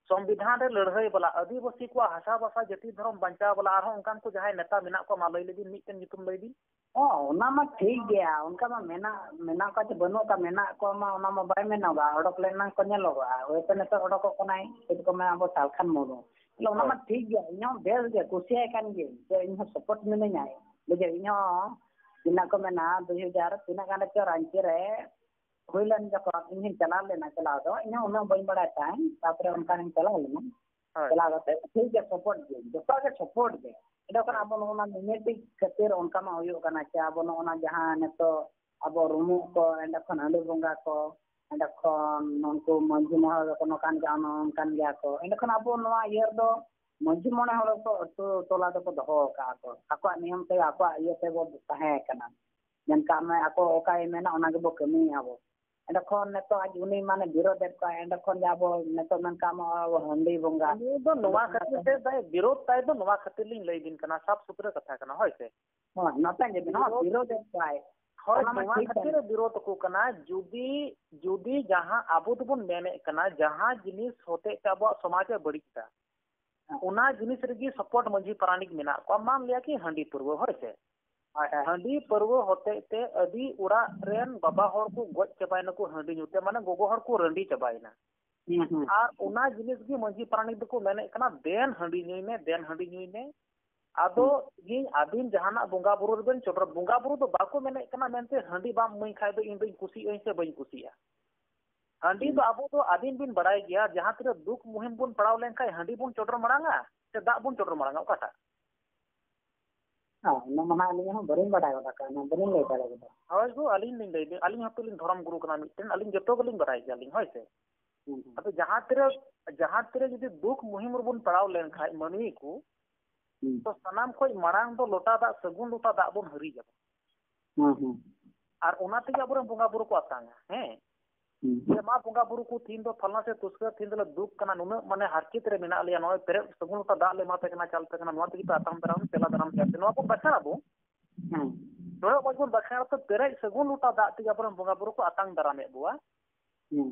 ᱥᱚᱝᱵᱤᱫᱷᱟᱱ ᱨᱮ ᱞᱟᱹᱲᱦᱟᱹᱭ ᱵᱟᱞᱟ, ᱟᱹᱫᱤᱵᱟᱹᱥᱤ ᱠᱚᱣᱟᱜ ᱦᱟᱥᱟ ᱵᱷᱟᱥᱟ ᱡᱟᱹᱛᱤ ᱫᱷᱚᱨᱚᱢ ᱵᱟᱧᱪᱟᱣ ᱵᱟᱞᱟ ᱟᱨᱦᱚᱸ ᱚᱱᱠᱟᱱ ᱠᱚ ᱡᱟᱦᱟᱸᱭ ᱱᱮᱛᱟ ᱢᱮᱱᱟᱜ ᱠᱚᱣᱟ, ᱢᱟ ᱞᱟᱹᱭ ᱞᱮᱵᱤᱱ, ᱢᱤᱫᱴᱮᱱ ᱧᱩᱛᱩᱢ ᱞᱟᱹᱭ ᱵᱤᱱ᱾ ᱦᱚᱸ, ᱚᱱᱟ ᱢᱟ ᱴᱷᱤᱠ ᱜᱮᱭᱟ, ᱚᱱᱠᱟ ᱢᱟ ᱢᱮᱱᱟᱜ, ᱢᱮᱱᱟᱜ ᱠᱚᱣᱟ ᱪᱮ ᱵᱟᱹᱱᱩᱜ ᱠᱚᱣᱟ, ᱢᱮᱱᱟᱜ ᱠᱚᱣᱟ ᱢᱟ, ᱚᱱᱟ ᱢᱟ ᱵᱟᱭ ᱢᱮᱱᱚᱜᱚᱜᱼᱟ, ᱚᱰᱚᱠ ᱞᱮᱱ ᱮᱱᱟᱝ ᱠᱚ ᱧᱮᱞᱚᱜᱚᱜᱼᱟ᱾ ᱦᱳᱭᱛᱳ ᱱᱤᱛᱚᱜ ᱚᱰᱚᱠᱚᱜ ᱠᱟᱱᱟᱭ, ᱪᱮᱫ ᱠᱚ ᱢᱮᱱᱟ, ᱟᱵᱚ ᱥᱟᱞᱠᱷᱟᱱ ᱢᱩᱨᱢᱩ᱾ ᱛᱟᱦᱞᱮ ᱚᱱᱟ ᱢᱟ ᱦᱳᱭ᱾ ᱴᱷᱤᱠ ᱜᱮᱭᱟ, ᱤᱧ ᱦᱚᱸ ᱵᱮᱥ ᱜᱮ ᱠᱩᱥᱤᱭᱟᱭ ᱠᱟᱱ ᱜᱤᱭᱟᱹᱧ, ᱡᱮ ᱤᱧ ᱦᱚᱸ support ᱢᱤᱱᱟᱹᱧᱟ, ᱵᱩᱡᱷᱟᱹᱣ, ᱤᱧ ᱦᱚᱸ ᱛᱤᱱᱟᱹᱜ ᱠᱚ ᱢᱮᱱᱟ, ᱫᱩᱭ ᱦᱟᱡᱟᱨ ᱛᱤᱱᱟᱹᱜ ᱜᱟᱱ ᱨᱮᱪᱚ ᱨᱟᱸᱪᱤ ᱨᱮ ᱦᱩᱭ ᱞᱮᱱ ᱡᱚᱠᱷᱚᱱ ᱤᱧ ᱦᱚᱸᱧ ᱪᱟᱞᱟᱣ ᱞᱮᱱᱟ, ᱪᱟᱞᱟᱣ ᱫᱚ ᱤᱧ ᱦᱚᱸ ᱩᱱᱟᱹᱜ ᱵᱟᱹᱧ ᱵᱟᱲᱟᱭ ᱛᱟᱦᱮᱸᱫ, ᱛᱟᱨᱯᱚᱨᱮ ᱚᱱᱠᱟᱧ ᱪᱟᱞᱟᱣ ᱞᱮᱱᱟ᱾ ᱦᱳᱭ᱾ ᱪᱟᱞᱟᱣ ᱠᱟᱛᱮ ᱴᱷᱤᱠ ᱜᱮ support ᱜᱮ, ᱡᱚᱛᱚ ᱜᱮ support ᱜᱮ᱾ ᱮᱸᱰᱮᱠᱷᱟᱱ ᱦᱳᱭ᱾ ᱟᱵᱚ ᱱᱚᱜᱼᱚ ᱱᱟ mimetic ᱠᱷᱟᱹᱛᱤᱨ ᱚᱱᱠᱟ ᱢᱟ ᱦᱩᱭᱩᱜ ᱠᱟᱱᱟ, ᱪᱮ ᱟᱵᱚ ᱱᱚᱜᱼᱚ ᱱᱟ ᱡᱟᱦᱟᱸ ᱱᱤᱛᱚᱜ ᱟᱵᱚ ᱨᱩᱢᱩᱜ ᱠᱚ, ᱮᱸᱰᱮᱠᱷᱚᱱ ᱦᱟᱺᱰᱤ ᱵᱚᱸᱜᱟ ᱠᱚ, ᱮᱸᱰᱮᱠᱷᱚᱱ ᱩᱱᱠᱩ ᱢᱟᱹᱡᱷᱤ ᱢᱚᱬᱮ ᱦᱚᱲ ᱫᱚᱠᱚ ᱱᱚᱝᱠᱟᱱ ᱜᱮᱭᱟ, ᱱᱚᱝᱠᱟᱱ ᱜᱮᱭᱟ ᱠᱚ᱾ ᱮᱸᱰᱮᱠᱷᱚᱱ ᱟᱵᱚ ᱱᱚᱣᱟ ᱤᱭᱟᱹ ᱨᱮᱫᱚ ᱢᱟᱹᱡᱷᱤ ᱢᱚᱬᱮ ᱦᱚᱲ ᱠᱚ ᱟᱹᱛᱩ ᱴᱚᱞᱟ ᱫᱚᱠᱚ ᱫᱚᱦᱚ ᱟᱠᱟᱫᱼᱟ ᱠᱚ, ᱟᱠᱚᱣᱟᱜ ᱱᱤᱭᱚᱢ ᱛᱮ, ᱟᱠᱚᱣᱟᱜ ᱤᱭᱟᱹ ᱛᱮᱵᱚ ᱛᱟᱦᱮᱸ ᱠᱟᱱᱟ᱾ ᱢᱮᱱ ᱠᱟᱜ ᱢᱮ, ᱟᱠᱚ ᱚᱠᱟᱭ ᱢᱮᱱᱟ, ᱚᱱᱟ ᱜᱮᱵᱚ ᱠᱟᱹᱢᱤᱭᱟ ᱟᱵᱚ᱾ ᱮᱸᱰᱮᱠᱷᱚᱱ ᱱᱤᱛᱚᱜ ᱟᱡ ᱩᱱᱤ ᱢᱟᱱᱮ ᱵᱤᱨᱳᱫᱷ ᱮᱫ ᱠᱚᱣᱟ, ᱮᱸᱰᱮᱠᱷᱚᱱ ᱡᱮ ᱟᱵᱚ ᱱᱤᱛᱚᱜ ᱢᱮᱱ ᱠᱟᱜ ᱢᱮ, ᱟᱵᱚ ᱦᱟᱺᱰᱤ ᱵᱚᱸᱜᱟ᱾ ᱩᱱᱤ ᱫᱚ ᱱᱚᱣᱟ ᱠᱷᱟᱹᱛᱤᱨ ᱛᱮ ᱫᱟᱭ, ᱵᱤᱨᱳᱫᱷ ᱛᱟᱭ ᱫᱚ ᱱᱚᱣᱟ ᱠᱷᱟᱹᱛᱤᱨ ᱞᱤᱧ ᱞᱟᱹᱭ ᱵᱤᱱ ᱠᱟᱱᱟ, ᱥᱟᱯ ᱥᱩᱛᱨᱟᱹ ᱠᱟᱛᱷᱟ ᱠᱟᱱᱟ, ᱦᱳᱭ ᱥᱮ? ᱦᱳᱭ, ᱱᱚᱛᱮ ᱜᱮ ᱵᱤᱱ, ᱦᱳᱭ, ᱵᱤᱨᱳᱫᱷ᱾ ᱵᱤᱨᱳᱫᱷ ᱮᱫ ᱠᱚᱣᱟᱭ᱾ ᱦᱳᱭ, ᱚᱱᱟ ᱢᱟ ᱱᱚᱣᱟ ᱴᱷᱤᱠ ᱠᱷᱟᱹᱛᱤᱨ ᱠᱟᱱ᱾ ᱵᱤᱨᱳᱫᱷ ᱟᱠᱚ ᱠᱟᱱᱟ᱾ ᱡᱩᱫᱤ, ᱡᱩᱫᱤ ᱡᱟᱦᱟᱸ ᱟᱵᱚ ᱫᱚᱵᱚᱱ ᱢᱮᱱᱮᱫ ᱠᱟᱱᱟ, ᱡᱟᱦᱟᱸ ᱡᱤᱱᱤᱥ ᱦᱚᱛᱮᱡ ᱛᱮ ᱟᱵᱚᱣᱟᱜ ᱥᱚᱢᱟᱡᱽ ᱮ ᱵᱟᱹᱲᱤᱡ ᱮᱫᱟ, ᱦᱮᱸ᱾ ᱚᱱᱟ ᱡᱤᱱᱤᱥ ᱨᱮᱜᱮ ᱥᱚᱯᱚᱴ ᱢᱟᱹᱡᱷᱤ ᱯᱟᱨᱟᱱᱤᱠ ᱢᱮᱱᱟᱜ ᱠᱚᱣᱟ᱾ ᱢᱟᱱ ᱞᱤᱭᱟ ᱠᱤ ᱦᱟᱺᱰᱤ ᱯᱟᱹᱨᱣᱟᱹ, ᱦᱳᱭ ᱥᱮ? ᱦᱳᱭ, ᱦᱳᱭ᱾ ᱦᱟᱺᱰᱤ ᱯᱟᱹᱨᱣᱟᱹ ᱦᱚᱛᱮᱡ ᱛᱮ ᱟᱹᱰᱤ ᱚᱲᱟᱜ ᱨᱮᱱ ᱵᱟᱵᱟ ᱦᱚᱲ ᱠᱚ ᱜᱚᱡ ᱪᱟᱵᱟᱭᱮᱱᱟ ᱠᱚ ᱦᱟᱺᱰᱤ ᱧᱩ ᱛᱮ, ᱢᱟᱱᱮ ᱜᱚᱜᱚ ᱦᱚᱲ ᱠᱚ ᱨᱟᱺᱰᱤ ᱪᱟᱵᱟᱭᱮᱱᱟ᱾ ᱦᱩᱸ, ᱦᱩᱸ᱾ ᱟᱨ ᱚᱱᱟ ᱡᱤᱱᱤᱥ ᱜᱮ ᱢᱟᱹᱡᱷᱤ ᱯᱟᱨᱟᱱᱤᱠ ᱫᱚᱠᱚ ᱢᱮᱱᱮᱫ ᱠᱟᱱᱟ, "ᱫᱮᱱ ᱦᱟᱺᱰᱤ ᱧᱩᱭ ᱢᱮ, ᱫᱮᱱ ᱦᱟᱺᱰᱤ ᱧᱩᱭ ᱢᱮ᱾" ᱟᱫᱚ ᱦᱩᱸ᱾ ᱛᱤᱦᱤᱧ ᱟᱹᱵᱤᱱ ᱡᱟᱦᱟᱱᱟᱜ ᱵᱚᱸᱜᱟ ᱵᱩᱨᱩ ᱨᱮᱵᱮᱱ ᱪᱚᱰᱚᱨ, ᱵᱚᱸᱜᱟ ᱵᱩᱨᱩ ᱫᱚ ᱵᱟᱠᱚ ᱢᱮᱱᱮᱫ ᱠᱟᱱᱟ ᱢᱮᱱᱛᱮ, ᱦᱟᱺᱰᱤ ᱵᱟᱢ ᱤᱢᱟᱹᱧ ᱠᱷᱟᱡ ᱫᱚ ᱤᱧ ᱫᱚᱧ ᱠᱩᱥᱤᱜ ᱟᱹᱧ ᱥᱮ ᱵᱟᱹᱧ ᱠᱩᱥᱤᱜᱼᱟ᱾ ᱦᱟᱺᱰᱤ ᱦᱩᱸ᱾ ᱫᱚ ᱟᱵᱚ ᱫᱚ, ᱟᱹᱵᱤᱱ ᱵᱤᱱ ᱵᱟᱲᱟᱭ ᱜᱮᱭᱟ, ᱡᱟᱦᱟᱸ ᱛᱤᱱᱟᱹᱜ ᱫᱩᱠ ᱢᱩᱦᱤᱢ ᱵᱚᱱ ᱯᱟᱲᱟᱣ ᱞᱮᱱᱠᱷᱟᱡ ᱦᱟᱺᱰᱤ ᱵᱚᱱ ᱪᱚᱰᱚᱨ ᱢᱟᱲᱟᱝᱟ ᱥᱮ ᱫᱟᱜ ᱵᱚᱱ ᱪᱚᱰᱚᱨ ᱢᱟᱲᱟᱝᱟ, ᱚᱠᱟᱴᱟᱜ? ᱦᱮᱸ, ᱚᱱᱟ ᱢᱟ ᱱᱟᱦᱟᱜ ᱟᱹᱞᱤᱧ ᱦᱚᱸ ᱵᱟᱹᱞᱤᱧ ᱵᱟᱰᱟᱭ ᱜᱚᱫ ᱟᱠᱟᱫᱼᱟ, ᱚᱱᱟ ᱵᱟᱹᱞᱤᱧ ᱞᱟᱹᱭ ᱫᱟᱲᱮ ᱜᱚᱫᱟ᱾ ᱦᱳᱭ ᱜᱳ, ᱟᱹᱞᱤᱧ ᱞᱤᱧ ᱞᱟᱹᱭ ᱫᱟ, ᱟᱹᱞᱤᱧ ᱦᱚᱸᱛᱚ ᱞᱤᱧ ᱫᱷᱚᱨᱚᱢ ᱜᱩᱨᱩ ᱠᱟᱱᱟ ᱢᱤᱫᱴᱮᱱ, ᱟᱹᱞᱤᱧ ᱡᱚᱛᱚ ᱜᱮᱞᱤᱧ ᱵᱟᱰᱟᱭ ᱜᱮᱭᱟᱞᱤᱧ, ᱦᱳᱭ ᱥᱮ᱾ ᱦᱩᱸ, ᱦᱩᱸ᱾ ᱟᱫᱚ ᱡᱟᱦᱟᱸ ᱛᱤᱨᱮ, ᱡᱟᱦᱟᱸ ᱛᱤᱨᱮ ᱡᱩᱫᱤ ᱫᱩᱠ ᱢᱩᱦᱤᱢ ᱨᱮᱵᱚᱱ ᱯᱟᱲᱟᱣ ᱞᱮᱱᱠᱷᱟᱡ ᱢᱟᱹᱱᱢᱤ ᱠᱚ, ᱦᱩᱸ᱾ ᱛᱚ ᱥᱟᱱᱟᱢ ᱠᱷᱚᱡ ᱢᱟᱲᱟᱝ ᱫᱚ ᱞᱚᱴᱟ ᱫᱟᱜ, ᱥᱟᱹᱜᱩᱱ ᱞᱚᱴᱟ ᱫᱟᱜ ᱵᱚᱱ ᱦᱤᱨᱤᱡᱟ᱾ ᱦᱩᱸ, ᱦᱩᱸ᱾ ᱟᱨ ᱚᱱᱟ ᱛᱮᱜᱮ ᱟᱵᱚᱨᱮᱱ ᱵᱚᱸᱜᱟ ᱵᱩᱨᱩ ᱠᱚ ᱟᱛᱟᱝᱟ, ᱦᱮᱸ᱾ ᱦᱩᱸ᱾ ᱡᱮ ᱢᱟ ᱵᱚᱸᱜᱟ ᱵᱩᱨᱩ ᱠᱚ, ᱛᱤᱦᱤᱧ ᱫᱚ ᱯᱷᱟᱞᱱᱟ ᱥᱮ ᱛᱩᱥᱠᱟᱹ, ᱛᱤᱦᱤᱧ ᱫᱚᱞᱮ ᱫᱩᱠ ᱠᱟᱱᱟ, ᱱᱩᱱᱟᱹᱜ ᱢᱟᱱᱮ ᱦᱟᱨᱠᱮᱛ ᱨᱮ ᱢᱮᱱᱟᱜ ᱞᱮᱭᱟ, ᱱᱚᱜᱼᱚᱭ ᱯᱮᱨᱮᱡ ᱥᱟᱹᱜᱩᱱ ᱞᱚᱴᱟ ᱫᱟᱜ ᱞᱮ ᱮᱢᱟ ᱯᱮ ᱠᱟᱱᱟ, ᱪᱟᱞ ᱯᱮ ᱠᱟᱱᱟ, ᱱᱚᱣᱟ ᱛᱮᱜᱮ ᱯᱮ ᱟᱛᱟᱝ ᱫᱟᱨᱟᱢ, ᱛᱮᱞᱟ ᱫᱟᱨᱟᱢ ᱯᱮᱭᱟ ᱯᱮ, ᱱᱚᱣᱟ ᱵᱚᱱ ᱵᱟᱠᱷᱮᱲ ᱟᱵᱚ᱾ ᱦᱩᱸ᱾ ᱱᱚᱣᱟ ᱢᱚᱡᱽ ᱵᱚᱱ ᱵᱟᱠᱷᱮᱲ ᱛᱮ ᱯᱮᱨᱮᱡ ᱥᱟᱹᱜᱩᱱ ᱞᱚᱴᱟ ᱫᱟᱜ ᱛᱮᱜᱮ ᱟᱵᱚᱨᱮᱱ ᱵᱚᱸᱜᱟ ᱵᱩᱨᱩ ᱠᱚ ᱟᱛᱟᱝ ᱫᱟᱨᱟᱢᱮᱫ ᱵᱚᱣᱟ᱾ ᱦᱩᱸ᱾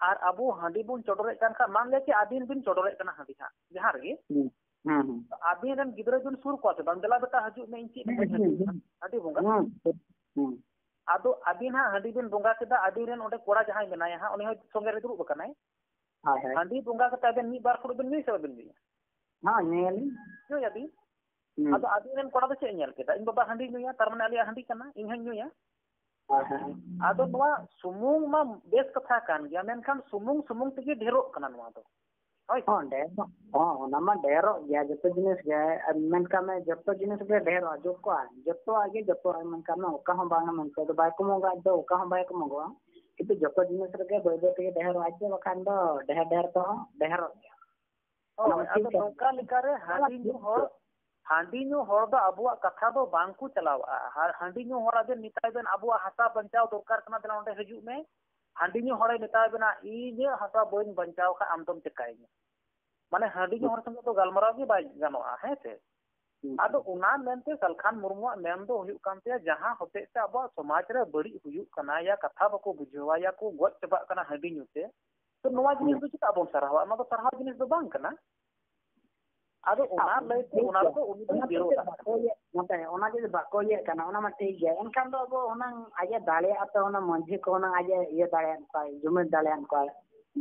ᱟᱨ ᱟᱵᱚ ᱦᱟᱺᱰᱤ ᱵᱚᱱ ᱪᱚᱰᱚᱨᱮᱫ ᱠᱟᱱ ᱠᱷᱟᱱ, ᱢᱟᱱ ᱞᱮ ᱪᱮᱫ ᱟᱹᱵᱤᱱ ᱵᱤᱱ ᱪᱚᱰᱚᱨᱮᱫ ᱠᱟᱱᱟ ᱦᱟᱺᱰᱤ ᱦᱟᱸᱜ ᱡᱟᱦᱟᱸ ᱨᱮᱜᱮ, ᱦᱩᱸ, ᱦᱩᱸ, ᱦᱩᱸ᱾ ᱟᱹᱵᱤᱱ ᱨᱮᱱ ᱜᱤᱫᱽᱨᱟᱹ ᱵᱤᱱ ᱥᱩᱨ ᱠᱚᱣᱟ ᱥᱮ ᱵᱟᱝ? "ᱫᱮᱞᱟ ᱵᱮᱴᱟ ᱦᱤᱡᱩᱜ ᱢᱮ, ᱤᱧ ᱪᱮᱫ ᱦᱩᱸ, ᱦᱟᱺᱰᱤ ᱦᱩᱸ, ᱵᱚᱸᱜᱟ᱾" ᱦᱩᱸ᱾ ᱦᱩᱸ᱾ ᱟᱫᱚ ᱟᱹᱵᱤᱱ ᱦᱟᱸᱜ ᱦᱟᱺᱰᱤ ᱵᱤᱱ ᱵᱚᱸᱜᱟ ᱠᱮᱫᱟ, ᱟᱹᱵᱤᱱ ᱨᱮᱱ ᱚᱸᱰᱮ ᱠᱚᱲᱟ ᱡᱟᱦᱟᱸᱭ ᱢᱮᱱᱟᱭᱟ ᱦᱟᱸᱜ, ᱩᱱᱤ ᱦᱚᱸ ᱥᱚᱸᱜᱮ ᱨᱮ ᱫᱩᱲᱩᱵ ᱟᱠᱟᱱᱟᱭ᱾ ᱦᱳᱭ, ᱦᱳᱭ᱾ ᱦᱟᱺᱰᱤ ᱵᱚᱸᱜᱟ ᱠᱟᱛᱮ ᱟᱵᱮᱱ ᱢᱤᱫ ᱵᱟᱨ ᱯᱷᱩᱲᱩᱜ ᱵᱮᱱ ᱧᱩᱭᱟ ᱥᱮ ᱵᱟᱵᱮᱱ ᱧᱩᱭᱟ? ᱦᱮᱸ, ᱧᱩᱭᱟᱞᱤᱧ᱾ ᱧᱩᱭᱟᱵᱤᱱ? ᱦᱩᱸ᱾ ᱟᱫᱚ ᱟᱵᱤᱱ ᱨᱮᱱ ᱠᱚᱲᱟ ᱫᱚ ᱪᱮᱫ ᱮ ᱧᱮᱞ ᱠᱮᱫᱟ? ᱤᱧ ᱵᱟᱵᱟ ᱦᱟᱺᱰᱤ ᱧᱩᱭᱟ, ᱛᱟᱨ ᱢᱟᱱᱮ ᱟᱞᱮᱭᱟᱜ ᱦᱟᱺᱰᱤ ᱠᱟᱱᱟ, ᱤᱧ ᱦᱚᱸᱧ ᱧᱩᱭᱟ᱾ ᱦᱳᱭ, ᱦᱳᱭ᱾ ᱟᱫᱚ ᱱᱚᱣᱟ ᱥᱩᱢᱩᱝ ᱢᱟ ᱵᱮᱥ ᱠᱟᱛᱷᱟ ᱠᱟᱱ ᱜᱮᱭᱟ, ᱢᱮᱱᱠᱷᱟᱱ ᱥᱩᱢᱩᱝ ᱥᱩᱢᱩᱝ ᱛᱮᱜᱮ ᱰᱷᱮᱨᱚᱜ ᱠᱟᱱᱟ ᱱᱚᱣᱟ ᱫᱚ᱾ ᱦᱳᱭ᱾ ᱦᱚᱸ, ᱰᱷᱮᱨ ᱫᱚ, ᱦᱚᱸ, ᱚᱱᱟ ᱢᱟ ᱰᱷᱮᱨᱚᱜ ᱜᱮᱭᱟ, ᱡᱚᱛᱚ ᱡᱤᱱᱤᱥ ᱜᱮ᱾ ᱟᱨ ᱢᱮᱱ ᱠᱟᱜ ᱢᱮ, ᱡᱚᱛᱚ ᱡᱤᱱᱤᱥ ᱜᱮ ᱰᱷᱮᱨᱚᱜᱼᱟ, ᱡᱚᱛᱚᱣᱟᱜ ᱜᱮ, ᱡᱚᱛᱚᱣᱟᱜ ᱢᱮᱱ ᱠᱟᱜ ᱢᱮ, ᱚᱠᱟ ᱦᱚᱸ ᱵᱟᱝᱟ ᱢᱮᱱᱛᱮ ᱫᱚ ᱵᱟᱭ ᱠᱚᱢᱚᱜᱚᱜᱼᱟ, ᱟᱡ ᱫᱚ ᱚᱠᱟ ᱦᱚᱸ ᱵᱟᱭ ᱠᱚᱢᱚᱜᱚᱜᱼᱟ᱾ ᱠᱤᱱᱛᱩ ᱡᱚᱛᱚ ᱡᱤᱱᱤᱥ ᱨᱮᱜᱮ ᱵᱟᱹᱭ ᱵᱟᱹᱭ ᱛᱮᱜᱮ ᱰᱷᱮᱨᱚᱜᱼᱟ, ᱟᱡ ᱫᱚ, ᱵᱟᱠᱷᱟᱱ ᱫᱚ ᱰᱷᱮᱨ ᱰᱷᱮᱨ ᱛᱮᱦᱚᱸ ᱰᱷᱮᱨᱚᱜ ᱜᱮᱭᱟ᱾ ᱦᱳᱭ, ᱚᱱᱟ ᱢᱟ ᱴᱷᱤᱠ ᱟᱫᱚ ᱠᱟᱱ ᱱᱚᱝᱠᱟ ᱞᱮᱠᱟᱨᱮ ᱦᱟᱺᱰᱤ ᱧᱩ ᱦᱚᱲ, ᱦᱟᱺᱰᱤ ᱧᱩ ᱦᱚᱲ ᱫᱚ ᱟᱵᱚᱣᱟᱜ ᱠᱟᱛᱷᱟ ᱫᱚ ᱵᱟᱝ ᱠᱚ ᱪᱟᱞᱟᱣᱟᱜᱼᱟ᱾ ᱟᱨ ᱦᱟᱺᱰᱤ ᱧᱩ ᱦᱚᱲ ᱟᱵᱮᱱ ᱢᱮᱛᱟᱭ ᱵᱮᱱ, "ᱟᱵᱚᱣᱟᱜ ᱦᱟᱥᱟ ᱵᱟᱧᱪᱟᱣ ᱫᱚᱨᱠᱟᱨ ᱠᱟᱱᱟ, ᱫᱮᱞᱟ ᱱᱚᱸᱰᱮ ᱦᱤᱡᱩᱜ ᱢᱮ", ᱦᱟᱺᱰᱤ ᱧᱩ ᱦᱚᱲᱮ ᱢᱮᱛᱟᱭ ᱵᱮᱱᱟ, "ᱤᱧᱟᱹᱜ ᱦᱟᱥᱟ ᱵᱟᱹᱧ ᱵᱟᱧᱪᱟᱣ ᱠᱷᱟᱱ ᱟᱢ ᱫᱚᱢ ᱪᱮᱠᱟᱭᱤᱧᱟ?" ᱢᱟᱱᱮ ᱦᱟᱺᱰᱤ ᱧᱩ ᱦᱚᱲ ᱥᱚᱸᱜᱮ ᱫᱚ ᱜᱟᱞᱢᱟᱨᱟᱣ ᱜᱮ ᱵᱟᱭ ᱜᱟᱱᱚᱜᱼᱟ, ᱦᱮᱸ ᱥᱮ? ᱟᱫᱚ ᱚᱱᱟ ᱢᱮᱱᱛᱮ ᱥᱟᱞᱠᱷᱟᱱ ᱢᱩᱨᱢᱩᱣᱟᱜ ᱢᱮᱱ ᱫᱚ ᱦᱩᱭᱩᱜ ᱠᱟᱱ ᱛᱟᱭᱟ, ᱡᱟᱦᱟᱸ ᱦᱚᱛᱮᱡ ᱛᱮ ᱟᱵᱚᱣᱟᱜ ᱥᱚᱢᱟᱡᱽ ᱨᱮ ᱵᱟᱹᱲᱤᱡ ᱦᱩᱭᱩᱜ ᱠᱟᱱᱟ, ᱭᱟ ᱠᱟᱛᱷᱟ ᱵᱟᱠᱚ ᱵᱩᱡᱷᱟᱹᱣᱟ, ᱭᱟ ᱠᱚ ᱜᱚᱡ ᱪᱟᱵᱟᱜ ᱠᱟᱱᱟ ᱦᱟᱺᱰᱤ ᱧᱩ ᱛᱮ, ᱛᱚ ᱱᱚᱣᱟ ᱡᱤᱱᱤᱥ ᱫᱚ ᱪᱮᱫᱟᱜ ᱵᱚᱱ ᱥᱟᱨᱦᱟᱣᱟ? ᱚᱱᱟ ᱫᱚ ᱥᱟᱨᱦᱟᱣ ᱡᱤᱱᱤᱥ ᱫᱚ ᱵᱟᱝ ᱠᱟᱱᱟ᱾ ᱟᱫᱚ ᱚᱱᱟ ᱞᱟᱹᱭᱛᱮ ᱚᱱᱟ ᱨᱮᱫᱚ ᱩᱱᱤ ᱫᱚᱭ ᱵᱤᱨᱳᱫᱟ᱾ ᱵᱟᱠᱚ ᱤᱭᱟᱹᱜ, ᱱᱚᱛᱮ ᱚᱱᱟ ᱡᱩᱫᱤ ᱵᱟᱠᱚ ᱤᱭᱟᱹᱜ ᱠᱟᱱᱟ, ᱚᱱᱟ ᱢᱟ ᱴᱷᱤᱠ ᱜᱮᱭᱟ᱾ ᱮᱱᱠᱷᱟᱱ ᱫᱚ ᱟᱵᱚ ᱦᱩᱱᱟᱹᱝ ᱟᱡ ᱮ ᱫᱟᱲᱮᱭᱟᱜᱼᱟ ᱛᱚ, ᱚᱱᱟ ᱢᱟᱹᱡᱷᱤ ᱠᱚ ᱦᱩᱱᱟᱹᱝ ᱟᱡ ᱮ ᱤᱭᱟᱹ ᱫᱟᱲᱮᱭᱟᱜ ᱠᱚᱣᱟᱭ, ᱡᱩᱢᱤᱫ ᱫᱟᱲᱮᱭᱟᱜ ᱠᱚᱣᱟᱭ,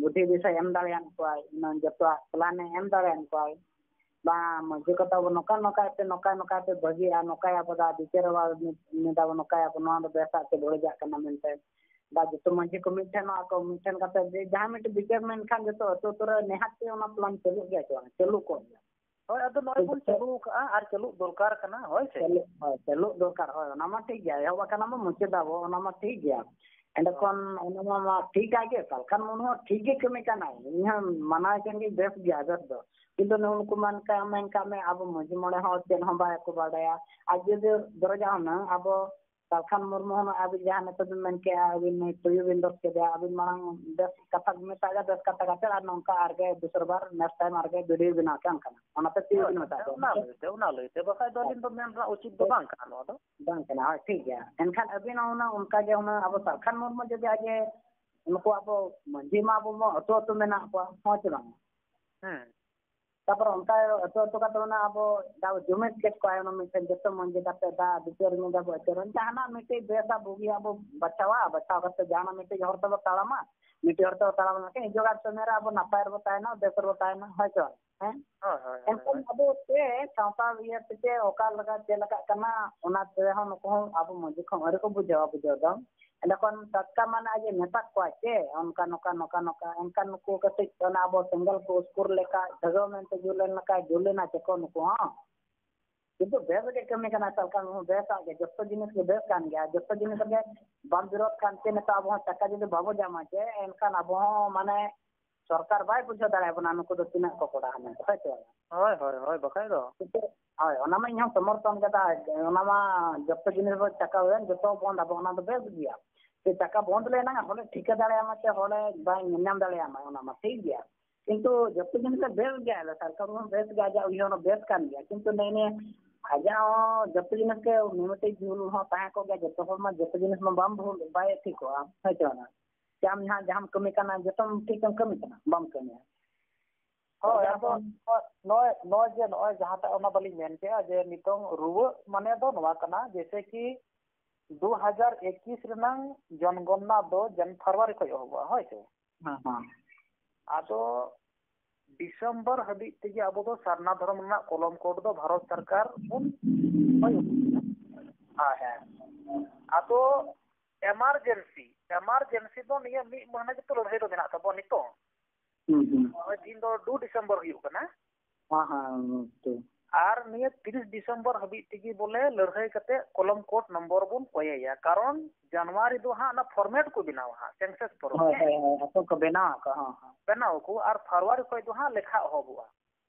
ᱵᱩᱫᱷᱤ ᱫᱤᱥᱟᱹ ᱮᱢ ᱫᱟᱲᱮᱭᱟᱜ ᱠᱚᱣᱟᱭ, ᱦᱩᱱᱟᱹᱝ ᱡᱚᱛᱚᱣᱟᱜ ᱯᱞᱟᱱ ᱮ ᱮᱢ ᱫᱟᱲᱮᱭᱟᱜ ᱠᱚᱣᱟᱭ᱾ ᱵᱟᱝ, ᱢᱟᱹᱡᱷᱤ ᱠᱚ ᱛᱟᱵᱚ ᱱᱚᱝᱠᱟ ᱱᱚᱝᱠᱟ ᱯᱮ, ᱱᱚᱝᱠᱟ ᱱᱚᱝᱠᱟ ᱯᱮ ᱵᱷᱟᱹᱜᱤᱜᱼᱟ, ᱱᱚᱝᱠᱟᱭᱟᱵᱚ ᱫᱟ, ᱵᱤᱪᱟᱹᱨ ᱟᱵᱚ ᱱᱤᱛ ᱫᱟᱵᱚ ᱱᱚᱝᱠᱟᱭᱟᱵᱚ, ᱱᱚᱣᱟ ᱫᱚ ᱵᱮᱥᱟᱜ ᱥᱮ ᱵᱟᱹᱲᱤᱡᱟᱜ ᱠᱟᱱᱟ ᱢᱮᱱᱛᱮ᱾ ᱵᱟ, ᱡᱚᱛᱚ ᱢᱟᱹᱡᱷᱤ ᱠᱚ ᱢᱤᱫ ᱴᱷᱮᱱᱚᱜᱼᱟ ᱠᱚ, ᱢᱤᱫ ᱴᱷᱮᱱ ᱠᱟᱛᱮ ᱡᱮ ᱡᱟᱦᱟᱸ ᱢᱤᱫᱴᱮᱱ ᱵᱤᱪᱟᱹᱨ ᱢᱮᱱᱠᱷᱟᱱ ᱡᱚᱛᱚ ᱟᱹᱛᱩ ᱟᱹᱛᱩ ᱨᱮ ᱱᱮᱦᱟᱛ ᱛᱮ ᱚᱱᱟ ᱯᱞᱟᱱ ᱪᱟᱹᱞᱩᱜ ᱜᱮᱭᱟ ᱪᱮ ᱵᱟᱝ? ᱪᱟᱹᱞᱩ ᱠᱚᱜ ᱜᱮᱭᱟ᱾ ᱦᱳᱭ, ᱟᱫᱚ ᱱᱚᱜᱼᱚᱭ ᱵᱚᱱ ᱪᱟᱹᱞᱩ ᱠᱟᱜᱼᱟ ᱟᱨ ᱪᱟᱹᱞᱩᱜ ᱫᱚᱨᱠᱟᱨ ᱠᱟᱱᱟ, ᱦᱳᱭ ᱥᱮ? ᱪᱟᱹᱞᱩᱜ, ᱦᱳᱭ, ᱪᱟᱹᱞᱩᱜ ᱫᱚᱨᱠᱟᱨ, ᱦᱳᱭ, ᱚᱱᱟ ᱢᱟ ᱴᱷᱤᱠ ᱜᱮᱭᱟ, ᱮᱦᱚᱵ ᱟᱠᱟᱱᱟ ᱵᱚ, ᱢᱩᱪᱟᱹᱫ ᱟᱵᱚ, ᱚᱱᱟ ᱢᱟ ᱴᱷᱤᱠ ᱜᱮᱭᱟ᱾ ᱮᱸᱰᱮᱠᱷᱟᱱ ᱚᱱᱟ ᱢᱟ, ᱢᱟ ᱴᱷᱤᱠ ᱜᱮ, ᱥᱟᱞᱠᱷᱟᱱ ᱢᱩᱨᱢᱩ ᱦᱚᱸ ᱴᱷᱤᱠ ᱜᱮ ᱠᱟᱹᱢᱤ ᱠᱟᱱᱟᱭ, ᱤᱧ ᱦᱚᱸ ᱢᱟᱱᱟᱣ ᱠᱟᱱ ᱜᱮ, ᱵᱮᱥ ᱜᱮᱭᱟ, ᱵᱮᱥ ᱫᱚ᱾ ᱠᱤᱱᱛᱩ ᱱᱩᱜᱼᱩ ᱱᱩᱠᱩ ᱢᱮᱱ ᱠᱟᱜ, ᱢᱮᱱ ᱠᱟᱜ ᱢᱮ, ᱟᱵᱚ ᱢᱟᱹᱡᱷᱤ ᱢᱚᱬᱮ ᱦᱚᱸ ᱪᱮᱫ ᱦᱚᱸ ᱵᱟᱭ ᱠᱚ ᱵᱟᱰᱟᱭᱟ᱾ ᱟᱨ ᱡᱩᱫᱤ ᱫᱚᱨᱡᱟ ᱦᱩᱱᱟᱹᱝ ᱟᱵᱚ ᱥᱟᱞᱠᱷᱟᱱ ᱢᱩᱨᱢᱩ ᱦᱚᱸ ᱟᱹᱵᱤᱱ ᱡᱟᱦᱟᱸ ᱱᱤᱛᱚᱜ ᱵᱤᱱ ᱢᱮᱱ ᱠᱮᱜᱼᱟ, ᱟᱹᱵᱤᱱ ᱱᱩᱭ ᱛᱩᱭᱩ ᱵᱤᱱ ᱫᱚᱥ ᱠᱮᱫᱮᱭᱟ, ᱟᱹᱵᱤᱱ ᱢᱟᱲᱟᱝ ᱵᱮᱥ ᱠᱟᱛᱷᱟ ᱵᱤᱱ ᱢᱮᱛᱟᱜᱼᱟ, ᱵᱮᱥ ᱠᱟᱛᱷᱟ ᱠᱟᱛᱮ ᱟᱨ ᱱᱚᱝᱠᱟ ᱟᱨᱜᱮ ᱫᱚᱥᱟᱨ ᱵᱟᱨ next time ᱟᱨᱜᱮ video ᱵᱮᱱᱟᱣ ᱠᱮ ᱚᱱᱠᱟᱱᱟᱜ᱾ ᱚᱱᱟᱛᱮ ᱛᱩᱭᱩ ᱵᱤᱱ ᱢᱮᱛᱟᱜ ᱠᱚᱣᱟ᱾ ᱚᱱᱟ ᱞᱟᱹᱭᱛᱮ, ᱚᱱᱟ ᱞᱟᱹᱭᱛᱮ, ᱵᱟᱠᱷᱟᱡ ᱫᱚ ᱟᱹᱞᱤᱧ ᱫᱚ ᱢᱮᱱ ᱨᱮᱱᱟᱜ ᱩᱪᱤᱛ ᱫᱚ ᱵᱟᱝ ᱠᱟᱱᱟ ᱱᱚᱣᱟ ᱫᱚ᱾ ᱵᱟᱝ ᱠᱟᱱᱟ, ᱦᱳᱭ, ᱴᱷᱤᱠ ᱜᱮᱭᱟ᱾ ᱮᱱᱠᱷᱟᱱ ᱟᱹᱵᱤᱱ ᱦᱚᱸ ᱦᱩᱱᱟᱹᱝ ᱚᱱᱠᱟ ᱜᱮ ᱦᱩᱱᱟᱹᱝ ᱟᱵᱚ ᱥᱟᱞᱠᱷᱟᱱ ᱢᱩᱨᱢᱩ ᱡᱩᱫᱤ ᱟᱡ ᱮ, ᱱᱩᱠᱩ ᱟᱵᱚ ᱢᱟᱹᱡᱷᱤ ᱢᱟ ᱟᱵᱚ ᱢᱟ ᱟᱹᱛᱩ ᱟᱹᱛᱩ ᱢᱮᱱᱟᱜ ᱠᱚᱣᱟ, ᱦᱳᱭ ᱥᱮ ᱵᱟᱝ? ᱦᱮᱸ᱾ ᱛᱟᱯᱚᱨ ᱚᱱᱠᱟ ᱟᱹᱛᱩ ᱟᱹᱛᱩ ᱠᱟᱛᱮ ᱚᱱᱟ ᱟᱵᱚ ᱫᱟᱣ ᱡᱩᱢᱤᱫ ᱠᱮᱫ ᱠᱚᱣᱟᱭ, ᱚᱱᱟ ᱢᱤᱫᱴᱮᱱ ᱡᱚᱛᱚ ᱢᱟᱹᱡᱷᱤ ᱠᱟᱛᱮ ᱫᱟ ᱵᱤᱪᱟᱹᱨ ᱢᱤᱫ ᱫᱷᱟᱣ ᱵᱚ ᱟᱹᱪᱩᱨᱟ, ᱡᱟᱦᱟᱱᱟᱜ ᱢᱤᱫᱴᱮᱡ ᱵᱮᱥᱟ ᱵᱩᱜᱤᱭᱟᱜ ᱵᱚ ᱵᱟᱪᱷᱟᱣᱟ, ᱵᱟᱪᱷᱟᱣ ᱠᱟᱛᱮ ᱡᱟᱦᱟᱱᱟᱜ ᱢᱤᱫᱴᱮᱡ ᱦᱚᱨ ᱛᱮᱵᱚ ᱛᱟᱲᱟᱢᱟ, ᱢᱤᱫᱴᱮᱡ ᱦᱚᱨ ᱛᱮᱵᱚ ᱛᱟᱲᱟᱢ ᱞᱮᱱᱠᱷᱟᱱ ᱦᱤᱡᱩᱜ ᱟᱨ ᱥᱚᱢᱚᱭ ᱨᱮ ᱟᱵᱚ ᱱᱟᱯᱟᱭ ᱨᱮᱵᱚ ᱛᱟᱦᱮᱱᱟ, ᱵᱮᱥ ᱨᱮᱵᱚ ᱛᱟᱦᱮᱱᱟ, ᱦᱳᱭ ᱥᱮ ᱵᱟᱝ? ᱦᱮᱸ? ᱦᱳᱭ, ᱦᱳᱭ, ᱦᱳᱭ, ᱮᱱᱠᱷᱟᱱ ᱦᱳᱭ᱾ ᱟᱵᱚ ᱛᱮ ᱥᱟᱶᱛᱟ ᱤᱭᱟᱹ ᱛᱮ ᱪᱮᱫ ᱚᱠᱟ ᱞᱮᱠᱟ ᱪᱮᱫ ᱞᱮᱠᱟᱜ ᱠᱟᱱᱟ, ᱚᱱᱟ ᱛᱮᱦᱚᱸ ᱱᱩᱠᱩ ᱦᱚᱸ ᱟᱵᱚ ᱢᱟᱹᱡᱷᱤ ᱠᱷᱚᱱ ᱟᱹᱣᱨᱤ ᱠᱚ ᱵᱩᱡᱷᱟᱹᱣᱟ ᱵᱩᱡᱷᱟᱹᱣ ᱫᱚ᱾ ᱮᱸᱰᱮᱠᱷᱟᱱ ᱴᱟᱴᱠᱟ ᱢᱟᱱᱮ ᱟᱡ ᱮ ᱢᱮᱛᱟ ᱠᱚᱣᱟ ᱪᱮ, ᱚᱱᱠᱟ ᱱᱚᱝᱠᱟ, ᱱᱚᱝᱠᱟ, ᱱᱚᱝᱠᱟ, ᱮᱱᱠᱷᱟᱱ ᱱᱩᱠᱩ ᱠᱟᱹᱴᱤᱡ ᱚᱱᱟ ᱟᱵᱚ ᱥᱮᱸᱜᱮᱞ ᱠᱚ ᱩᱥᱠᱩᱨ ᱞᱮᱠᱟ, ᱫᱷᱟᱹᱜᱟᱹᱣ ᱢᱮᱱᱛᱮ ᱡᱩᱞ ᱞᱮᱱ ᱞᱮᱠᱟ ᱡᱩᱞ ᱞᱮᱱᱟ ᱪᱮ ᱠᱚ ᱱᱩᱠᱩ ᱦᱚᱸ᱾ ᱠᱤᱱᱛᱩ ᱵᱮᱥ ᱜᱮ ᱠᱟᱹᱢᱤ ᱠᱟᱱᱟ ᱥᱟᱞᱠᱷᱟᱱ ᱢᱩᱨᱢᱩ, ᱵᱮᱥᱟᱜ ᱜᱮ, ᱡᱚᱛᱚ ᱡᱤᱱᱤᱥ ᱜᱮ ᱵᱮᱥ ᱠᱟᱱ ᱜᱮᱭᱟ, ᱡᱚᱛᱚ ᱡᱤᱱᱤᱥ ᱨᱮᱜᱮ ᱵᱟᱢ ᱵᱤᱨᱳᱫ ᱠᱷᱟᱱ ᱪᱮ ᱱᱤᱛᱚᱜ ᱟᱵᱚ ᱦᱚᱸ ᱴᱟᱠᱟ ᱡᱩᱫᱤ ᱵᱟᱵᱚ ᱧᱟᱢᱟ ᱪᱮ, ᱮᱱᱠᱷᱟᱱ ᱟᱵᱚ ᱦᱚᱸ ᱢᱟᱱᱮ ᱥᱚᱨᱠᱟᱨ ᱵᱟᱭ ᱵᱩᱡᱷᱟᱹᱣ ᱫᱟᱲᱮᱭᱟᱵᱚᱱᱟ ᱱᱩᱠᱩ ᱫᱚ ᱛᱤᱱᱟᱹᱜ ᱠᱚ ᱠᱚᱲᱟ ᱢᱮᱱᱛᱮ, ᱦᱳᱭ ᱥᱮ ᱵᱟᱝ? ᱦᱳᱭ, ᱦᱳᱭ, ᱦᱳᱭ, ᱵᱟᱠᱷᱟᱡ ᱫᱚ᱾ ᱦᱳᱭ, ᱚᱱᱟ ᱢᱟ ᱤᱧ ᱦᱚᱸ ᱥᱚᱢᱚᱨᱛᱷᱚᱱ ᱠᱟᱫᱟ, ᱚᱱᱟ ᱢᱟ ᱡᱚᱛᱚ ᱡᱤᱱᱤᱥ ᱵᱚ ᱪᱟᱠᱟ ᱦᱩᱭᱮᱱ, ᱡᱚᱛᱚ ᱵᱚᱱᱫ ᱟᱵᱚ, ᱚᱱᱟ ᱫᱚ ᱵᱮᱥ ᱜᱮᱭᱟ᱾ ᱪᱮ ᱪᱟᱠᱟ ᱵᱚᱱᱫ ᱞᱮᱱᱟ, ᱦᱚᱲᱮ ᱴᱷᱤᱠᱟᱹ ᱫᱟᱲᱮᱭᱟᱢᱟ ᱪᱮ ᱦᱚᱲᱮ ᱵᱟᱭ ᱧᱮᱞᱧᱟᱢ ᱫᱟᱲᱮᱭᱟᱢᱟ, ᱚᱱᱟ ᱢᱟ ᱴᱷᱤᱠ ᱜᱮᱭᱟ᱾ ᱠᱤᱱᱛᱩ ᱡᱚᱛᱚ ᱡᱤᱱᱤᱥ ᱜᱮ ᱵᱮᱥ ᱜᱮᱭᱟ, ᱟᱞᱮ ᱥᱚᱨᱠᱟᱨ ᱦᱚᱸ ᱵᱮᱥ ᱜᱮᱭᱟ, ᱟᱡᱟᱜ ᱩᱭᱦᱟᱹᱨ ᱦᱚᱸ ᱵᱮᱥ ᱠᱟᱱ ᱜᱮᱭᱟ, ᱠᱤᱱᱛᱩ ᱱᱮᱜᱼᱮ ᱱᱤᱭᱟᱹ ᱟᱡᱟᱜ ᱦᱚᱸ ᱡᱚᱛᱚ ᱡᱤᱱᱤᱥ ᱜᱮ ᱢᱤᱢᱤᱫᱴᱤᱡ ᱵᱷᱩᱞ ᱦᱚᱸ ᱛᱟᱦᱮᱸ ᱠᱚᱜ ᱜᱮᱭᱟ, ᱡᱚᱛᱚ ᱦᱚᱲ ᱢᱟ ᱡᱚᱛᱚ ᱡᱤᱱᱤᱥ ᱢᱟ ᱵᱟᱢ ᱵᱷᱩᱞ ᱵᱟᱭ ᱴᱷᱤᱠᱚᱜᱼᱟ, ᱦᱳᱭ ᱥᱮ ᱵᱟᱝ? ᱥᱮ ᱟᱢ ᱡᱟᱦᱟᱸ ᱡᱟᱦᱟᱸᱢ ᱠᱟᱹᱢᱤ ᱠᱟᱱᱟ ᱡᱚᱛᱚᱢ ᱴᱷᱤᱠ ᱮᱢ ᱠᱟᱹᱢᱤ ᱠᱟᱱᱟ? ᱵᱟᱢ ᱠᱟᱹᱢᱤᱭᱟ᱾ ᱦᱳᱭ, ᱟᱫᱚ ᱱᱚᱜᱼᱚᱭ, ᱱᱚᱜᱼᱚᱭ ᱡᱮ ᱱᱚᱜᱼᱚᱭ ᱡᱟᱦᱟᱸᱴᱟᱜ ᱚᱱᱟ ᱵᱟᱹᱞᱤᱧ ᱢᱮᱱ ᱠᱮᱜᱼᱟ ᱡᱮ ᱱᱤᱛᱚᱝ ᱨᱩᱣᱟᱹᱜ ᱢᱟᱱᱮ ᱫᱚ ᱱᱚᱣᱟ ᱠᱟᱱᱟ, ᱡᱮᱭᱥᱮ ᱠᱤ ᱫᱩ ᱦᱟᱡᱟᱨ ᱮᱠᱤᱥ ᱨᱮᱱᱟᱝ ᱡᱚᱱᱜᱚᱱᱱᱟ ᱫᱚ ᱡᱟᱱ ᱯᱷᱮᱵᱽᱨᱩᱣᱟᱨᱤ ᱠᱷᱚᱱ ᱮᱦᱚᱵᱚᱜᱼᱟ, ᱦᱳᱭ ᱥᱮ? ᱦᱮᱸ, ᱦᱮᱸ᱾ ᱟᱫᱚ ᱰᱤᱥᱮᱢᱵᱚᱨ ᱦᱟᱹᱵᱤᱡ ᱛᱮᱜᱮ ᱟᱵᱚ ᱫᱚ ᱥᱟᱨᱱᱟ ᱫᱷᱚᱨᱚᱢ ᱨᱮᱱᱟᱜ ᱠᱚᱞᱚᱢ ᱠᱳᱰ ᱫᱚ ᱵᱷᱟᱨᱚᱛ ᱥᱚᱨᱠᱟᱨ ᱵᱚᱱ ᱦᱳᱭ, ᱦᱮᱸ, ᱦᱮᱸ᱾ ᱟᱫᱚ ᱮᱢᱟᱨᱡᱮᱱᱥᱤ, ᱮᱢᱟᱨᱡᱮᱱᱥᱤ ᱫᱚ ᱱᱤᱭᱟᱹ ᱢᱤᱫ ᱢᱟᱹᱦᱱᱟᱹ ᱜᱮᱛᱚ ᱞᱟᱹᱲᱦᱟᱹᱭ ᱫᱚ ᱢᱮᱱᱟᱜ ᱛᱟᱵᱚᱱᱟ ᱱᱤᱛᱚᱝ᱾ ᱦᱩᱸ, ᱦᱩᱸ᱾ ᱱᱚᱜᱼᱚᱭ ᱛᱤᱦᱤᱧ ᱫᱚ ᱫᱩ ᱰᱤᱥᱮᱢᱵᱚᱨ ᱦᱩᱭᱩᱜ ᱠᱟᱱᱟ᱾ ᱦᱮᱸ, ᱦᱮᱸ, ᱴᱷᱤᱠ᱾ ᱟᱨ ᱱᱤᱭᱟᱹ ᱛᱤᱨᱤᱥ ᱰᱤᱥᱮᱢᱵᱚᱨ ᱦᱟᱹᱵᱤᱡ ᱛᱮᱜᱮ ᱵᱚᱞᱮ ᱞᱟᱹᱲᱦᱟᱹᱭ ᱠᱟᱛᱮ ᱠᱚᱞᱚᱢ ᱠᱳᱰ ᱱᱚᱢᱵᱚᱨ ᱵᱚᱱ ᱠᱚᱭᱮᱭᱟ, ᱠᱟᱨᱚᱱ ᱡᱟᱱᱩᱣᱟᱨᱤ ᱫᱚ ᱦᱟᱸᱜ ᱚᱱᱟ ᱯᱷᱚᱨᱢᱮᱴ ᱠᱚ ᱵᱮᱱᱟᱣᱟ ᱦᱟᱸᱜ, ᱥᱮᱱᱥᱟᱥ ᱯᱷᱚᱨᱢ᱾ ᱦᱳᱭ, ᱦᱳᱭ, ᱦᱳᱭ, ᱟᱠᱚ ᱠᱚ ᱵᱮᱱᱟᱣ ᱟᱠᱚ, ᱦᱚᱸ, ᱦᱚᱸ᱾ ᱵᱮᱱᱟᱣ ᱟᱠᱚ ᱟᱨ ᱯᱷᱮᱵᱽᱨᱩᱣᱟᱨᱤ ᱠᱷᱚᱱ ᱫᱚ ᱦᱟᱸᱜ ᱞᱮᱠᱷᱟ ᱮᱦᱚᱵᱚᱜᱼᱟ᱾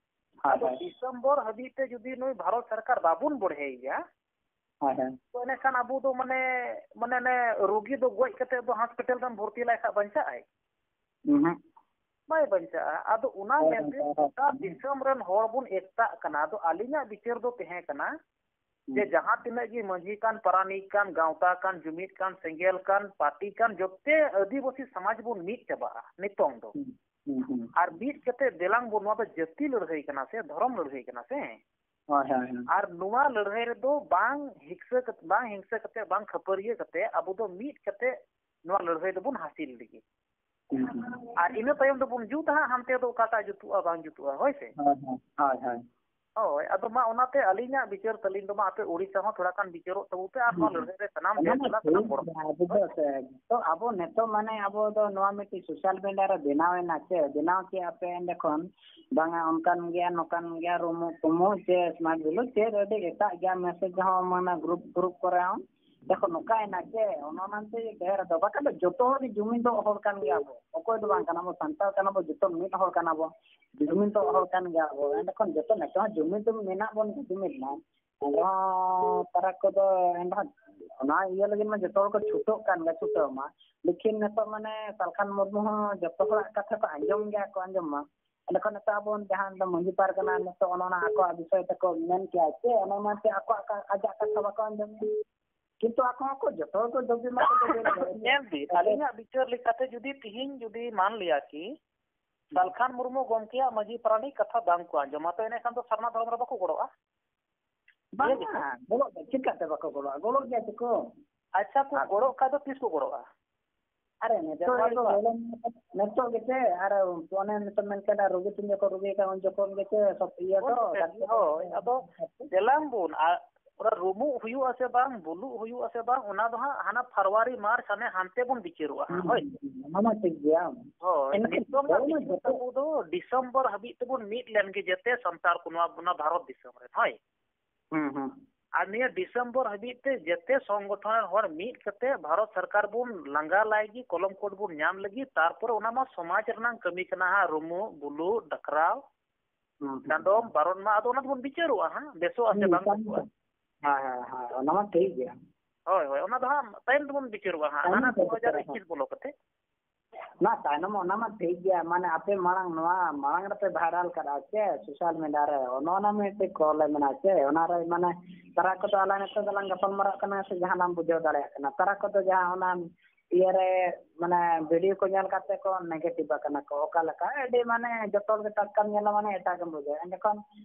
ᱦᱳᱭ, ᱟᱫᱚ ᱦᱳᱭ᱾ ᱰᱤᱥᱮᱢᱵᱚᱨ ᱦᱟᱹᱵᱤᱡ ᱛᱮ ᱡᱩᱫᱤ ᱱᱩᱭ ᱵᱷᱟᱨᱚᱛ ᱥᱚᱨᱠᱟᱨ ᱵᱟᱵᱚᱱ ᱵᱚᱲᱦᱮᱭᱮᱭᱟ, ᱦᱳᱭ, ᱦᱳᱭ᱾ ᱛᱚ ᱮᱱᱮᱠᱷᱟᱱ ᱟᱵᱚ ᱫᱚ ᱢᱟᱱᱮ, ᱢᱟᱱᱮ ᱚᱱᱮ ᱨᱩᱜᱤ ᱫᱚ ᱜᱚᱡ ᱠᱟᱛᱮ ᱫᱚ ᱦᱚᱥᱯᱤᱴᱟᱞ ᱨᱮᱢ ᱵᱷᱚᱨᱛᱤ ᱞᱟᱭ ᱠᱷᱟᱱ ᱵᱟᱧᱪᱟᱜ ᱟᱭ? ᱩᱦᱩᱸ᱾ ᱵᱟᱭ ᱵᱟᱧᱪᱟᱜᱼᱟ᱾ ᱟᱫᱚ ᱚᱱᱟ ᱦᱳᱭ, ᱢᱮᱱᱛᱮ ᱦᱳᱭ, ᱦᱳᱭ᱾ ᱜᱚᱴᱟ ᱫᱤᱥᱚᱢ ᱨᱮᱱ ᱦᱚᱲ ᱵᱚᱱ ᱮᱠᱛᱟᱜ ᱠᱟᱱᱟ᱾ ᱟᱫᱚ ᱟᱹᱞᱤᱧᱟᱜ ᱵᱤᱪᱟᱹᱨ ᱫᱚ ᱛᱟᱦᱮᱸ ᱠᱟᱱᱟ ᱡᱮ ᱦᱩᱸ᱾ ᱡᱟᱦᱟᱸ ᱛᱤᱱᱟᱹᱜ ᱜᱮ ᱢᱟᱹᱡᱷᱤ ᱠᱟᱱ, ᱯᱟᱨᱟᱱᱤᱠ ᱠᱟᱱ, ᱜᱟᱶᱛᱟ ᱠᱟᱱ, ᱡᱩᱢᱤᱫ ᱠᱟᱱ, ᱥᱮᱸᱜᱮᱞ ᱠᱟᱱ, ᱯᱟᱨᱴᱤ ᱠᱟᱱ, ᱡᱚᱛᱚ ᱟᱹᱫᱤᱵᱟᱹᱥᱤ ᱥᱚᱢᱟᱡᱽ ᱵᱚᱱ ᱢᱤᱫ ᱪᱟᱵᱟᱜᱼᱟ ᱱᱤᱛᱚᱝ ᱫᱚ᱾ ᱦᱩᱸ, ᱦᱩᱸ, ᱦᱩᱸ᱾ ᱟᱨ ᱢᱤᱫ ᱠᱟᱛᱮ ᱫᱮᱞᱟᱝ ᱵᱚᱱ, ᱱᱚᱣᱟ ᱫᱚ ᱡᱟᱹᱛᱤ ᱞᱟᱹᱲᱦᱟᱹᱭ ᱠᱟᱱᱟ ᱥᱮ ᱫᱷᱚᱨᱚᱢ ᱞᱟᱹᱲᱦᱟᱹᱭ ᱠᱟᱱᱟ ᱥᱮ? ᱦᱳᱭ, ᱦᱳᱭ, ᱦᱳᱭ᱾ ᱟᱨ ᱱᱚᱣᱟ ᱞᱟᱹᱲᱦᱟᱹᱭ ᱨᱮᱫᱚ ᱵᱟᱝ ᱦᱤᱝᱥᱟᱹ ᱠᱟᱛᱮ, ᱵᱟᱝ ᱦᱤᱝᱥᱟᱹ ᱠᱟᱛᱮ, ᱵᱟᱝ ᱠᱷᱟᱹᱯᱟᱹᱨᱤᱭᱟᱹ ᱠᱟᱛᱮ ᱟᱵᱚ ᱫᱚ ᱢᱤᱫ ᱠᱟᱛᱮ ᱱᱚᱣᱟ ᱞᱟᱹᱲᱦᱟᱹᱭ ᱫᱚᱵᱚᱱ ᱦᱟᱹᱥᱤᱞ ᱞᱟᱹᱜᱤᱫ᱾ ᱦᱩᱸ, ᱦᱩᱸ᱾ ᱟᱨ ᱤᱱᱟᱹ ᱛᱟᱭᱚᱢ ᱫᱚᱵᱚᱱ ᱡᱩᱛᱟ ᱦᱟᱸᱜ ᱦᱟᱱᱛᱮ ᱫᱚ ᱚᱠᱟᱴᱟᱜ ᱡᱩᱛᱩᱜᱼᱟ, ᱵᱟᱝ ᱡᱩᱛᱩᱜᱼᱟ, ᱦᱳᱭ ᱥᱮ? ᱦᱳᱭ, ᱦᱳᱭ, ᱦᱳᱭ, ᱦᱳᱭ᱾ ᱦᱳᱭ, ᱟᱫᱚ ᱢᱟ ᱚᱱᱟᱛᱮ ᱟᱹᱞᱤᱧᱟᱜ ᱵᱤᱪᱟᱹᱨ ᱛᱟᱹᱞᱤᱧ ᱫᱚ ᱢᱟ ᱟᱯᱮ ᱳᱰᱤᱥᱟ ᱦᱚᱸ ᱛᱷᱚᱲᱟ ᱜᱟᱱ ᱵᱤᱪᱟᱹᱨᱚᱜ ᱛᱟᱵᱚ ᱯᱮ ᱟᱨ ᱱᱚᱣᱟ ᱦᱩᱸ᱾ ᱞᱟᱹᱲᱦᱟᱹᱭ ᱨᱮ ᱥᱟᱱᱟᱢ ᱚᱱᱟ ᱫᱮᱥ ᱢᱟ ᱜᱩᱞᱟ ᱴᱷᱤᱠ ᱥᱟᱱᱟᱢ ᱜᱚᱲᱚ ᱜᱮᱭᱟ, ᱟᱵᱚ ᱫᱚ ᱦᱳᱭ ᱥᱮ? ᱥᱮ, ᱛᱚ ᱟᱵᱚ ᱱᱤᱛᱚᱜ ᱢᱟᱱᱮ ᱟᱵᱚ ᱫᱚ ᱱᱚᱣᱟ ᱢᱤᱫᱴᱤᱡ ᱥᱳᱥᱟᱞ ᱢᱤᱰᱤᱭᱟ ᱨᱮ ᱵᱮᱱᱟᱣ ᱮᱱᱟ ᱪᱮ, ᱵᱮᱱᱟᱣ ᱠᱮᱜᱼᱟ ᱯᱮ ᱮᱸᱰᱮ ᱠᱷᱚᱱ, ᱵᱟᱝᱟ ᱚᱱᱠᱟᱱ ᱜᱮᱭᱟ, ᱱᱚᱝᱠᱟᱱ ᱜᱮᱭᱟ, ᱨᱩᱢᱩᱜ ᱛᱩᱢᱩᱜ ᱪᱮ ᱥᱢᱟᱨᱴ ᱵᱷᱮᱞᱩ ᱪᱮᱫ ᱟᱹᱰᱤ ᱮᱴᱟᱜ ᱜᱮᱭᱟ, ᱢᱮᱥᱮᱡᱽ ᱦᱚᱸ ᱢᱟᱱᱮ ᱜᱨᱩᱯ, ᱜᱨᱩᱯ ᱠᱚᱨᱮ ᱦᱚᱸ᱾ ᱫᱮᱠᱷᱚ, ᱱᱚᱝᱠᱟᱭᱮᱱᱟ ᱪᱮ, ᱚᱱᱟ ᱢᱮᱱᱛᱮ ᱰᱷᱮᱨ ᱫᱚ, ᱵᱟᱠᱷᱟᱱ ᱫᱚ ᱡᱚᱛᱚ ᱦᱚᱲ ᱜᱮ ᱡᱩᱢᱤᱫ ᱫᱚ ᱦᱚᱲ ᱠᱟᱱ ᱜᱮᱭᱟ ᱵᱚ᱾ ᱚᱠᱚᱭ ᱫᱚ ᱵᱟᱝ ᱠᱟᱱᱟ ᱵᱚ, ᱥᱟᱱᱛᱟᱲ ᱠᱟᱱᱟ ᱵᱚ, ᱡᱚᱛᱚ ᱢᱤᱫ ᱦᱚᱲ ᱠᱟᱱᱟ ᱵᱚ, ᱡᱩᱢᱤᱫ ᱫᱚ ᱦᱚᱲ ᱠᱟᱱ ᱜᱮᱭᱟ ᱵᱚ᱾ ᱮᱸᱰᱮᱠᱷᱟᱱ ᱡᱚᱛᱚ ᱱᱤᱛᱚᱜ ᱦᱚᱸ ᱡᱩᱢᱤᱫ ᱫᱚ ᱢᱮᱱᱟᱜ ᱵᱚᱱ ᱜᱮᱭᱟ, ᱡᱩᱢᱤᱫ ᱢᱟ᱾ ᱮᱱᱨᱮᱦᱚᱸ ᱯᱟᱨᱟ ᱠᱚᱫᱚ ᱮᱱᱨᱮᱦᱚᱸ ᱚᱱᱟ ᱤᱭᱟᱹ ᱞᱟᱹᱜᱤᱫ ᱢᱟ ᱡᱚᱛᱚ ᱦᱚᱲ ᱠᱚ ᱪᱷᱩᱴᱟᱹᱜ ᱠᱟᱱ ᱜᱮ, ᱪᱷᱩᱴᱟᱹᱣ ᱢᱟ᱾ ᱞᱮᱠᱤᱱ ᱱᱤᱛᱚᱜ ᱢᱟᱱᱮ ᱥᱟᱞᱠᱷᱟᱱ ᱢᱩᱨᱢᱩ ᱦᱚᱸ ᱡᱚᱛᱚ ᱦᱚᱲᱟᱜ ᱠᱟᱛᱷᱟ ᱠᱚ ᱟᱸᱡᱚᱢ ᱜᱮᱭᱟ ᱠᱚ, ᱟᱸᱡᱚᱢ ᱢᱟ᱾ ᱮᱸᱰᱮᱠᱷᱟᱱ ᱱᱤᱛᱚᱜ ᱟᱵᱚ ᱡᱟᱦᱟᱸ ᱫᱚ ᱢᱟᱺᱡᱷᱤ ᱯᱟᱨᱜᱟᱱᱟ ᱱᱤᱛᱚᱜ ᱚᱱᱟ ᱚᱱᱟ ᱟᱠᱚᱣᱟᱜ ᱵᱤᱥᱚᱭ ᱛᱮᱠᱚ ᱢᱮᱱ ᱠᱮᱭᱟ ᱪᱮ, ᱚᱱᱟ ᱢᱟᱱᱛᱮ ᱟᱠᱚᱣᱟᱜ ᱠᱟ-, ᱟᱡᱟᱜ ᱠᱟᱛᱷᱟ ᱵᱟᱠᱚ ᱟᱸᱡᱚᱢ ᱜᱮᱭᱟ᱾ ᱠᱤᱱᱛᱩ ᱟᱠᱚ ᱦᱚᱸᱠᱚ ᱡᱚᱛᱚ ᱦᱚᱲ ᱠᱚ ᱫᱟᱹᱵᱤ ᱢᱟ ᱠᱚ ᱫᱟᱹᱵᱤ ᱜᱮᱭᱟ᱾ ᱧᱮᱞ ᱵᱤᱱ, ᱟᱹᱞᱤᱧᱟᱜ ᱵᱤᱪᱟᱹᱨ ᱞᱮᱠᱟᱛᱮ ᱡᱩᱫᱤ ᱛᱤᱦᱤᱧ ᱡᱩᱫᱤ ᱢᱟᱱ ᱞᱤᱭᱟ ᱠᱤ ᱥᱟᱞᱠᱷᱟᱱ ᱢᱩᱨᱢᱩ ᱜᱚᱢᱠᱮᱭᱟᱜ ᱢᱟᱹᱡᱷᱤ ᱯᱟᱨᱟᱱᱤᱠ ᱠᱟᱛᱷᱟ ᱵᱟᱝ ᱠᱚ ᱟᱸᱡᱚᱢᱟ, ᱛᱚ ᱮᱱᱮᱠᱷᱟᱱ ᱫᱚ ᱥᱟᱨᱱᱟ ᱫᱷᱚᱨᱚᱢ ᱨᱮ ᱵᱟᱠᱚ ᱜᱚᱲᱚᱜᱼᱟ? ᱵᱟᱝ, ᱤᱭᱟᱹ ᱜᱮ᱾ ᱜᱚᱲᱚᱜ ᱜᱮᱭᱟ, ᱪᱤᱠᱟᱹᱛᱮ ᱵᱟᱠᱚ ᱜᱚᱲᱚᱜᱼᱟ? ᱜᱚᱲᱚᱜ ᱜᱮᱭᱟ ᱪᱮ ᱠᱚ᱾ ᱟᱪᱪᱷᱟ, ᱠᱚ ᱟᱨ ᱜᱚᱲᱚᱜ ᱠᱷᱟᱡ ᱫᱚ ᱛᱤᱥ ᱠᱚ ᱜᱚᱲᱚᱜᱼᱟ? ᱟᱨᱮ, ᱱᱤᱛᱚᱜ ᱟᱨ ᱫᱚ ᱜᱚᱲᱚ ᱱᱤᱛᱚᱜ ᱜᱮᱥᱮ, ᱟᱨ ᱚᱱᱮ ᱱᱤᱛᱚᱜ ᱢᱮᱱ ᱠᱮᱫᱟ, ᱨᱩᱜᱤ ᱴᱷᱮᱱ ᱡᱚᱠᱷᱚᱱ ᱨᱩᱜᱤ ᱠᱟᱱᱟ, ᱩᱱ ᱡᱚᱠᱷᱚᱱ ᱜᱮᱥᱮ ᱥᱚᱵ ᱤᱭᱟᱹ ᱫᱚ, ᱩᱱ ᱡᱚᱠᱷᱚᱱ ᱜᱮ, ᱦᱳᱭ, ᱟᱫᱚ ᱫᱮᱞᱟᱝ ᱵᱚᱱ, ᱟᱨ ᱚᱱᱟ ᱨᱩᱢᱩᱜ ᱦᱩᱭᱩᱜᱼᱟ ᱥᱮ ᱵᱟᱝ, ᱵᱩᱞᱩᱜ ᱦᱩᱭᱩᱜᱼᱟ ᱥᱮ ᱵᱟᱝ, ᱚᱱᱟ ᱫᱚ ᱦᱟᱸᱜ ᱦᱟᱱᱟ ᱯᱷᱟᱨᱣᱟᱨᱤ, ᱢᱟᱨᱪ ᱦᱟᱱᱮ ᱦᱟᱱᱛᱮ ᱵᱚᱱ ᱵᱤᱪᱟᱹᱨᱚᱜᱼᱟ ᱦᱟᱸᱜ, ᱦᱳᱭ᱾ ᱚᱱᱟ ᱢᱟ ᱴᱷᱤᱠ ᱜᱮᱭᱟ᱾ ᱦᱳᱭ, ᱮᱱᱠᱷᱟᱱ ᱱᱤᱛᱚᱝ ᱦᱚᱲ ᱢᱟ ᱵᱤᱪᱟᱹᱨ ᱡᱚᱛᱚ ᱛᱟᱵᱚ ᱫᱚ ᱰᱤᱥᱮᱢᱵᱚᱨ ᱦᱟᱹᱵᱤᱡ ᱛᱮᱵᱚᱱ ᱢᱤᱫ ᱞᱮᱱ ᱜᱮ, ᱡᱮᱛᱮ ᱥᱟᱱᱛᱟᱲ ᱠᱚ ᱱᱚᱣᱟ, ᱱᱚᱣᱟ ᱵᱷᱟᱨᱚᱛ ᱫᱤᱥᱚᱢ ᱨᱮᱱ, ᱦᱳᱭ᱾ ᱦᱩᱸ, ᱦᱩᱸ᱾ ᱟᱨ ᱱᱤᱭᱟᱹ ᱰᱤᱥᱮᱢᱵᱚᱨ ᱦᱟᱹᱵᱤᱡ ᱛᱮ ᱡᱮᱛᱮ ᱥᱚᱝᱜᱚᱴᱷᱚᱱ ᱨᱮᱱ ᱦᱚᱲ ᱢᱤᱫ ᱠᱟᱛᱮ ᱵᱷᱟᱨᱚᱛ ᱥᱚᱨᱠᱟᱨ ᱵᱚᱱ ᱞᱟᱸᱜᱟ ᱞᱟᱭ ᱜᱮ, ᱠᱚᱞᱚᱢ ᱠᱳᱰ ᱵᱚᱱ ᱧᱟᱢ ᱞᱟᱹᱜᱤᱫ, ᱛᱟᱨᱯᱚᱨᱮ ᱚᱱᱟ ᱢᱟ ᱥᱚᱢᱟᱡᱽ ᱨᱮᱱᱟᱜ ᱠᱟᱹᱢᱤ ᱠᱟᱱᱟ ᱦᱟᱸᱜ, ᱨᱩᱢᱩᱜ, ᱵᱩᱞᱩᱜ, ᱰᱟᱠᱨᱟᱣ, ᱦᱩᱸ, ᱦᱩᱸ᱾ ᱰᱟᱸᱰᱚᱢ, ᱵᱟᱨᱚᱱ ᱢᱟ, ᱟᱫᱚ ᱚᱱᱟ ᱫᱚᱵᱚᱱ ᱵᱤᱪᱟᱹᱨᱚᱜᱼᱟ ᱦᱟᱸᱜ, ᱵᱮᱥᱚᱜᱼᱟ ᱥᱮ ᱦᱩᱸ, ᱵᱟᱝ ᱵᱮᱥᱚᱜᱼᱟ᱾ ᱦᱮᱸ, ᱦᱮᱸ, ᱦᱮᱸ, ᱚᱱᱟ ᱢᱟ ᱴᱷᱤᱠ ᱜᱮᱭᱟ᱾ ᱦᱳᱭ, ᱦᱳᱭ, ᱚᱱᱟ ᱫᱚ ᱦᱟᱸᱜ ᱛᱟᱭᱚᱢ ᱛᱮᱵᱚᱱ ᱵᱤᱪᱟᱹᱨᱚᱜᱼᱟ ᱦᱟᱸᱜ, ᱛᱟᱭᱚᱢ ᱦᱟᱱᱟ ᱛᱮ ᱫᱩ ᱦᱟᱡᱟᱨ ᱮᱠᱩᱥ ᱵᱤᱪᱟᱹᱨᱚᱜᱼᱟ᱾ ᱵᱚᱞᱚ ᱠᱟᱛᱮ᱾ ᱚᱱᱟ ᱛᱟᱭᱱᱚᱢ, ᱚᱱᱟ ᱢᱟ ᱴᱷᱤᱠ ᱜᱮᱭᱟ, ᱢᱟᱱᱮ ᱟᱯᱮ ᱢᱟᱲᱟᱝ, ᱱᱚᱣᱟ ᱢᱟᱲᱟᱝ ᱨᱮᱯᱮ ᱵᱷᱟᱭᱨᱟᱞ ᱠᱟᱫᱟ ᱪᱮ ᱥᱳᱥᱟᱞ ᱢᱤᱰᱤᱭᱟ ᱨᱮ, ᱚᱱᱟ, ᱚᱱᱟ ᱢᱤᱫᱴᱮᱡ ᱠᱚᱞᱮ ᱢᱮᱱᱟ ᱪᱮ, ᱚᱱᱟ ᱨᱮ ᱢᱟᱱᱮ ᱛᱟᱨᱟ ᱠᱚᱫᱚ ᱟᱞᱟᱝ ᱱᱤᱛᱚᱜ ᱫᱚᱞᱟᱝ ᱜᱟᱯᱟᱞ ᱢᱟᱨᱟᱜ ᱠᱟᱱᱟ ᱥᱮ ᱡᱟᱦᱟᱱᱟᱜ ᱮᱢ ᱵᱩᱡᱷᱟᱹᱣ ᱫᱟᱲᱮᱭᱟᱜ ᱠᱟᱱᱟ? ᱛᱟᱨᱟ ᱠᱚᱫᱚ ᱡᱟᱦᱟᱸ ᱚᱱᱟ ᱤᱭᱟᱹ ᱨᱮ ᱢᱟᱱᱮ ᱵᱷᱤᱰᱤᱭᱳ ᱠᱚ ᱧᱮᱞ ᱠᱟᱛᱮ ᱠᱚ ᱱᱮᱜᱮᱴᱤᱵᱷ ᱟᱠᱟᱱᱟ ᱠᱚ, ᱚᱠᱟ ᱞᱮᱠᱟ ᱟᱹᱰᱤ ᱢᱟᱱᱮ ᱡᱚᱛᱚ ᱦᱚᱲ ᱜᱮ ᱴᱟᱴᱠᱟᱢ ᱧᱮᱞᱟ ᱢᱟᱱᱮ ᱮᱴᱟᱜ ᱜᱮᱢ ᱵᱩᱡᱷᱟᱹᱣᱟ᱾ ᱮᱸᱰᱮᱠᱷᱟᱱ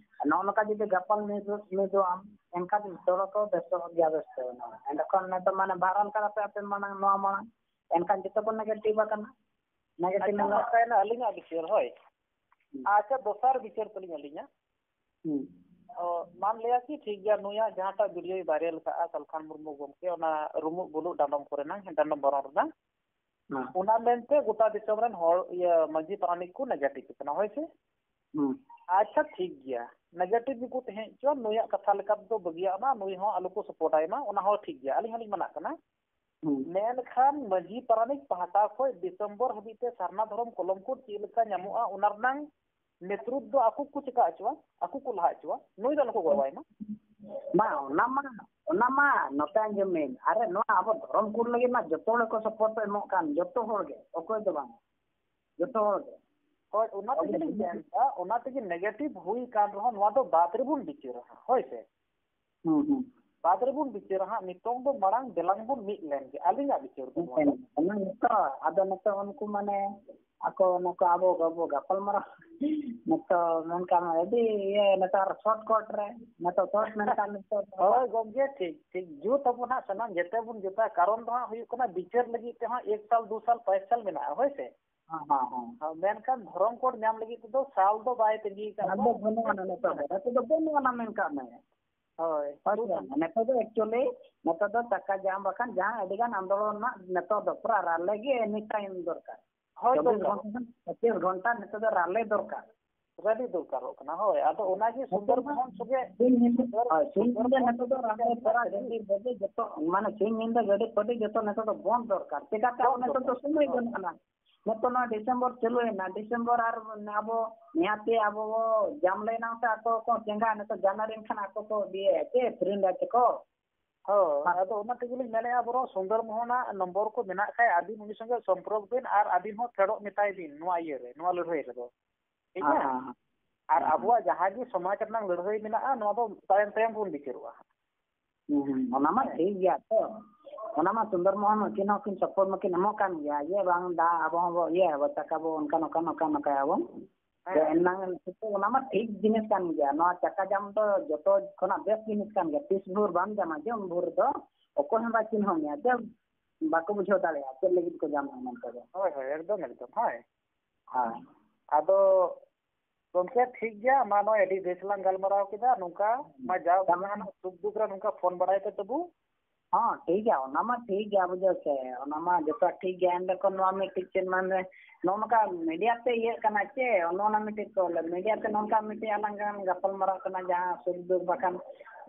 ᱱᱚᱜᱼᱚ ᱱᱚᱝᱠᱟ ᱡᱩᱫᱤ ᱜᱟᱯᱟᱞ ᱢᱤᱫᱚᱜ ᱟᱢ, ᱮᱱᱠᱷᱟᱱ ᱡᱚᱛᱚ ᱦᱚᱲ ᱠᱚ ᱵᱮᱥᱚᱜ ᱜᱮᱭᱟ, ᱵᱮᱥ ᱛᱮ ᱢᱮᱱᱟᱜᱼᱟ᱾ ᱮᱸᱰᱮᱠᱷᱟᱱ ᱱᱤᱛᱚᱜ ᱢᱟᱱᱮ ᱵᱷᱟᱭᱨᱟᱞ ᱠᱟᱫᱟ ᱯᱮ ᱟᱯᱮ ᱢᱟᱲᱟᱝ, ᱱᱚᱣᱟ ᱢᱟᱲᱟᱝ, ᱮᱱᱠᱷᱟᱱ ᱡᱚᱛᱚ ᱠᱚ ᱱᱮᱜᱮᱴᱤᱵᱷ ᱟᱠᱟᱱᱟ᱾ ᱱᱮᱜᱮᱴᱤᱵᱷ ᱟᱪᱪᱷᱟ, ᱢᱮᱱᱟᱜᱼᱟ᱾ ᱱᱚᱝᱠᱟᱭᱮᱱᱟ ᱟᱹᱞᱤᱧᱟᱜ ᱵᱤᱪᱟᱹᱨ, ᱦᱳᱭ᱾ ᱦᱩᱸ᱾ ᱟᱪᱪᱷᱟ, ᱫᱚᱥᱟᱨ ᱵᱤᱪᱟᱹᱨ ᱛᱟᱹᱞᱤᱧ ᱟᱹᱞᱤᱧᱟᱜ᱾ ᱦᱩᱸ᱾ ᱚ, ᱢᱟᱱ ᱞᱮᱭᱟ ᱠᱤ ᱴᱷᱤᱠ ᱜᱮᱭᱟ, ᱱᱩᱭᱟᱜ ᱡᱟᱦᱟᱸᱴᱟᱜ ᱵᱷᱤᱰᱤᱭᱳᱭ ᱵᱷᱟᱭᱨᱟᱞ ᱠᱟᱜᱼᱟ ᱥᱟᱞᱠᱷᱟᱱ ᱢᱩᱨᱢᱩ ᱜᱚᱢᱠᱮ, ᱚᱱᱟ ᱨᱩᱢᱩᱜ ᱵᱩᱞᱩᱜ ᱰᱟᱸᱰᱚᱢ ᱠᱚᱨᱮᱱᱟᱝ, ᱰᱟᱸᱰᱚᱢ ᱵᱟᱨᱚᱱ ᱨᱮᱱᱟᱝ, ᱦᱮᱸ᱾ ᱚᱱᱟ ᱢᱮᱱᱛᱮ ᱜᱚᱴᱟ ᱫᱤᱥᱚᱢ ᱨᱮᱱ ᱦᱚᱲ, ᱤᱭᱟᱹ, ᱢᱟᱹᱡᱷᱤ ᱯᱟᱨᱟᱱᱤᱠ ᱠᱚ ᱱᱮᱜᱮᱴᱤᱵᱷ ᱠᱟᱱᱟ, ᱦᱳᱭ ᱥᱮ? ᱦᱩᱸ᱾ ᱟᱪᱪᱷᱟ, ᱴᱷᱤᱠ ᱜᱮᱭᱟ, ᱱᱮᱜᱮᱴᱤᱵᱷ ᱜᱮᱠᱚ ᱛᱟᱦᱮᱸ ᱦᱚᱪᱚᱣᱟᱱ, ᱱᱩᱭᱟᱜ ᱠᱟᱛᱷᱟ ᱞᱮᱠᱟ ᱛᱮᱫᱚ ᱵᱟᱹᱜᱤᱭᱟᱜ ᱢᱟ, ᱱᱩᱭ ᱦᱚᱸ ᱟᱞᱚ ᱠᱚ ᱥᱟᱯᱳᱨᱴ ᱟᱭ ᱢᱟ, ᱚᱱᱟ ᱦᱚᱸ ᱴᱷᱤᱠ ᱜᱮᱭᱟ, ᱟᱹᱞᱤᱧ ᱦᱚᱸᱞᱤᱧ ᱢᱟᱱᱟᱜ ᱠᱟᱱᱟ᱾ ᱦᱩᱸ᱾ ᱢᱮᱱᱠᱷᱟᱱ ᱢᱟᱹᱡᱷᱤ ᱯᱟᱨᱟᱱᱤᱠ ᱯᱟᱦᱴᱟ ᱠᱷᱚᱱ ᱰᱤᱥᱮᱢᱵᱚᱨ ᱦᱟᱹᱵᱤᱡ ᱛᱮ ᱥᱟᱨᱱᱟ ᱫᱷᱚᱨᱚᱢ ᱠᱚᱞᱚᱢ ᱠᱳᱰ ᱪᱮᱫ ᱞᱮᱠᱟ ᱧᱟᱢᱚᱜᱼᱟ, ᱚᱱᱟ ᱨᱮᱱᱟᱝ ᱱᱮᱛᱨᱩᱛ ᱫᱚ ᱟᱠᱚ ᱠᱚ ᱪᱮᱠᱟ ᱦᱚᱪᱚᱣᱟ, ᱟᱠᱚ ᱠᱚ ᱞᱟᱦᱟ ᱦᱚᱪᱚᱣᱟ, ᱱᱩᱭ ᱫᱚ ᱟᱞᱚ ᱠᱚ ᱜᱚᱲᱚᱣᱟᱭ ᱢᱟ᱾ ᱵᱟᱝ, ᱚᱱᱟ ᱢᱟ ᱚᱱᱟ ᱢᱟ ᱱᱚᱛᱮ ᱟᱸᱡᱚᱢ ᱢᱮ, ᱟᱨᱮ ᱱᱚᱣᱟ ᱟᱵᱚ ᱫᱷᱚᱨᱚᱢ ᱠᱳᱰ ᱞᱟᱹᱜᱤᱫ ᱢᱟ ᱡᱚᱛᱚ ᱦᱚᱲ ᱠᱚ ᱥᱟᱯᱳᱨᱴ ᱠᱚ ᱮᱢᱚᱜ ᱠᱟᱱ, ᱡᱚᱛᱚ ᱦᱚᱲ ᱜᱮ, ᱚᱠᱚᱭ ᱫᱚ ᱵᱟᱝ, ᱡᱚᱛᱚ ᱦᱚᱲ ᱜᱮ᱾ ᱦᱳᱭ, ᱚᱱᱟ ᱛᱮᱜᱮ ᱞᱤᱧ ᱢᱮᱱᱫᱟ, ᱚᱱᱟ ᱛᱮᱜᱮ ᱱᱮᱜᱮᱴᱤᱵᱷ ᱦᱩᱭ ᱠᱟᱱ ᱨᱮᱦᱚᱸ ᱱᱚᱣᱟ ᱫᱚ ᱵᱟᱫ ᱨᱮᱵᱚᱱ ᱵᱤᱪᱟᱹᱨᱟ ᱦᱟᱸᱜ, ᱦᱳᱭ ᱥᱮ? ᱦᱩᱸ, ᱦᱩᱸ᱾ ᱵᱟᱫ ᱨᱮᱵᱚᱱ ᱵᱤᱪᱟᱹᱨᱟ ᱦᱟᱸᱜ, ᱱᱤᱛᱚᱝ ᱫᱚ ᱢᱟᱲᱟᱝ ᱫᱮᱞᱟᱝ ᱵᱚᱱ ᱢᱤᱫ ᱞᱮᱱ ᱜᱮ, ᱟᱹᱞᱤᱧᱟᱜ ᱵᱤᱪᱟᱹᱨ ᱫᱚ ᱱᱚᱣᱟ ᱫᱚ᱾ ᱦᱮᱸ, ᱚᱱᱟ ᱜᱮᱛᱚ, ᱟᱫᱚ ᱱᱤᱛᱚᱜ ᱩᱱᱠᱩ ᱢᱟᱱᱮ ᱟᱠᱚ ᱱᱩᱠᱩ ᱟᱵᱚ ᱵᱟᱵᱚ ᱜᱟᱯᱟᱞ ᱢᱟᱨᱟᱣ ᱱᱤᱛᱚᱜ ᱢᱮᱱᱠᱷᱟᱱ ᱟᱹᱰᱤ ᱤᱭᱟᱹ ᱱᱮᱛᱟᱨ ᱥᱚᱨᱴ ᱠᱚᱴ ᱨᱮ, ᱱᱤᱛᱚᱜ ᱥᱚᱨᱴ ᱢᱮᱱᱠᱷᱟᱱ ᱱᱤᱛᱚᱜ ᱫᱚ ᱦᱳᱭ ᱜᱚᱢᱠᱮ, ᱴᱷᱤᱠ, ᱴᱷᱤᱠ, ᱡᱩᱛ ᱟᱵᱚᱱ ᱦᱟᱸᱜ ᱥᱟᱱᱟᱢ ᱡᱮᱛᱮ ᱵᱚᱱ ᱡᱩᱛᱟ, ᱠᱟᱨᱚᱱ ᱫᱚ ᱦᱟᱸᱜ ᱦᱩᱭᱩᱜ ᱠᱟᱱᱟ ᱵᱤᱪᱟᱹᱨ ᱞᱟᱹᱜᱤᱫ ᱛᱮᱦᱚᱸ ᱮᱠ ᱥᱟᱞ, ᱫᱩ ᱥᱟᱞ, ᱯᱟᱸᱪ ᱥᱟᱞ ᱢᱮᱱᱟᱜᱼᱟ, ᱦᱳᱭ ᱥᱮ? ᱦᱮᱸ, ᱦᱮᱸ, ᱦᱮᱸ᱾ ᱦᱮᱸ, ᱢᱮᱱᱠᱷᱟᱱ ᱫᱷᱚᱨᱚᱢ ᱠᱳᱰ ᱧᱟᱢ ᱞᱟᱹᱜᱤᱫ ᱛᱮᱫᱚ ᱥᱟᱞ ᱫᱚ ᱵᱟᱭ ᱛᱟᱺᱜᱤ ᱠᱟᱜ ᱟᱫᱚ ᱵᱚᱱᱟ᱾ ᱵᱟᱹᱱᱩᱜ ᱟᱱᱟ ᱱᱤᱛᱚᱜ ᱫᱚ, ᱱᱤᱛᱚᱜ ᱫᱚ ᱵᱟᱹᱱᱩᱜ ᱟᱱᱟ ᱢᱮᱱ ᱠᱟᱜ ᱢᱮ᱾ ᱦᱳᱭ᱾ ᱦᱳᱭ ᱥᱮ? ᱱᱤᱛᱚᱜ ᱫᱚ ᱮᱠᱪᱩᱭᱮᱞᱤ ᱱᱤᱛᱚᱜ ᱫᱚ ᱴᱟᱠᱟ ᱡᱟᱢ ᱵᱟᱠᱷᱟᱱ ᱡᱟᱦᱟᱸ ᱟᱹᱰᱤ ᱜᱟᱱ ᱟᱱᱫᱳᱞᱚᱱ ᱨᱮᱱᱟᱜ ᱱᱤᱛᱚᱜ ᱫᱚ ᱯᱩᱨᱟᱹ ᱨᱟᱞᱮ ᱜᱮ ᱮᱱᱤ ᱴᱟᱭᱤᱢ ᱫᱚᱨᱠᱟᱨ᱾ ᱦᱳᱭ, ᱪᱚᱵᱵᱤᱥ ᱫᱚᱨᱠᱟᱨ᱾ ᱜᱷᱚᱱᱴᱟ ᱠᱷᱚᱱ ᱯᱚᱸᱪᱤᱥ ᱜᱷᱚᱱᱴᱟ ᱱᱤᱛᱚᱜ ᱫᱚ ᱨᱟᱞᱮ ᱫᱚᱨᱠᱟᱨ᱾ ᱨᱟᱞᱮ ᱫᱚᱨᱠᱟᱨᱚᱜ ᱠᱟᱱᱟ, ᱦᱳᱭ᱾ ᱟᱫᱚ ᱚᱱᱟᱜᱮ ᱥᱩᱱᱫᱚᱨ ᱱᱤᱛᱚᱜ ᱢᱟ ᱢᱳᱦᱚᱱ ᱥᱚᱸᱜᱮ ᱥᱤᱧ ᱧᱤᱫᱟᱹ, ᱥᱩᱱᱫᱚᱨ, ᱦᱳᱭ, ᱥᱤᱧ ᱥᱩᱱᱫᱚᱨ ᱧᱤᱫᱟᱹ ᱢᱳᱦᱚᱱ ᱱᱤᱛᱚᱜ ᱫᱚ ᱨᱟᱞᱮ ᱥᱚᱸᱜᱮ ᱛᱚᱨᱟ ᱜᱟᱹᱰᱤ ᱯᱷᱟᱹᱰᱤ ᱡᱚᱛᱚ, ᱢᱟᱱᱮ ᱥᱤᱧ ᱧᱤᱫᱟᱹ ᱜᱟᱹᱰᱤ ᱯᱷᱟᱹᱰᱤ ᱡᱚᱛᱚ ᱱᱤᱛᱚᱜ ᱫᱚ ᱵᱚᱱᱫ ᱫᱚᱨᱠᱟᱨ᱾ ᱪᱮᱠᱟᱛᱮ ᱟᱵᱚ ᱵᱚᱱᱫ ᱱᱤᱛᱚᱜ ᱫᱚ ᱫᱚᱨᱠᱟᱨ, ᱥᱚᱢᱚᱭ ᱦᱳᱭ᱾ ᱵᱟᱹᱱᱩᱜ ᱟᱱᱟ᱾ ᱱᱤᱛᱚᱜ ᱱᱚᱣᱟ ᱰᱤᱥᱮᱢᱵᱚᱨ ᱪᱟᱹᱞᱩᱭᱮᱱᱟ, ᱰᱤᱥᱮᱢᱵᱚᱨ ᱟᱨ ᱟᱵᱚ ᱱᱤᱦᱟᱹᱛᱤ ᱟᱵᱚ ᱵᱚ ᱡᱟᱢ ᱞᱮᱱᱟ ᱥᱮ ᱟᱠᱚ ᱠᱚ ᱪᱮᱸᱜᱷᱟ, ᱱᱤᱛᱚᱜ ᱡᱟᱱᱣᱟᱨᱤ ᱠᱷᱟᱱ ᱟᱠᱚ ᱠᱚ ᱤᱫᱤᱭᱟ ᱪᱮ ᱯᱷᱨᱤᱱᱰ ᱟᱪᱮ ᱠᱚ᱾ ᱦᱳᱭ, ᱦᱮᱸ᱾ ᱟᱫᱚ ᱚᱱᱟ ᱛᱮᱜᱮ ᱞᱤᱧ ᱢᱮᱱᱮᱫᱼᱟ, ᱵᱚᱨᱚᱝ ᱥᱩᱱᱫᱚᱨ ᱢᱳᱦᱚᱱᱟᱜ ᱱᱚᱢᱵᱚᱨ ᱠᱚ ᱢᱮᱱᱟᱜ ᱠᱷᱟᱡ ᱟᱹᱵᱤᱱ ᱩᱱᱤ ᱥᱚᱸᱜᱮ ᱥᱚᱢᱯᱨᱚᱠ ᱵᱤᱱ ᱟᱨ ᱟᱹᱵᱤᱱ ᱦᱚᱸ ᱯᱷᱮᱰᱚᱜ ᱢᱮᱛᱟᱭ ᱵᱤᱱ ᱱᱚᱣᱟ ᱤᱭᱟᱹ ᱨᱮ, ᱱᱚᱣᱟ ᱞᱟᱹᱲᱦᱟᱹᱭ ᱨᱮᱫᱚ᱾ ᱴᱷᱤᱠ ᱦᱮᱸ, ᱜᱮᱭᱟ? ᱦᱮᱸ, ᱦᱮᱸ᱾ ᱟᱨ ᱦᱮᱸ, ᱦᱮᱸ᱾ ᱟᱵᱚᱣᱟᱜ ᱡᱟᱦᱟᱸ ᱜᱮ ᱥᱚᱢᱟᱡᱽ ᱨᱮᱱᱟᱜ ᱞᱟᱹᱲᱦᱟᱹᱭ ᱢᱮᱱᱟᱜᱼᱟ, ᱱᱚᱣᱟ ᱫᱚ ᱛᱟᱭᱚᱢ ᱛᱟᱭᱚᱢ ᱵᱚᱱ ᱵᱤᱪᱟᱹᱨᱚᱜᱼᱟ ᱦᱟᱸᱜ᱾ ᱦᱩᱸ, ᱦᱩᱸ, ᱚᱱᱟ ᱢᱟ ᱦᱮᱸ᱾ ᱴᱷᱤᱠ ᱜᱮᱭᱟ ᱛᱚ᱾ ᱚᱱᱟ ᱢᱟ ᱥᱩᱱᱫᱚᱨ ᱢᱳᱦᱚᱱ ᱩᱱᱠᱤᱱ ᱦᱚᱸ ᱠᱤᱱ ᱥᱟᱯᱳᱨᱴ ᱢᱟᱠᱤᱱ ᱮᱢᱚᱜ ᱠᱟᱱ ᱜᱮᱭᱟ, ᱡᱮ ᱵᱟᱝ ᱫᱟ ᱟᱵᱚ ᱦᱚᱸ ᱵᱚ ᱤᱭᱟᱹ ᱟᱵᱚ ᱪᱟᱠᱟ ᱵᱚ ᱚᱱᱠᱟ ᱱᱚᱝᱠᱟ ᱱᱚᱝᱠᱟ ᱱᱚᱝᱠᱟᱭᱟᱵᱚᱱ᱾ ᱦᱮᱸ᱾ ᱡᱮ ᱮᱱᱟᱝ ᱚᱱᱟ ᱢᱟ ᱴᱷᱤᱠ ᱡᱤᱱᱤᱥ ᱠᱟᱱ ᱜᱮᱭᱟ, ᱱᱚᱣᱟ ᱪᱟᱠᱟ ᱡᱟᱢ ᱫᱚ ᱡᱚᱛᱚ ᱠᱷᱚᱱᱟᱜ ᱵᱮᱥ ᱡᱤᱱᱤᱥ ᱠᱟᱱ ᱜᱮᱭᱟ᱾ ᱛᱤᱥ ᱵᱷᱳᱨ ᱵᱟᱢ ᱡᱟᱢᱟ, ᱡᱮ ᱩᱱ ᱵᱷᱳᱨ ᱫᱚ ᱚᱠᱚᱭ ᱦᱚᱸ ᱵᱟᱭ ᱪᱤᱱᱦᱟᱹᱣ ᱢᱮᱭᱟ, ᱡᱮ ᱵᱟᱠᱚ ᱵᱩᱡᱷᱟᱹᱣ ᱫᱟᱲᱮᱭᱟᱜᱼᱟ ᱪᱮᱫ ᱞᱟᱹᱜᱤᱫ ᱠᱚ ᱡᱟᱢᱟ ᱢᱮᱱᱛᱮ ᱫᱚ᱾ ᱦᱳᱭ, ᱦᱳᱭ, ᱮᱠᱫᱚᱢ, ᱮᱠᱫᱚᱢ, ᱦᱳᱭ᱾ ᱦᱳᱭ᱾ ᱟᱫᱚ ᱜᱚᱢᱠᱮ, ᱴᱷᱤᱠ ᱜᱮᱭᱟ, ᱢᱟ ᱱᱚᱜᱼᱚᱭ ᱟᱹᱰᱤ ᱵᱮᱥ ᱞᱟᱝ ᱜᱟᱞᱢᱟᱨᱟᱣ ᱠᱮᱫᱟ, ᱱᱚᱝᱠᱟ ᱢᱟ ᱡᱟᱣ ᱛᱟᱢᱟ᱾ ᱡᱟᱦᱟᱱᱟᱜ ᱥᱩᱠ ᱫᱩᱠ ᱨᱮ ᱱᱚᱝᱠᱟ ᱯᱷᱳᱱ ᱵᱟᱲᱟᱭ ᱯᱮ ᱛᱟᱵᱚ᱾ ᱦᱚᱸ, ᱴᱷᱤᱠ ᱜᱮᱭᱟ, ᱚᱱᱟ ᱢᱟ ᱴᱷᱤᱠ ᱜᱮᱭᱟ, ᱵᱩᱡᱷᱟᱹᱣ ᱥᱮ, ᱚᱱᱟ ᱢᱟ ᱡᱚᱛᱚ ᱴᱷᱤᱠ ᱜᱮᱭᱟ᱾ ᱮᱱ ᱠᱷᱟᱱ ᱱᱚᱣᱟ ᱢᱤᱫᱴᱤᱡ ᱪᱮᱫ ᱢᱟᱱᱮ ᱱᱚᱜᱼᱚ ᱱᱚᱝᱠᱟ ᱢᱤᱰᱤᱭᱟ ᱛᱮ ᱤᱭᱟᱹᱜ ᱠᱟᱱᱟ ᱪᱮ, ᱚᱱᱟ, ᱚᱱᱟ ᱢᱤᱫᱴᱤᱡ ᱯᱨᱚᱵᱞᱮᱢ᱾ ᱢᱤᱰᱤᱭᱟ ᱛᱮ ᱱᱚᱝᱠᱟ ᱢᱤᱫᱴᱤᱡ ᱟᱞᱟᱝ ᱜᱟᱱ ᱜᱟᱯᱟᱞ ᱢᱟᱨᱟᱣ ᱠᱟᱱᱟ, ᱡᱟᱦᱟᱸ ᱥᱩᱠ ᱫᱩᱠ ᱵᱟᱠᱷᱟᱱ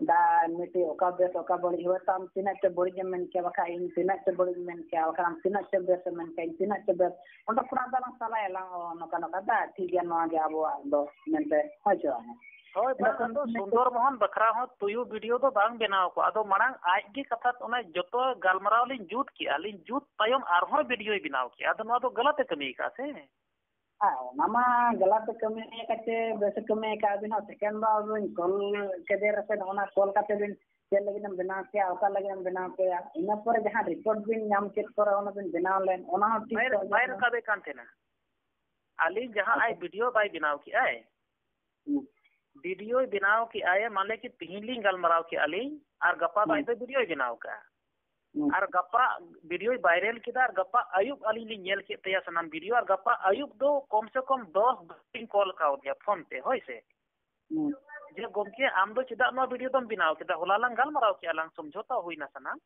ᱫᱟ ᱢᱤᱫᱴᱤᱡ ᱚᱠᱟ ᱵᱮᱥ ᱚᱠᱟ ᱵᱟᱹᱲᱤᱡ, ᱦᱳᱭᱛᱳ ᱟᱢ ᱛᱤᱱᱟᱹᱜ ᱪᱚ ᱵᱟᱹᱲᱤᱡ ᱮᱢ ᱢᱮᱱ ᱠᱮᱭᱟ, ᱵᱟᱠᱷᱟᱡ ᱤᱧ ᱛᱤᱱᱟᱹᱜ ᱪᱚ ᱵᱟᱹᱲᱤᱡ ᱤᱧ ᱢᱮᱱ ᱠᱮᱭᱟ, ᱵᱟᱠᱷᱟᱱ ᱟᱢ ᱛᱤᱱᱟᱹᱜ ᱪᱚ ᱵᱮᱥ ᱮᱢ ᱢᱮᱱ ᱠᱮᱭᱟ, ᱤᱧ ᱛᱤᱱᱟᱹᱜ ᱪᱚ ᱵᱮᱥ᱾ ᱚᱸᱰᱮ ᱠᱷᱚᱱᱟᱜ ᱫᱚ ᱟᱞᱟᱝ ᱥᱟᱞᱟᱭ ᱟᱞᱟᱝ, ᱚ, ᱱᱚᱝᱠᱟ ᱱᱚᱝᱠᱟ ᱫᱟ, ᱴᱷᱤᱠ ᱜᱮᱭᱟ, ᱱᱚᱣᱟ ᱜᱮ ᱟᱵᱚᱣᱟᱜ ᱫᱚ ᱢᱮᱱᱛᱮ, ᱦᱳᱭ ᱥᱮ ᱵᱟᱝ? ᱦᱳᱭ, ᱵᱟᱝ, ᱟᱫᱚ ᱥᱩᱱᱫᱚᱨ ᱢᱳᱦᱚᱱ ᱵᱟᱠᱷᱨᱟ ᱦᱚᱸ ᱛᱩᱭᱩ ᱵᱷᱤᱰᱤᱭᱳ ᱫᱚ ᱵᱟᱝ ᱵᱮᱱᱟᱣ ᱠᱚᱜᱼᱟ᱾ ᱟᱫᱚ ᱢᱟᱲᱟᱝ ᱟᱡ ᱜᱮ ᱠᱟᱛᱷᱟ, ᱚᱱᱟ ᱡᱚᱛᱚ ᱜᱟᱞᱢᱟᱨᱟᱣ ᱞᱤᱧ ᱡᱩᱛ ᱠᱮᱜᱼᱟ, ᱞᱤᱧ ᱡᱩᱛ ᱛᱟᱭᱚᱢ ᱟᱨᱦᱚᱸ ᱵᱷᱤᱰᱤᱭᱳᱭ ᱵᱮᱱᱟᱣ ᱠᱮᱜᱼᱟ᱾ ᱟᱫᱚ ᱱᱚᱣᱟ ᱫᱚ ᱜᱟᱞᱟᱛ ᱮ ᱠᱟᱹᱢᱤ ᱠᱟᱜᱼᱟ ᱥᱮ? ᱟᱨ ᱚᱱᱟ ᱢᱟ ᱜᱟᱞᱟᱛ ᱮ ᱠᱟᱹᱢᱤ ᱟᱠᱟᱫ ᱪᱮ ᱵᱮᱥ ᱮ ᱠᱟᱹᱢᱤ ᱟᱠᱟᱫ, ᱟᱹᱵᱤᱱ ᱦᱚᱸ ᱥᱮᱠᱮᱱᱰ ᱫᱚ ᱟᱹᱵᱤᱱ ᱠᱚᱞ ᱠᱮᱫᱮ ᱨᱮᱥᱮ, ᱚᱱᱟ ᱠᱚᱞ ᱠᱟᱛᱮ ᱵᱤᱱ ᱪᱮᱫ ᱞᱟᱹᱜᱤᱫ ᱮᱢ ᱵᱮᱱᱟᱣ ᱠᱮᱜᱼᱟ, ᱚᱠᱟ ᱞᱟᱹᱜᱤᱫ ᱮᱢ ᱵᱮᱱᱟᱣ ᱠᱮᱜᱼᱟ, ᱤᱱᱟᱹ ᱯᱚᱨᱮ ᱡᱟᱦᱟᱸ ᱨᱤᱯᱳᱨᱴ ᱵᱤᱱ ᱧᱟᱢ ᱠᱮᱫ ᱯᱚᱨᱮ ᱚᱱᱟ ᱵᱤᱱ ᱵᱮᱱᱟᱣ ᱞᱮᱱ, ᱚᱱᱟ ᱦᱚᱸ ᱴᱷᱤᱠ ᱵᱟᱭ, ᱛᱚ ᱵᱟᱭ ᱟᱸᱡᱚᱢ ᱨᱟᱠᱟᱵᱮᱫ ᱠᱟᱱ ᱛᱟᱦᱮᱱᱟ᱾ ᱟᱹᱞᱤᱧ ᱡᱟᱦᱟᱸ ᱟᱡ ᱵᱷᱤᱰᱤᱭᱳ ᱵᱟᱭ ᱵᱮᱱᱟᱣ ᱠᱮᱜᱼᱟᱭ, ᱦᱩᱸ᱾ ᱵᱷᱤᱰᱤᱭᱳᱭ ᱵᱮᱱᱟᱣ ᱠᱮᱜᱼᱟᱭ, ᱢᱟᱱᱮ ᱠᱤ ᱛᱤᱦᱤᱧ ᱞᱤᱧ ᱜᱟᱞᱢᱟᱨᱟᱣ ᱠᱮᱜᱼᱟ ᱞᱤᱧ, ᱟᱨ ᱜᱟᱯᱟ ᱫᱚ ᱦᱩᱸ᱾ ᱟᱡ ᱫᱚ ᱵᱷᱤᱰᱤᱭᱳᱭ ᱵᱮᱱᱟᱣ ᱠᱟᱜᱼᱟ᱾ ᱦᱩᱸ᱾ ᱟᱨ ᱜᱟᱯᱟ ᱵᱷᱤᱰᱤᱭᱳᱭ ᱵᱷᱟᱭᱨᱟᱞ ᱠᱮᱫᱟ, ᱟᱨ ᱜᱟᱯᱟ ᱟᱹᱭᱩᱵ ᱟᱹᱞᱤᱧ ᱞᱤᱧ ᱧᱮᱞ ᱠᱮᱫ ᱛᱟᱭᱟ ᱥᱟᱱᱟᱢ ᱵᱷᱤᱰᱤᱭᱳ, ᱟᱨ ᱜᱟᱯᱟ ᱟᱹᱭᱩᱵ ᱫᱚ ᱠᱚᱢ ᱥᱮ ᱠᱚᱢ ᱫᱚᱥ ᱵᱟᱨ ᱞᱤᱧ ᱠᱚᱞ ᱠᱟᱣᱫᱮᱭᱟ ᱯᱷᱳᱱ ᱛᱮ, ᱦᱳᱭ ᱥᱮ᱾ ᱦᱩᱸ᱾ ᱡᱮ, "ᱜᱚᱢᱠᱮ, ᱟᱢ ᱫᱚ ᱪᱮᱫᱟᱜ ᱱᱚᱣᱟ ᱵᱷᱤᱰᱤᱭᱳ ᱫᱚᱢ ᱵᱮᱱᱟᱣ ᱠᱮᱫᱟ? ᱦᱚᱞᱟ ᱞᱟᱝ ᱜᱟᱞᱢᱟᱨᱟᱣ ᱠᱮᱜᱼᱟ, ᱞᱟᱝ ᱥᱚᱢᱡᱷᱚᱛᱟ ᱦᱩᱭᱱᱟ ᱥᱟᱱᱟᱢ᱾"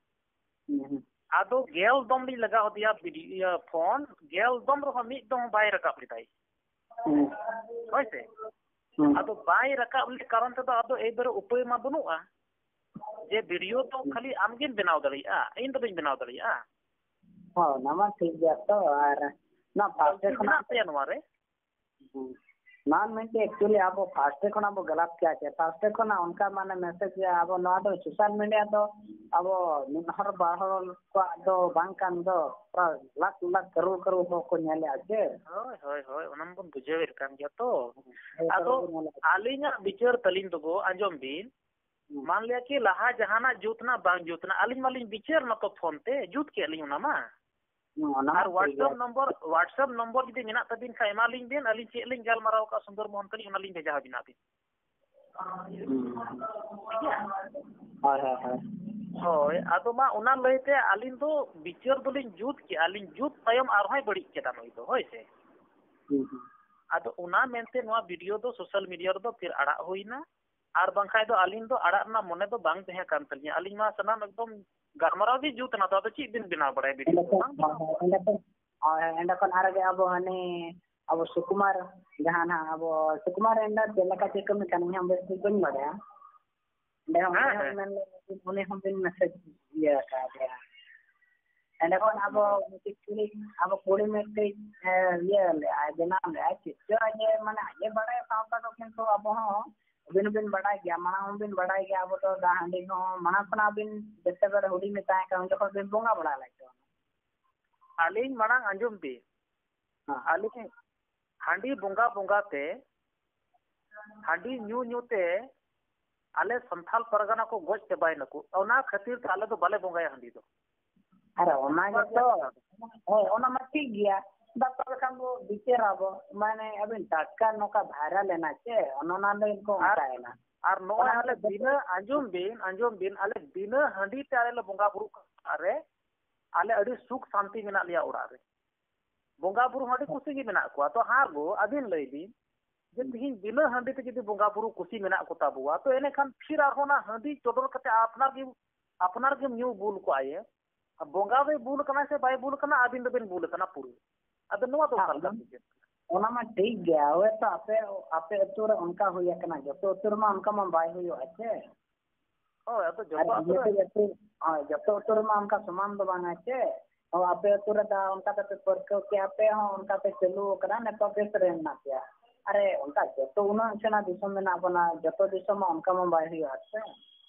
ᱦᱩᱸ, ᱦᱩᱸ᱾ ᱟᱫᱚ ᱜᱮᱞ ᱫᱚᱢ ᱞᱤᱧ ᱞᱟᱜᱟᱣ ᱟᱫᱮᱭᱟ ᱵᱷᱤᱰᱤᱭᱳ, ᱤᱭᱟᱹ, ᱯᱷᱳᱱ, ᱜᱮᱞ ᱫᱚᱢ ᱨᱮᱦᱚᱸ ᱢᱤᱫ ᱫᱚᱢ ᱦᱚᱸ ᱵᱟᱭ ᱨᱟᱠᱟᱵ ᱞᱮᱫᱟᱭ᱾ ᱦᱩᱸ᱾ ᱦᱳᱭ ᱥᱮ? ᱦᱩᱸ᱾ ᱟᱫᱚ ᱵᱟᱭ ᱨᱟᱠᱟᱵ ᱞᱮᱫ ᱠᱟᱨᱚᱱ ᱛᱮᱫᱚ ᱟᱫᱚ ᱮᱭ ᱵᱟᱨᱮ ᱩᱯᱟᱹᱭ ᱢᱟ ᱵᱟᱹᱱᱩᱜᱼᱟ᱾ ᱡᱮ ᱵᱷᱤᱰᱤᱭᱳ ᱫᱚ ᱦᱩᱸ᱾ ᱠᱷᱟᱹᱞᱤ ᱟᱢ ᱜᱮᱢ ᱵᱮᱱᱟᱣ ᱫᱟᱲᱮᱭᱟᱜᱼᱟ, ᱤᱧ ᱫᱚ ᱵᱟᱹᱧ ᱵᱮᱱᱟᱣ ᱫᱟᱲᱮᱭᱟᱜᱼᱟ᱾ ᱦᱳᱭ, ᱚᱱᱟ ᱢᱟ ᱴᱷᱤᱠ ᱜᱮᱭᱟ ᱛᱚ, ᱟᱨ ᱱᱚᱣᱟ ᱯᱷᱟᱥᱴ ᱜᱟᱞᱛᱤ ᱠᱷᱚᱱᱟᱜ ᱢᱮᱱᱟᱜ ᱛᱟᱭᱟ ᱱᱚᱣᱟ ᱨᱮ᱾ ᱦᱩᱸ᱾ ᱱᱚᱣᱟ ᱢᱮᱱᱛᱮ actually ᱟᱵᱚ ᱯᱷᱟᱥᱴ ᱠᱷᱚᱱᱟᱜ ᱵᱚ ᱜᱟᱞᱟᱛ ᱠᱮᱭᱟ ᱪᱮ? ᱯᱷᱟᱥᱴ ᱠᱷᱚᱱᱟᱜ ᱚᱱᱠᱟ ᱢᱟᱱᱮ ᱢᱮᱥᱮᱡᱽ ᱟᱵᱚ ᱱᱚᱣᱟ ᱫᱚ ᱥᱳᱥᱟᱞ ᱢᱤᱰᱤᱭᱟ ᱫᱚ ᱟᱵᱚ ᱢᱤᱫ ᱦᱚᱲ ᱵᱟᱨ ᱦᱚᱲ ᱠᱚᱣᱟᱜ ᱫᱚ ᱵᱟᱝ ᱠᱟᱱ ᱫᱚ, ᱯᱩᱨᱟ ᱞᱟᱠᱷ ᱞᱟᱠᱷ ᱠᱟᱨᱳᱲ ᱠᱟᱨᱳᱲ ᱦᱚᱲ ᱠᱚ ᱧᱮᱞᱮᱜᱼᱟ ᱪᱮ? ᱦᱳᱭ, ᱦᱳᱭ, ᱦᱳᱭ, ᱚᱱᱟ ᱢᱟᱵᱚᱱ ᱵᱩᱡᱷᱟᱹᱣᱮᱫ ᱠᱟᱱ ᱜᱮᱭᱟ ᱛᱚ᱾ ᱦᱳᱭ, ᱟᱫᱚ ᱠᱟᱨᱳᱲ ᱠᱚ ᱧᱮᱞᱮᱜᱼᱟ᱾ ᱟᱹᱞᱤᱧᱟᱜ ᱵᱤᱪᱟᱹᱨ ᱛᱟᱹᱞᱤᱧ ᱫᱚ ᱜᱚ, ᱟᱸᱡᱚᱢ ᱵᱤᱱ, ᱦᱩᱸ᱾ ᱢᱟᱱ ᱞᱤᱭᱟ ᱠᱤ ᱞᱟᱦᱟ ᱡᱟᱦᱟᱱᱟᱜ ᱡᱩᱛ ᱱᱟ ᱵᱟᱝ ᱡᱩᱛ ᱱᱟ, ᱟᱹᱞᱤᱧ ᱢᱟᱞᱤᱧ ᱵᱤᱪᱟᱹᱨ ᱱᱟ ᱛᱚ ᱯᱷᱳᱱ ᱛᱮ, ᱡᱩᱛ ᱠᱮᱫ ᱞᱤᱧ ᱚᱱᱟ ᱢᱟ᱾ ᱦᱩᱸ, ᱚᱱᱟ ᱢᱟ ᱟᱨ ᱴᱷᱤᱠ ᱜᱮᱭᱟ᱾ WhatsApp ᱱᱚᱢᱵᱚᱨ, WhatsApp ᱱᱚᱢᱵᱚᱨ ᱡᱩᱫᱤ ᱢᱮᱱᱟᱜ ᱛᱟᱹᱵᱤᱱ ᱠᱷᱟᱱ ᱮᱢᱟ ᱞᱤᱧ ᱵᱤᱱ, ᱟᱹᱞᱤᱧ ᱪᱮᱫ ᱞᱤᱧ ᱜᱟᱞᱢᱟᱨᱟᱣ ᱠᱟᱜᱼᱟ ᱥᱩᱱᱫᱚᱨ ᱢᱳᱦᱚᱱ ᱛᱟᱹᱞᱤᱧ, ᱚᱱᱟ ᱞᱤᱧ ᱵᱷᱮᱡᱟ ᱟᱹᱵᱤᱱᱟ ᱟᱹᱵᱤᱱ᱾ ᱦᱩᱸ᱾ ᱴᱷᱤᱠ ᱜᱮᱭᱟ? ᱦᱳᱭ, ᱦᱳᱭ, ᱦᱳᱭ᱾ ᱦᱳᱭ, ᱟᱫᱚ ᱢᱟ ᱚᱱᱟ ᱞᱟᱹᱭᱛᱮ ᱟᱹᱞᱤᱧ ᱫᱚ ᱵᱤᱪᱟᱹᱨ ᱫᱚᱞᱤᱧ ᱡᱩᱛ ᱠᱮᱜᱼᱟ, ᱞᱤᱧ ᱡᱩᱛ ᱛᱟᱭᱚᱢ ᱟᱨᱦᱚᱸᱭ ᱵᱟᱹᱲᱤᱡ ᱠᱮᱫᱟ ᱱᱩᱭ ᱫᱚ, ᱦᱳᱭ ᱥᱮ? ᱦᱩᱸ, ᱦᱩᱸ᱾ ᱟᱫᱚ ᱚᱱᱟ ᱢᱮᱱᱛᱮ ᱱᱚᱣᱟ ᱵᱷᱤᱰᱤᱭᱳ ᱫᱚ ᱥᱳᱥᱟᱞ ᱢᱤᱰᱤᱭᱟ ᱨᱮᱫᱚ ᱯᱷᱤᱨ ᱟᱲᱟᱜ ᱦᱩᱭᱱᱟ, ᱟᱨ ᱵᱟᱝᱠᱷᱟᱱ ᱫᱚ ᱟᱹᱞᱤᱧ ᱫᱚ ᱟᱲᱟᱜ ᱨᱮᱱᱟᱜ ᱢᱚᱱᱮ ᱫᱚ ᱵᱟᱝ ᱛᱟᱦᱮᱸ ᱠᱟᱱ ᱛᱟᱹᱞᱤᱧᱟ᱾ ᱟᱹᱞᱤᱧ ᱢᱟ ᱥᱟᱱᱟᱢ ᱮᱠᱫᱚᱢ ᱜᱟᱞᱢᱟᱨᱟᱣ ᱜᱮ ᱡᱩᱛ ᱮᱱᱟ, ᱛᱚ ᱟᱫᱚ ᱪᱮᱫ ᱵᱤᱱ ᱵᱮᱱᱟᱣ ᱵᱟᱲᱟᱭᱟ ᱵᱷᱤᱰᱤᱭᱳ ᱫᱚ, ᱮᱸᱰᱮᱠᱷᱟᱱ, ᱵᱟᱝ ᱵᱮᱱᱟᱣ? ᱦᱳᱭ, ᱦᱳᱭ, ᱮᱸᱰᱮᱠᱷᱟᱱ, ᱦᱳᱭ, ᱮᱸᱰᱮᱠᱷᱟᱱ ᱟᱨᱜᱮ ᱟᱵᱚ ᱦᱟᱱᱮ ᱟᱵᱚ ᱥᱩᱠᱩᱢᱟᱨ, ᱡᱟᱦᱟᱸ ᱱᱟᱦᱟᱜ ᱟᱵᱚ ᱥᱩᱠᱩᱢᱟᱨ ᱮᱱᱰᱟ ᱪᱮᱫ ᱞᱮᱠᱟ ᱪᱮᱫ ᱠᱟᱹᱢᱤ ᱠᱟᱱᱟ, ᱤᱧ ᱦᱚᱸ ᱵᱮᱥ ᱴᱷᱤᱠ ᱵᱟᱹᱧ ᱵᱟᱲᱟᱭᱟ᱾ ᱚᱸᱰᱮ ᱦᱚᱸ, ᱦᱮᱸ, ᱚᱸᱰᱮ ᱦᱚᱸ ᱦᱮᱸ᱾ ᱢᱮᱱ ᱞᱮᱫᱟ, ᱩᱱᱤ ᱦᱚᱸ ᱵᱤᱱ ᱢᱮᱥᱮᱡᱽ ᱤᱭᱟᱹ ᱟᱠᱟᱫᱮᱭᱟ᱾ ᱮᱸᱰᱮᱠᱷᱟᱱ ᱟᱵᱚ ᱢᱤᱫᱴᱤᱡ ᱠᱩᱲᱤ, ᱟᱵᱚ ᱠᱩᱲᱤ ᱢᱤᱫᱴᱤᱡ, ᱮ, ᱤᱭᱟᱹ ᱞᱮᱫᱼᱟᱭ, ᱵᱮᱱᱟᱣ ᱞᱮᱫᱼᱟᱭ, ᱪᱮᱫ ᱪᱚ ᱟᱡ ᱮ, ᱢᱟᱱᱮ, ᱟᱡ ᱮ ᱵᱟᱲᱟᱭᱟ ᱥᱟᱶᱛᱟ ᱫᱚ, ᱠᱤᱱᱛᱩ ᱟᱵᱚ ᱦᱚᱸ ᱟᱹᱵᱤᱱ ᱦᱚᱸᱵᱤᱱ ᱵᱟᱲᱟᱭ ᱜᱮᱭᱟ, ᱢᱟᱲᱟᱝ ᱦᱚᱸᱵᱤᱱ ᱵᱟᱲᱟᱭ ᱜᱮᱭᱟ, ᱟᱵᱚ ᱫᱚ ᱫᱟᱜ ᱦᱟᱺᱰᱤ ᱦᱚᱸ ᱢᱟᱲᱟᱝ ᱠᱷᱚᱱᱟᱜ ᱟᱹᱵᱤᱱ ᱡᱮᱛᱮ ᱵᱮᱲᱟ ᱦᱩᱰᱤᱧ ᱵᱤᱱ ᱛᱟᱦᱮᱸ ᱠᱟᱱᱟ, ᱩᱱ ᱡᱚᱠᱷᱚᱱ ᱵᱤᱱ ᱵᱚᱸᱜᱟ ᱵᱟᱲᱟ ᱞᱮᱫ ᱜᱮᱭᱟ᱾ ᱟᱹᱞᱤᱧ ᱢᱟᱲᱟᱝ ᱟᱸᱡᱚᱢ ᱵᱤᱱ, ᱦᱮᱸ᱾ ᱟᱹᱞᱤᱧ ᱦᱟᱺᱰᱤ ᱵᱚᱸᱜᱟ ᱵᱚᱸᱜᱟ ᱛᱮ, ᱦᱟᱺᱰᱤ ᱧᱩ ᱧᱩ ᱛᱮ ᱟᱞᱮ ᱥᱟᱱᱛᱟᱞ ᱯᱟᱨᱜᱟᱱᱟ ᱠᱚ ᱜᱚᱡ ᱪᱟᱵᱟᱭᱮᱱᱟᱠᱚ᱾ ᱚᱱᱟ ᱠᱷᱟᱹᱛᱤᱨ ᱛᱮ ᱟᱞᱮ ᱫᱚ ᱵᱟᱞᱮ ᱵᱚᱸᱜᱟᱭᱟ ᱦᱟᱺᱰᱤ ᱫᱚ᱾ ᱟᱨ ᱚᱱᱟ ᱜᱮᱛᱚ, ᱦᱳᱭ, ᱚᱱᱟ ᱢᱟ ᱴᱷᱤᱠ ᱜᱮᱭᱟ᱾ ᱵᱟᱯᱞᱟ ᱞᱮᱠᱷᱟᱱ ᱵᱚ ᱵᱤᱪᱟᱹᱨᱟᱵᱚ, ᱢᱟᱱᱮ ᱟᱹᱵᱤᱱ ᱴᱟᱴᱠᱟ ᱱᱚᱝᱠᱟ ᱵᱷᱟᱭᱨᱟᱞ ᱮᱱᱟ ᱪᱮ, ᱚᱱᱮ ᱚᱱᱟ ᱞᱟᱹᱜᱤᱫ ᱠᱚ ᱟᱨ, ᱚᱱᱠᱟᱭᱮᱱᱟ᱾ ᱟᱨ ᱱᱚᱜᱼᱚᱭ ᱚᱱᱟ ᱟᱞᱮ ᱫᱚ ᱵᱤᱱᱟᱹ, ᱟᱸᱡᱚᱢ ᱵᱤᱱ, ᱟᱸᱡᱚᱢ ᱵᱤᱱ, ᱟᱞᱮ ᱵᱤᱱᱟᱹ ᱦᱟᱺᱰᱤ ᱛᱮ ᱟᱞᱮ ᱞᱮ ᱵᱚᱸᱜᱟ ᱵᱩᱨᱩᱜ ᱠᱟᱱᱟ ᱨᱮ, ᱟᱞᱮ ᱟᱹᱰᱤ ᱥᱩᱠ ᱥᱟᱱᱛᱤ ᱢᱮᱱᱟᱜ ᱞᱮᱭᱟ ᱚᱲᱟᱜ ᱨᱮ᱾ ᱵᱚᱸᱜᱟ ᱵᱩᱨᱩ ᱦᱚᱸ ᱟᱹᱰᱤ ᱠᱩᱥᱤ ᱜᱮ ᱢᱮᱱᱟᱜ ᱠᱚᱣᱟ᱾ ᱛᱚ ᱦᱟᱨ ᱜᱚ, ᱟᱹᱵᱤᱱ ᱞᱟᱹᱭ ᱵᱤᱱ ᱡᱮ ᱦᱩᱸ᱾ ᱛᱤᱦᱤᱧ ᱵᱤᱱᱟᱹ ᱦᱟᱺᱰᱤ ᱛᱮ ᱡᱩᱫᱤ ᱵᱚᱸᱜᱟ ᱵᱩᱨᱩ ᱠᱩᱥᱤ ᱢᱮᱱᱟᱜ ᱠᱚ ᱛᱟᱵᱚᱣᱟ, ᱛᱚ ᱮᱱᱮᱠᱷᱟᱱ ᱯᱷᱤᱨ ᱟᱨᱦᱚᱸ ᱚᱱᱟ ᱦᱟᱺᱰᱤ ᱪᱚᱰᱚᱨ ᱠᱟᱛᱮ ᱟᱯᱱᱟᱨ ᱜᱮ, ᱟᱯᱱᱟᱨ ᱜᱮᱢ ᱧᱩ ᱵᱩᱞ ᱠᱚᱜᱼᱟ ᱭᱮ᱾ ᱟᱨ ᱵᱚᱸᱜᱟ ᱫᱚᱭ ᱵᱩᱞ ᱠᱟᱱᱟ ᱥᱮ ᱵᱟᱭ ᱵᱩᱞ ᱠᱟᱱᱟ, ᱟᱹᱵᱤᱱ ᱫᱚᱵᱤᱱ ᱵᱩᱞ ᱠᱟᱱᱟ ᱯᱩᱨᱟᱹ᱾ ᱟᱫᱚ ᱱᱚᱣᱟ ᱫᱚ ᱚᱠᱟ ᱦᱮᱸ, ᱞᱮᱠᱟ ᱚᱱᱟ, ᱵᱩᱡᱷᱟᱹᱜ ᱠᱟᱱᱟ? ᱚᱱᱟ ᱢᱟ ᱴᱷᱤᱠ ᱜᱮᱭᱟ᱾ ᱦᱳᱭᱛᱳ ᱟᱯᱮ, ᱟᱯᱮ ᱟᱹᱛᱩ ᱨᱮ ᱚᱱᱠᱟ ᱦᱩᱭ ᱟᱠᱟᱱᱟ, ᱡᱚᱛᱚ ᱟᱹᱛᱩ ᱨᱮᱢᱟ ᱚᱱᱠᱟ ᱢᱟ ᱵᱟᱭ ᱦᱩᱭᱩᱜᱼᱟ ᱥᱮ᱾ ᱦᱳᱭ, ᱟᱫᱚ ᱟᱨ ᱡᱚᱛᱚ ᱟᱹᱛᱩ ᱨᱮ ᱡᱚᱛᱚ, ᱦᱳᱭ, ᱡᱚᱛᱚ ᱟᱹᱛᱩ ᱨᱮᱢᱟ ᱚᱱᱠᱟ ᱥᱚᱢᱟᱱ ᱫᱚ ᱵᱟᱝᱟ ᱪᱮ᱾ ᱦᱳᱭ, ᱟᱯᱮ ᱟᱹᱛᱩ ᱨᱮ ᱫᱟ ᱚᱱᱠᱟ ᱛᱮᱯᱮ ᱯᱟᱹᱨᱠᱟᱹᱣ ᱠᱮᱜᱼᱟ, ᱟᱯᱮ ᱦᱚᱸ ᱚᱱᱠᱟ ᱯᱮ ᱪᱟᱹᱞᱩ ᱟᱠᱟᱫᱟ, ᱱᱤᱛᱚᱜ ᱵᱮᱥ ᱨᱮ ᱢᱮᱱᱟᱜ ᱯᱮᱭᱟ᱾ ᱟᱨᱮ, ᱚᱱᱠᱟ ᱡᱚᱛᱚ ᱩᱱᱟᱹᱜ ᱥᱮᱬᱟ ᱫᱤᱥᱚᱢ ᱢᱮᱱᱟᱜ ᱵᱚᱱᱟ, ᱡᱚᱛᱚ ᱫᱤᱥᱚᱢ ᱢᱟ ᱚᱱᱠᱟ ᱢᱟ ᱵᱟᱭ ᱦᱩᱭᱩᱜᱼᱟ ᱥᱮ᱾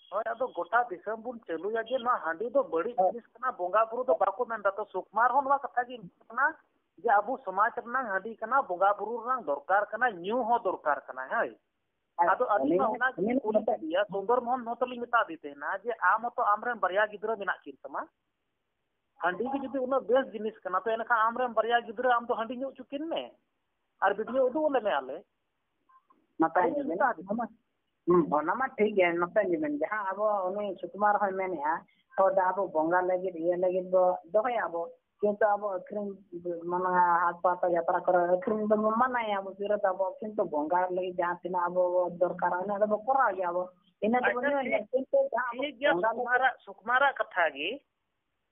ᱦᱳᱭ, ᱟᱫᱚ ᱜᱚᱴᱟ ᱫᱤᱥᱚᱢ ᱵᱚᱱ ᱪᱟᱹᱞᱩᱭᱟ ᱡᱮ ᱱᱚᱣᱟ ᱦᱟᱺᱰᱤ ᱫᱚ ᱵᱟᱹᱲᱤᱡ ᱦᱳᱭ᱾ ᱡᱤᱱᱤᱥ ᱠᱟᱱᱟ, ᱵᱚᱸᱜᱟ ᱵᱩᱨᱩ ᱫᱚ ᱵᱟᱠᱚ ᱢᱮᱱ ᱫᱟ᱾ ᱛᱚ ᱥᱩᱠᱢᱟᱨ ᱦᱚᱸ ᱱᱚᱣᱟ ᱠᱟᱛᱷᱟ ᱜᱮ ᱢᱮᱱ ᱠᱟᱱᱟ ᱡᱮ ᱟᱵᱚ ᱥᱚᱢᱟᱡᱽ ᱨᱮᱱᱟᱝ ᱦᱟᱺᱰᱤ ᱠᱟᱱᱟ, ᱵᱚᱸᱜᱟ ᱵᱩᱨᱩ ᱨᱮᱱᱟᱝ ᱫᱚᱨᱠᱟᱨ ᱠᱟᱱᱟ, ᱧᱩ ᱦᱚᱸ ᱫᱚᱨᱠᱟᱨ ᱠᱟᱱᱟ᱾ ᱦᱳᱭ, ᱟᱫᱚ ᱟᱹᱞᱤᱧ ᱢᱟ ᱚᱱᱟ ᱜᱮᱞᱤᱧ ᱠᱩᱞᱤ ᱠᱮᱫᱮᱭᱟ, ᱥᱩᱱᱫᱚᱨ ᱢᱳᱦᱚᱱ ᱢᱚᱦᱛᱚ ᱞᱤᱧ ᱢᱮᱛᱟ ᱫᱮ ᱛᱟᱦᱮᱱᱟ ᱡᱮ ᱟᱢ ᱦᱚᱸᱛᱚ ᱟᱢᱨᱮᱱ ᱵᱟᱨᱭᱟ ᱜᱤᱫᱽᱨᱟᱹ ᱢᱮᱱᱟᱜ ᱠᱤᱱ ᱛᱟᱢᱟ, ᱦᱟᱺᱰᱤ ᱜᱮ ᱡᱩᱫᱤ ᱩᱱᱟᱹᱜ ᱵᱮᱥ ᱡᱤᱱᱤᱥ ᱠᱟᱱᱟ, ᱛᱚ ᱮᱱᱠᱷᱟᱱ ᱟᱢᱨᱮᱱ ᱵᱟᱨᱭᱟ ᱜᱤᱫᱽᱨᱟᱹ ᱟᱢ ᱫᱚ ᱦᱟᱺᱰᱤ ᱧᱩ ᱦᱚᱪᱚ ᱠᱤᱱ ᱢᱮ ᱟᱨ ᱵᱷᱤᱰᱤᱭᱳ ᱩᱫᱩᱜ ᱟᱞᱮ ᱢᱮ ᱟᱞᱮ᱾ ᱱᱟᱯᱟᱭ ᱟᱹᱞᱤᱧ ᱜᱮ ᱞᱤᱧ ᱵᱮᱱ, ᱢᱮᱛᱟ ᱫᱮ ᱚᱱᱟ ᱢᱟ, ᱦᱩᱸ, ᱚᱱᱟ ᱢᱟ ᱴᱷᱤᱠ ᱜᱮ, ᱱᱟᱯᱟᱭ ᱜᱮ ᱵᱮᱱ, ᱡᱟᱦᱟᱸ ᱟᱵᱚ ᱩᱱᱤ ᱥᱩᱠᱩᱢᱟᱨ ᱦᱚᱸᱭ ᱢᱮᱱᱮᱫᱼᱟ, ᱛᱚ ᱫᱟ ᱟᱵᱚ ᱵᱚᱸᱜᱟ ᱞᱟᱹᱜᱤᱫ, ᱤᱭᱟᱹ ᱞᱟᱹᱜᱤᱫ ᱵᱚ ᱫᱚᱦᱚᱭᱟ ᱟᱵᱚ, ᱠᱤᱱᱛᱩ ᱟᱵᱚ ᱟᱹᱠᱷᱨᱤᱧ, ᱢᱟᱱᱮ ᱦᱟᱴ ᱯᱟᱛᱟ ᱡᱟᱛᱨᱟ ᱠᱚᱨᱮ ᱟᱹᱠᱷᱨᱤᱧ ᱫᱚᱵᱚ ᱢᱟᱱᱟᱭᱟ ᱟᱵᱚ, ᱥᱤᱨᱟᱹᱛ ᱟᱵᱚ, ᱠᱤᱱᱛᱩ ᱵᱚᱸᱜᱟ ᱞᱟᱹᱜᱤᱫ ᱡᱟᱦᱟᱸ ᱛᱤᱱᱟᱹᱜ ᱟᱵᱚ ᱵᱚ ᱫᱚᱨᱠᱟᱨᱟ, ᱤᱱᱟᱹ ᱫᱚᱵᱚ ᱠᱚᱨᱟᱣ ᱜᱮᱭᱟ ᱟᱵᱚ, ᱤᱱᱟᱹ ᱫᱚᱵᱚ ᱟᱪᱪᱷᱟ, ᱧᱩᱭ ᱜᱮᱭᱟ, ᱴᱷᱤᱠ, ᱠᱤᱱᱛᱩ ᱡᱟᱦᱟᱸ ᱟᱵᱚ ᱴᱷᱤᱠ ᱜᱮᱭᱟ, ᱵᱚᱸᱜᱟ ᱞᱟᱹᱜᱤᱫ ᱥᱩᱠᱩᱢᱟᱨᱟᱜ, ᱥᱩᱠᱩᱢᱟᱨᱟᱜ ᱠᱟᱛᱷᱟ ᱜᱮ,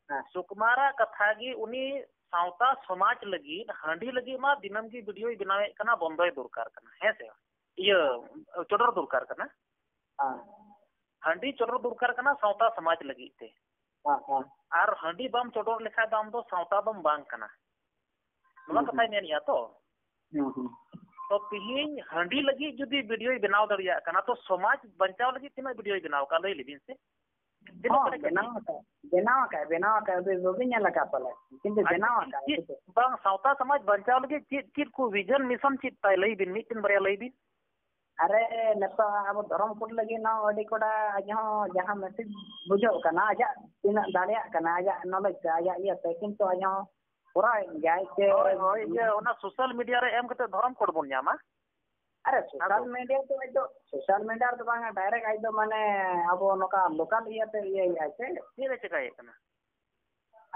ᱦᱮᱸ᱾ ᱥᱩᱠᱢᱟᱨᱟᱜ ᱠᱟᱛᱷᱟ ᱜᱮ ᱩᱱᱤ ᱥᱟᱶᱛᱟ ᱥᱚᱢᱟᱡᱽ ᱞᱟᱹᱜᱤᱫ ᱦᱟᱺᱰᱤ ᱞᱟᱹᱜᱤᱫ ᱢᱟ ᱫᱤᱱᱟᱹᱢ ᱜᱮ ᱵᱷᱤᱰᱤᱭᱳᱭ ᱵᱮᱱᱟᱣᱮᱫ ᱠᱟᱱᱟ, ᱵᱚᱱᱫᱚᱭ ᱫᱚᱨᱠᱟᱨ ᱠᱟᱱᱟ, ᱦᱮᱸ ᱥᱮ ᱵᱟᱝ? ᱤᱭᱟᱹ, ᱪᱚᱰᱚᱨ ᱫᱚᱨᱠᱟᱨ ᱠᱟᱱᱟ᱾ ᱦᱮᱸ᱾ ᱦᱟᱺᱰᱤ ᱪᱚᱰᱚᱨ ᱫᱚᱨᱠᱟᱨ ᱠᱟᱱᱟ ᱥᱟᱶᱛᱟ ᱥᱚᱢᱟᱡᱽ ᱞᱟᱹᱜᱤᱫ ᱛᱮ᱾ ᱦᱮᱸ, ᱦᱮᱸ᱾ ᱟᱨ ᱦᱟᱺᱰᱤ ᱵᱟᱢ ᱪᱚᱰᱚᱨ ᱞᱮᱠᱷᱟᱡ ᱫᱚ ᱟᱢ ᱫᱚ ᱥᱟᱶᱛᱟ ᱫᱚᱢ ᱵᱟᱝ ᱠᱟᱱᱟ᱾ ᱱᱚᱣᱟ ᱦᱩᱸ, ᱠᱟᱛᱷᱟᱭ ᱦᱩᱸ᱾ ᱢᱮᱱᱮᱫᱼᱟ ᱛᱚ᱾ ᱦᱩᱸ, ᱦᱩᱸ᱾ ᱛᱚ ᱛᱤᱦᱤᱧ ᱦᱟᱺᱰᱤ ᱞᱟᱹᱜᱤᱫ ᱡᱩᱫᱤ ᱵᱷᱤᱰᱤᱭᱳᱭ ᱵᱮᱱᱟᱣ ᱫᱟᱲᱮᱭᱟᱜ ᱠᱟᱱᱟ, ᱛᱚ ᱥᱚᱢᱟᱡᱽ ᱵᱟᱧᱪᱟᱣ ᱞᱟᱹᱜᱤᱫ ᱛᱤᱱᱟᱹᱜ ᱵᱷᱤᱰᱤᱭᱳᱭ ᱵᱮᱱᱟᱣ ᱟᱠᱟᱫ, ᱞᱟᱹᱭ ᱞᱮᱵᱤᱱ ᱥᱮ? ᱛᱤᱱᱟᱹᱜ ᱦᱚᱸ, ᱛᱟᱹᱨᱤᱠᱷ ᱵᱮᱱᱟᱣ ᱟᱠᱟᱫ, ᱵᱮᱱᱟᱣ ᱟᱠᱟᱫ, ᱵᱮᱱᱟᱣ ᱟᱠᱟᱫ, ᱟᱹᱵᱤᱱ ᱵᱟᱹᱵᱤᱱ ᱧᱮᱞ ᱟᱠᱟᱫ ᱯᱟᱞᱮ, ᱠᱤᱱᱛᱩ ᱟᱨ ᱵᱮᱱᱟᱣ ᱪᱮᱫ, ᱟᱠᱟᱫ᱾ ᱪᱮᱫ ᱵᱟᱝ, ᱥᱟᱶᱛᱟ ᱥᱚᱢᱟᱡᱽ ᱵᱟᱧᱪᱟᱣ ᱞᱟᱹᱜᱤᱫ ᱪᱮᱫ, ᱪᱮᱫ ᱠᱚ ᱵᱷᱤᱡᱚᱱ ᱢᱤᱥᱚᱱ ᱪᱮᱫ ᱛᱟᱭ, ᱞᱟᱹᱭ ᱵᱤᱱ, ᱢᱤᱫᱴᱮᱱ ᱵᱟᱨᱭᱟ ᱞᱟᱹᱭ ᱵᱤᱱ᱾ ᱟᱨᱮ, ᱱᱤᱛᱚᱜ ᱟᱵᱚ ᱫᱷᱚᱨᱚᱢ ᱠᱳᱰ ᱞᱟᱹᱜᱤᱫ ᱱᱚᱣᱟ ᱟᱹᱰᱤ ᱠᱚᱰᱟ ᱟᱡ ᱦᱚᱸ ᱡᱟᱦᱟᱸ ᱢᱮᱥᱮᱡᱽ ᱵᱩᱡᱷᱟᱹᱜ ᱠᱟᱱᱟ, ᱟᱡᱟᱜ ᱛᱤᱱᱟᱹᱜ ᱫᱟᱲᱮᱭᱟᱜ ᱠᱟᱱᱟ, ᱟᱡᱟᱜ ᱱᱚᱞᱮᱡᱽ ᱛᱮ, ᱟᱡᱟᱜ ᱤᱭᱟᱹᱛᱮ, ᱠᱤᱱᱛᱩ ᱟᱡ ᱦᱚᱸ ᱠᱚᱨᱟᱣᱮᱫ ᱜᱮᱭᱟᱭ ᱥᱮ᱾ ᱦᱳᱭ, ᱦᱳᱭ, ᱤᱭᱟᱹ, ᱚᱱᱟ ᱥᱳᱥᱟᱞ ᱢᱤᱰᱤᱭᱟ ᱨᱮ ᱮᱢ ᱠᱟᱛᱮ ᱫᱷᱚᱨᱚᱢ ᱠᱳᱰ ᱵᱚᱱ ᱧᱟᱢᱟ᱾ ᱟᱨᱮ, ᱥᱳᱥᱟᱞ ᱟᱫᱚ ᱢᱤᱰᱤᱭᱟ ᱫᱚ ᱟᱡ ᱫᱚ, ᱥᱳᱥᱟᱞ ᱢᱤᱰᱤᱭᱟ ᱨᱮᱫᱚ ᱵᱟᱝᱟ, ᱰᱟᱭᱨᱮᱠᱴ ᱟᱡ ᱫᱚ ᱢᱟᱱᱮ ᱟᱵᱚ ᱱᱚᱝᱠᱟ ᱞᱳᱠᱟᱞ ᱤᱭᱟᱹᱛᱮ ᱤᱭᱟᱹᱭᱮᱫᱟᱭ ᱥᱮ᱾ ᱪᱮᱫ ᱮ ᱪᱮᱠᱟᱭᱮᱫ ᱠᱟᱱᱟ?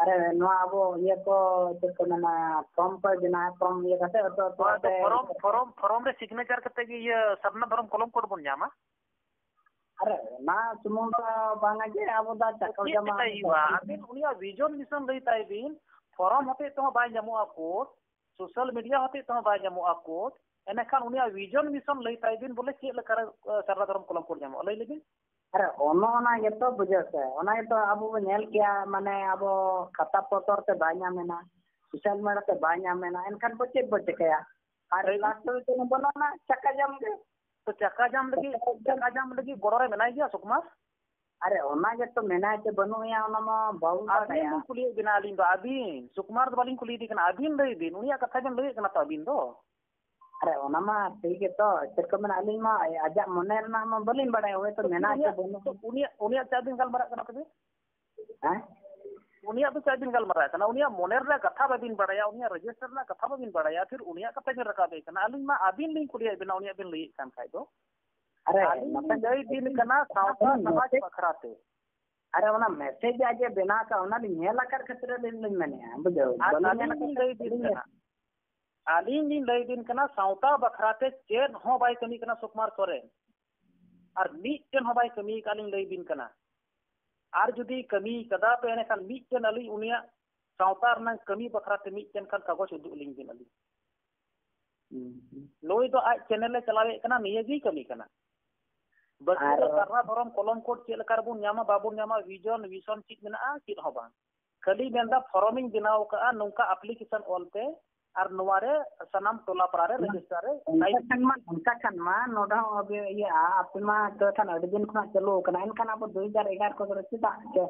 ᱟᱨᱮ, ᱱᱚᱣᱟ ᱟᱵᱚ ᱤᱭᱟᱹ ᱠᱚ, ᱪᱮᱫ ᱠᱚ ᱢᱮᱱᱟ, ᱯᱷᱨᱚᱢ ᱠᱚᱭ ᱵᱮᱱᱟᱣᱟ, ᱯᱷᱨᱚᱢ ᱤᱭᱟᱹ ᱠᱟᱛᱮ ᱟᱫᱚ ᱦᱳᱭ, ᱟᱫᱚ ᱯᱷᱚᱨᱚᱢ, ᱯᱷᱚᱨᱚᱢ, ᱯᱷᱚᱨᱚᱢ ᱨᱮ ᱥᱤᱜᱽᱱᱮᱪᱟᱨ ᱠᱟᱛᱮ ᱜᱮ ᱤᱭᱟᱹ ᱥᱟᱨᱱᱟ ᱫᱷᱚᱨᱚᱢ ᱠᱚᱞᱚᱢ ᱠᱳᱰ ᱵᱚᱱ ᱧᱟᱢᱟ᱾ ᱟᱨᱮ, ᱚᱱᱟ ᱥᱩᱢᱩᱝ ᱫᱚ ᱵᱟᱝᱟ ᱡᱮ ᱟᱵᱚ ᱫᱚ ᱪᱟᱠᱚᱞ ᱪᱮᱫ ᱡᱟᱢᱟ ᱪᱮᱠᱟᱭ ᱦᱩᱭᱩᱜᱼᱟ? ᱟᱹᱵᱤᱱ ᱩᱱᱤᱭᱟᱜ ᱵᱷᱤᱡᱚᱱ ᱢᱤᱥᱚᱱ ᱞᱟᱹᱭ ᱛᱟᱭ ᱵᱤᱱ, ᱯᱷᱚᱨᱚᱢ ᱦᱚᱛᱮᱡ ᱛᱮᱦᱚᱸ ᱵᱟᱭ ᱧᱟᱢᱚᱜᱼᱟ ᱠᱳᱰ, ᱥᱳᱥᱟᱞ ᱢᱤᱰᱤᱭᱟ ᱦᱚᱛᱮᱡ ᱛᱮᱦᱚᱸ ᱵᱟᱭ ᱧᱟᱢᱚᱜᱼᱟ ᱠᱳᱰ, ᱮᱸᱰᱮᱠᱷᱟᱱ ᱩᱱᱤᱭᱟᱜ ᱵᱷᱤᱡᱚᱱ ᱢᱤᱥᱚᱱ ᱞᱟᱹᱭ ᱛᱟᱭ ᱵᱤᱱ ᱵᱚᱞᱮ ᱪᱮᱫ ᱞᱮᱠᱟᱨᱮ, ᱮ, ᱥᱟᱨᱱᱟ ᱫᱷᱚᱨᱚᱢ ᱠᱚᱞᱚᱢ ᱠᱳᱰ ᱧᱟᱢᱚᱜᱼᱟ, ᱞᱟᱹᱭ ᱞᱮᱵᱤᱱ᱾ ᱟᱨᱮ, ᱚᱱᱮ ᱚᱱᱟ ᱜᱮᱛᱚ ᱵᱩᱡᱷᱟᱹᱣ ᱥᱮ, ᱚᱱᱟ ᱜᱮᱛᱚ ᱟᱵᱚ ᱵᱚ ᱧᱮᱞ ᱠᱮᱭᱟ, ᱢᱟᱱᱮ ᱟᱵᱚ ᱠᱷᱟᱛᱟ ᱯᱚᱛᱚᱨ ᱛᱮ ᱵᱟᱭ ᱧᱟᱢ ᱮᱱᱟ, ᱥᱳᱥᱟᱞ ᱢᱤᱰᱤᱭᱟ ᱛᱮ ᱵᱟᱭ ᱧᱟᱢ ᱮᱱᱟ, ᱮᱱᱠᱷᱟᱱ ᱵᱚ ᱪᱮᱫ ᱵᱚ ᱪᱤᱠᱟᱹᱭᱟ? ᱟᱨ ᱞᱟᱥᱴ ᱨᱮ ᱪᱮᱫ ᱵᱚᱱ ᱚᱱᱟ ᱪᱟᱠᱟ ᱡᱟᱢ ᱜᱮ᱾ ᱛᱚ ᱪᱟᱠᱟ ᱡᱟᱢ ᱞᱟᱹᱜᱤᱫ, ᱪᱟᱠᱟ ᱡᱟᱢ ᱞᱟᱹᱜᱤᱫ ᱜᱚᱲᱚ ᱨᱮ ᱢᱮᱱᱟᱭ ᱜᱮᱭᱟ ᱥᱩᱠᱩᱢᱟᱨ? ᱟᱨᱮ, ᱚᱱᱟ ᱜᱮᱛᱚ ᱢᱮᱱᱟᱭ ᱪᱮ ᱵᱟᱹᱱᱩᱜ ᱮᱭᱟ, ᱚᱱᱟ ᱢᱟ ᱵᱟᱵᱚᱱ ᱟᱹᱵᱤᱱ ᱵᱟᱰᱟᱭᱟ᱾ ᱞᱤᱧ ᱠᱩᱞᱤᱭᱮᱫ ᱵᱤᱱᱟ ᱟᱹᱞᱤᱧ ᱫᱚ, ᱟᱹᱵᱤᱱ, ᱥᱩᱠᱩᱢᱟᱨ ᱫᱚ ᱵᱟᱹᱞᱤᱧ ᱠᱩᱞᱤᱭᱮᱫᱮ ᱠᱟᱱᱟ, ᱟᱹᱵᱤᱱ ᱞᱟᱹᱭ ᱵᱤᱱ, ᱩᱱᱤᱭᱟᱜ ᱠᱟᱛᱷᱟ ᱵᱤᱱ ᱞᱟᱹᱭᱮᱫ ᱠᱟᱱᱟ ᱛᱚ ᱟᱹᱵᱤᱱ ᱫᱚ᱾ ᱟᱨᱮ, ᱚᱱᱟ ᱢᱟ ᱴᱷᱤᱠ ᱜᱮᱛᱚ, ᱪᱮᱫ ᱠᱚ ᱢᱮᱱᱟ, ᱟᱹᱞᱤᱧ ᱢᱟ ᱟᱡᱟᱜ ᱢᱚᱱᱮ ᱨᱮᱱᱟᱜ ᱢᱟ ᱵᱟᱹᱞᱤᱧ ᱵᱟᱰᱟᱭᱟ, ᱦᱳᱭᱛᱳ ᱢᱮᱱᱟᱜ ᱪᱮ ᱩᱱᱤᱭᱟᱜ, ᱵᱟᱹᱱᱩᱜ᱾ ᱩᱱᱤᱭᱟᱜ, ᱩᱱᱤᱭᱟᱜ ᱪᱮᱫ ᱵᱤᱱ ᱜᱟᱞᱢᱟᱨᱟᱜ ᱠᱟᱱᱟ ᱛᱚᱵᱮ? ᱦᱮᱸ? ᱩᱱᱤᱭᱟᱜ ᱫᱚ ᱪᱮᱫ ᱵᱤᱱ ᱜᱟᱞᱢᱟᱨᱟᱜ ᱠᱟᱱᱟ? ᱩᱱᱤᱭᱟᱜ ᱢᱚᱱᱮ ᱨᱮᱱᱟᱜ ᱠᱟᱛᱷᱟ ᱵᱟᱹᱵᱤᱱ ᱵᱟᱰᱟᱭᱟ, ᱩᱱᱤᱭᱟᱜ ᱨᱮᱡᱤᱥᱴᱟᱨ ᱨᱮᱱᱟᱜ ᱠᱟᱛᱷᱟ ᱵᱟᱹᱵᱤᱱ ᱵᱟᱰᱟᱭᱟ, ᱯᱷᱤᱨ ᱩᱱᱤᱭᱟᱜ ᱠᱟᱛᱷᱟ ᱵᱤᱱ ᱨᱟᱠᱟᱵᱮᱫ ᱠᱟᱱᱟ᱾ ᱟᱹᱞᱤᱧ ᱢᱟ ᱟᱹᱵᱤᱱ ᱞᱤᱧ ᱠᱩᱞᱤᱭᱮᱫ ᱵᱤᱱᱟ, ᱩᱱᱤᱭᱟᱜ ᱵᱤᱱ ᱞᱟᱹᱭᱮᱫ ᱠᱟᱱ ᱠᱷᱟᱡ ᱫᱚ᱾ ᱟᱨᱮ, ᱟᱹᱞᱤᱧ ᱱᱚᱛᱮ ᱞᱤᱧ ᱞᱟᱹᱭ ᱵᱤᱱ ᱠᱟᱱᱟ, ᱥᱟᱶᱛᱟ ᱚᱱᱟ ᱥᱚᱢᱟᱡᱽ ᱢᱮᱥᱮᱡᱽ ᱵᱟᱠᱷᱨᱟ ᱛᱮ᱾ ᱟᱨᱮ, ᱚᱱᱟ ᱢᱮᱥᱮᱡᱽ ᱟᱡ ᱮ ᱵᱮᱱᱟᱣ ᱠᱟᱜ, ᱚᱱᱟ ᱞᱤᱧ ᱧᱮᱞ ᱟᱠᱟᱫ ᱠᱷᱟᱹᱛᱤᱨ ᱟᱹᱞᱤᱧ ᱞᱤᱧ ᱢᱮᱱᱮᱫᱼᱟ, ᱵᱩᱡᱷᱟᱹᱣ? ᱟᱨ ᱵᱟᱹᱞᱤᱧ ᱧᱮᱞ ᱟᱹᱞᱤᱧ ᱟᱠᱟᱫ ᱞᱤᱧ ᱞᱟᱹᱭ ᱠᱷᱟᱹᱛᱤᱨ ᱵᱤᱱ ᱞᱤᱧ ᱠᱟᱱᱟ, ᱢᱮᱱᱮᱫᱼᱟ᱾ ᱟᱹᱞᱤᱧ ᱞᱤᱧ ᱞᱟᱹᱭ ᱵᱤᱱ ᱠᱟᱱᱟ, ᱥᱟᱶᱛᱟ ᱵᱟᱠᱷᱨᱟ ᱛᱮ ᱪᱮᱫ ᱦᱚᱸ ᱵᱟᱭ ᱠᱟᱹᱢᱤ ᱠᱟᱱᱟ ᱥᱩᱠᱩᱢᱟᱨ ᱥᱚᱨᱮᱱ, ᱟᱨ ᱢᱤᱫᱴᱮᱱ ᱦᱚᱸ ᱵᱟᱭ ᱠᱟᱹᱢᱤ ᱠᱟᱜ, ᱞᱤᱧ ᱞᱟᱹᱭ ᱵᱤᱱ ᱠᱟᱱᱟ᱾ ᱟᱨ ᱡᱩᱫᱤ ᱠᱟᱹᱢᱤ ᱠᱟᱫᱟ ᱯᱮ, ᱮᱱᱮᱠᱷᱟᱱ ᱢᱤᱫᱴᱮᱱ ᱟᱹᱞᱤᱧ ᱩᱱᱤᱭᱟᱜ ᱥᱟᱶᱛᱟ ᱨᱮᱱᱟᱜ ᱠᱟᱹᱢᱤ ᱵᱟᱠᱷᱨᱟ ᱛᱮ ᱢᱤᱫᱴᱮᱱ ᱠᱷᱟᱱ ᱠᱟᱜᱚᱡᱽ ᱩᱫᱩᱜ ᱟᱹᱞᱤᱧ ᱵᱤᱱ ᱟᱹᱞᱤᱧ᱾ ᱦᱩᱸ, ᱦᱩᱸ᱾ ᱱᱩᱭ ᱫᱚ ᱟᱡ ᱪᱮᱱᱮᱞ ᱮ ᱪᱟᱞᱟᱣᱮᱫ ᱠᱟᱱᱟ, ᱱᱤᱭᱟᱹ ᱜᱮᱭ ᱠᱟᱹᱢᱤ ᱠᱟᱱᱟ᱾ ᱵᱟᱹᱠᱤ ᱟᱨ ᱫᱚ ᱥᱟᱨᱱᱟ ᱫᱷᱚᱨᱚᱢ ᱠᱚᱞᱚᱢ ᱠᱳᱰ ᱪᱮᱫ ᱞᱮᱠᱟ ᱨᱮᱵᱚᱱ ᱧᱟᱢᱟ, ᱵᱟᱵᱚᱱ ᱧᱟᱢᱟ, ᱵᱷᱤᱡᱚᱱ, ᱢᱤᱥᱚᱱ ᱪᱮᱫ ᱢᱮᱱᱟᱜᱼᱟ? ᱪᱮᱫ ᱦᱚᱸ ᱵᱟᱝ᱾ ᱠᱷᱟᱹᱞᱤ ᱢᱮᱱᱫᱟ, ᱯᱷᱚᱨᱚᱢᱤᱧ ᱵᱮᱱᱟᱣ ᱟᱠᱟᱫᱼᱟ, ᱱᱚᱝᱠᱟ ᱟᱯᱞᱤᱠᱮᱥᱚᱱ ᱚᱞ ᱯᱮ, ᱟᱨ ᱱᱚᱣᱟ ᱨᱮ ᱥᱟᱱᱟᱢ ᱴᱚᱞᱟ ᱯᱟᱲᱟ ᱨᱮ ᱨᱮᱡᱤᱥᱴᱟᱨ ᱨᱮ ᱚᱱᱠᱟ ᱠᱷᱟᱱ ᱢᱟ, ᱚᱱᱠᱟ ᱠᱷᱟᱱ ᱢᱟ ᱱᱚᱰᱮ ᱦᱚᱸ ᱟᱵᱮ-, ᱤᱭᱟᱹ, ᱟᱯᱮ ᱢᱟ ᱛᱚ ᱠᱷᱟᱱ ᱟᱹᱰᱤ ᱫᱤᱱ ᱠᱷᱚᱱᱟᱜ ᱪᱟᱹᱞᱩ ᱟᱠᱟᱱᱟ, ᱮᱱᱠᱷᱟᱱ ᱟᱵᱚ ᱫᱩ ᱦᱟᱡᱟᱨ ᱮᱜᱟᱨᱚ ᱠᱚᱨᱮ ᱪᱮᱫᱟᱜ ᱪᱮ,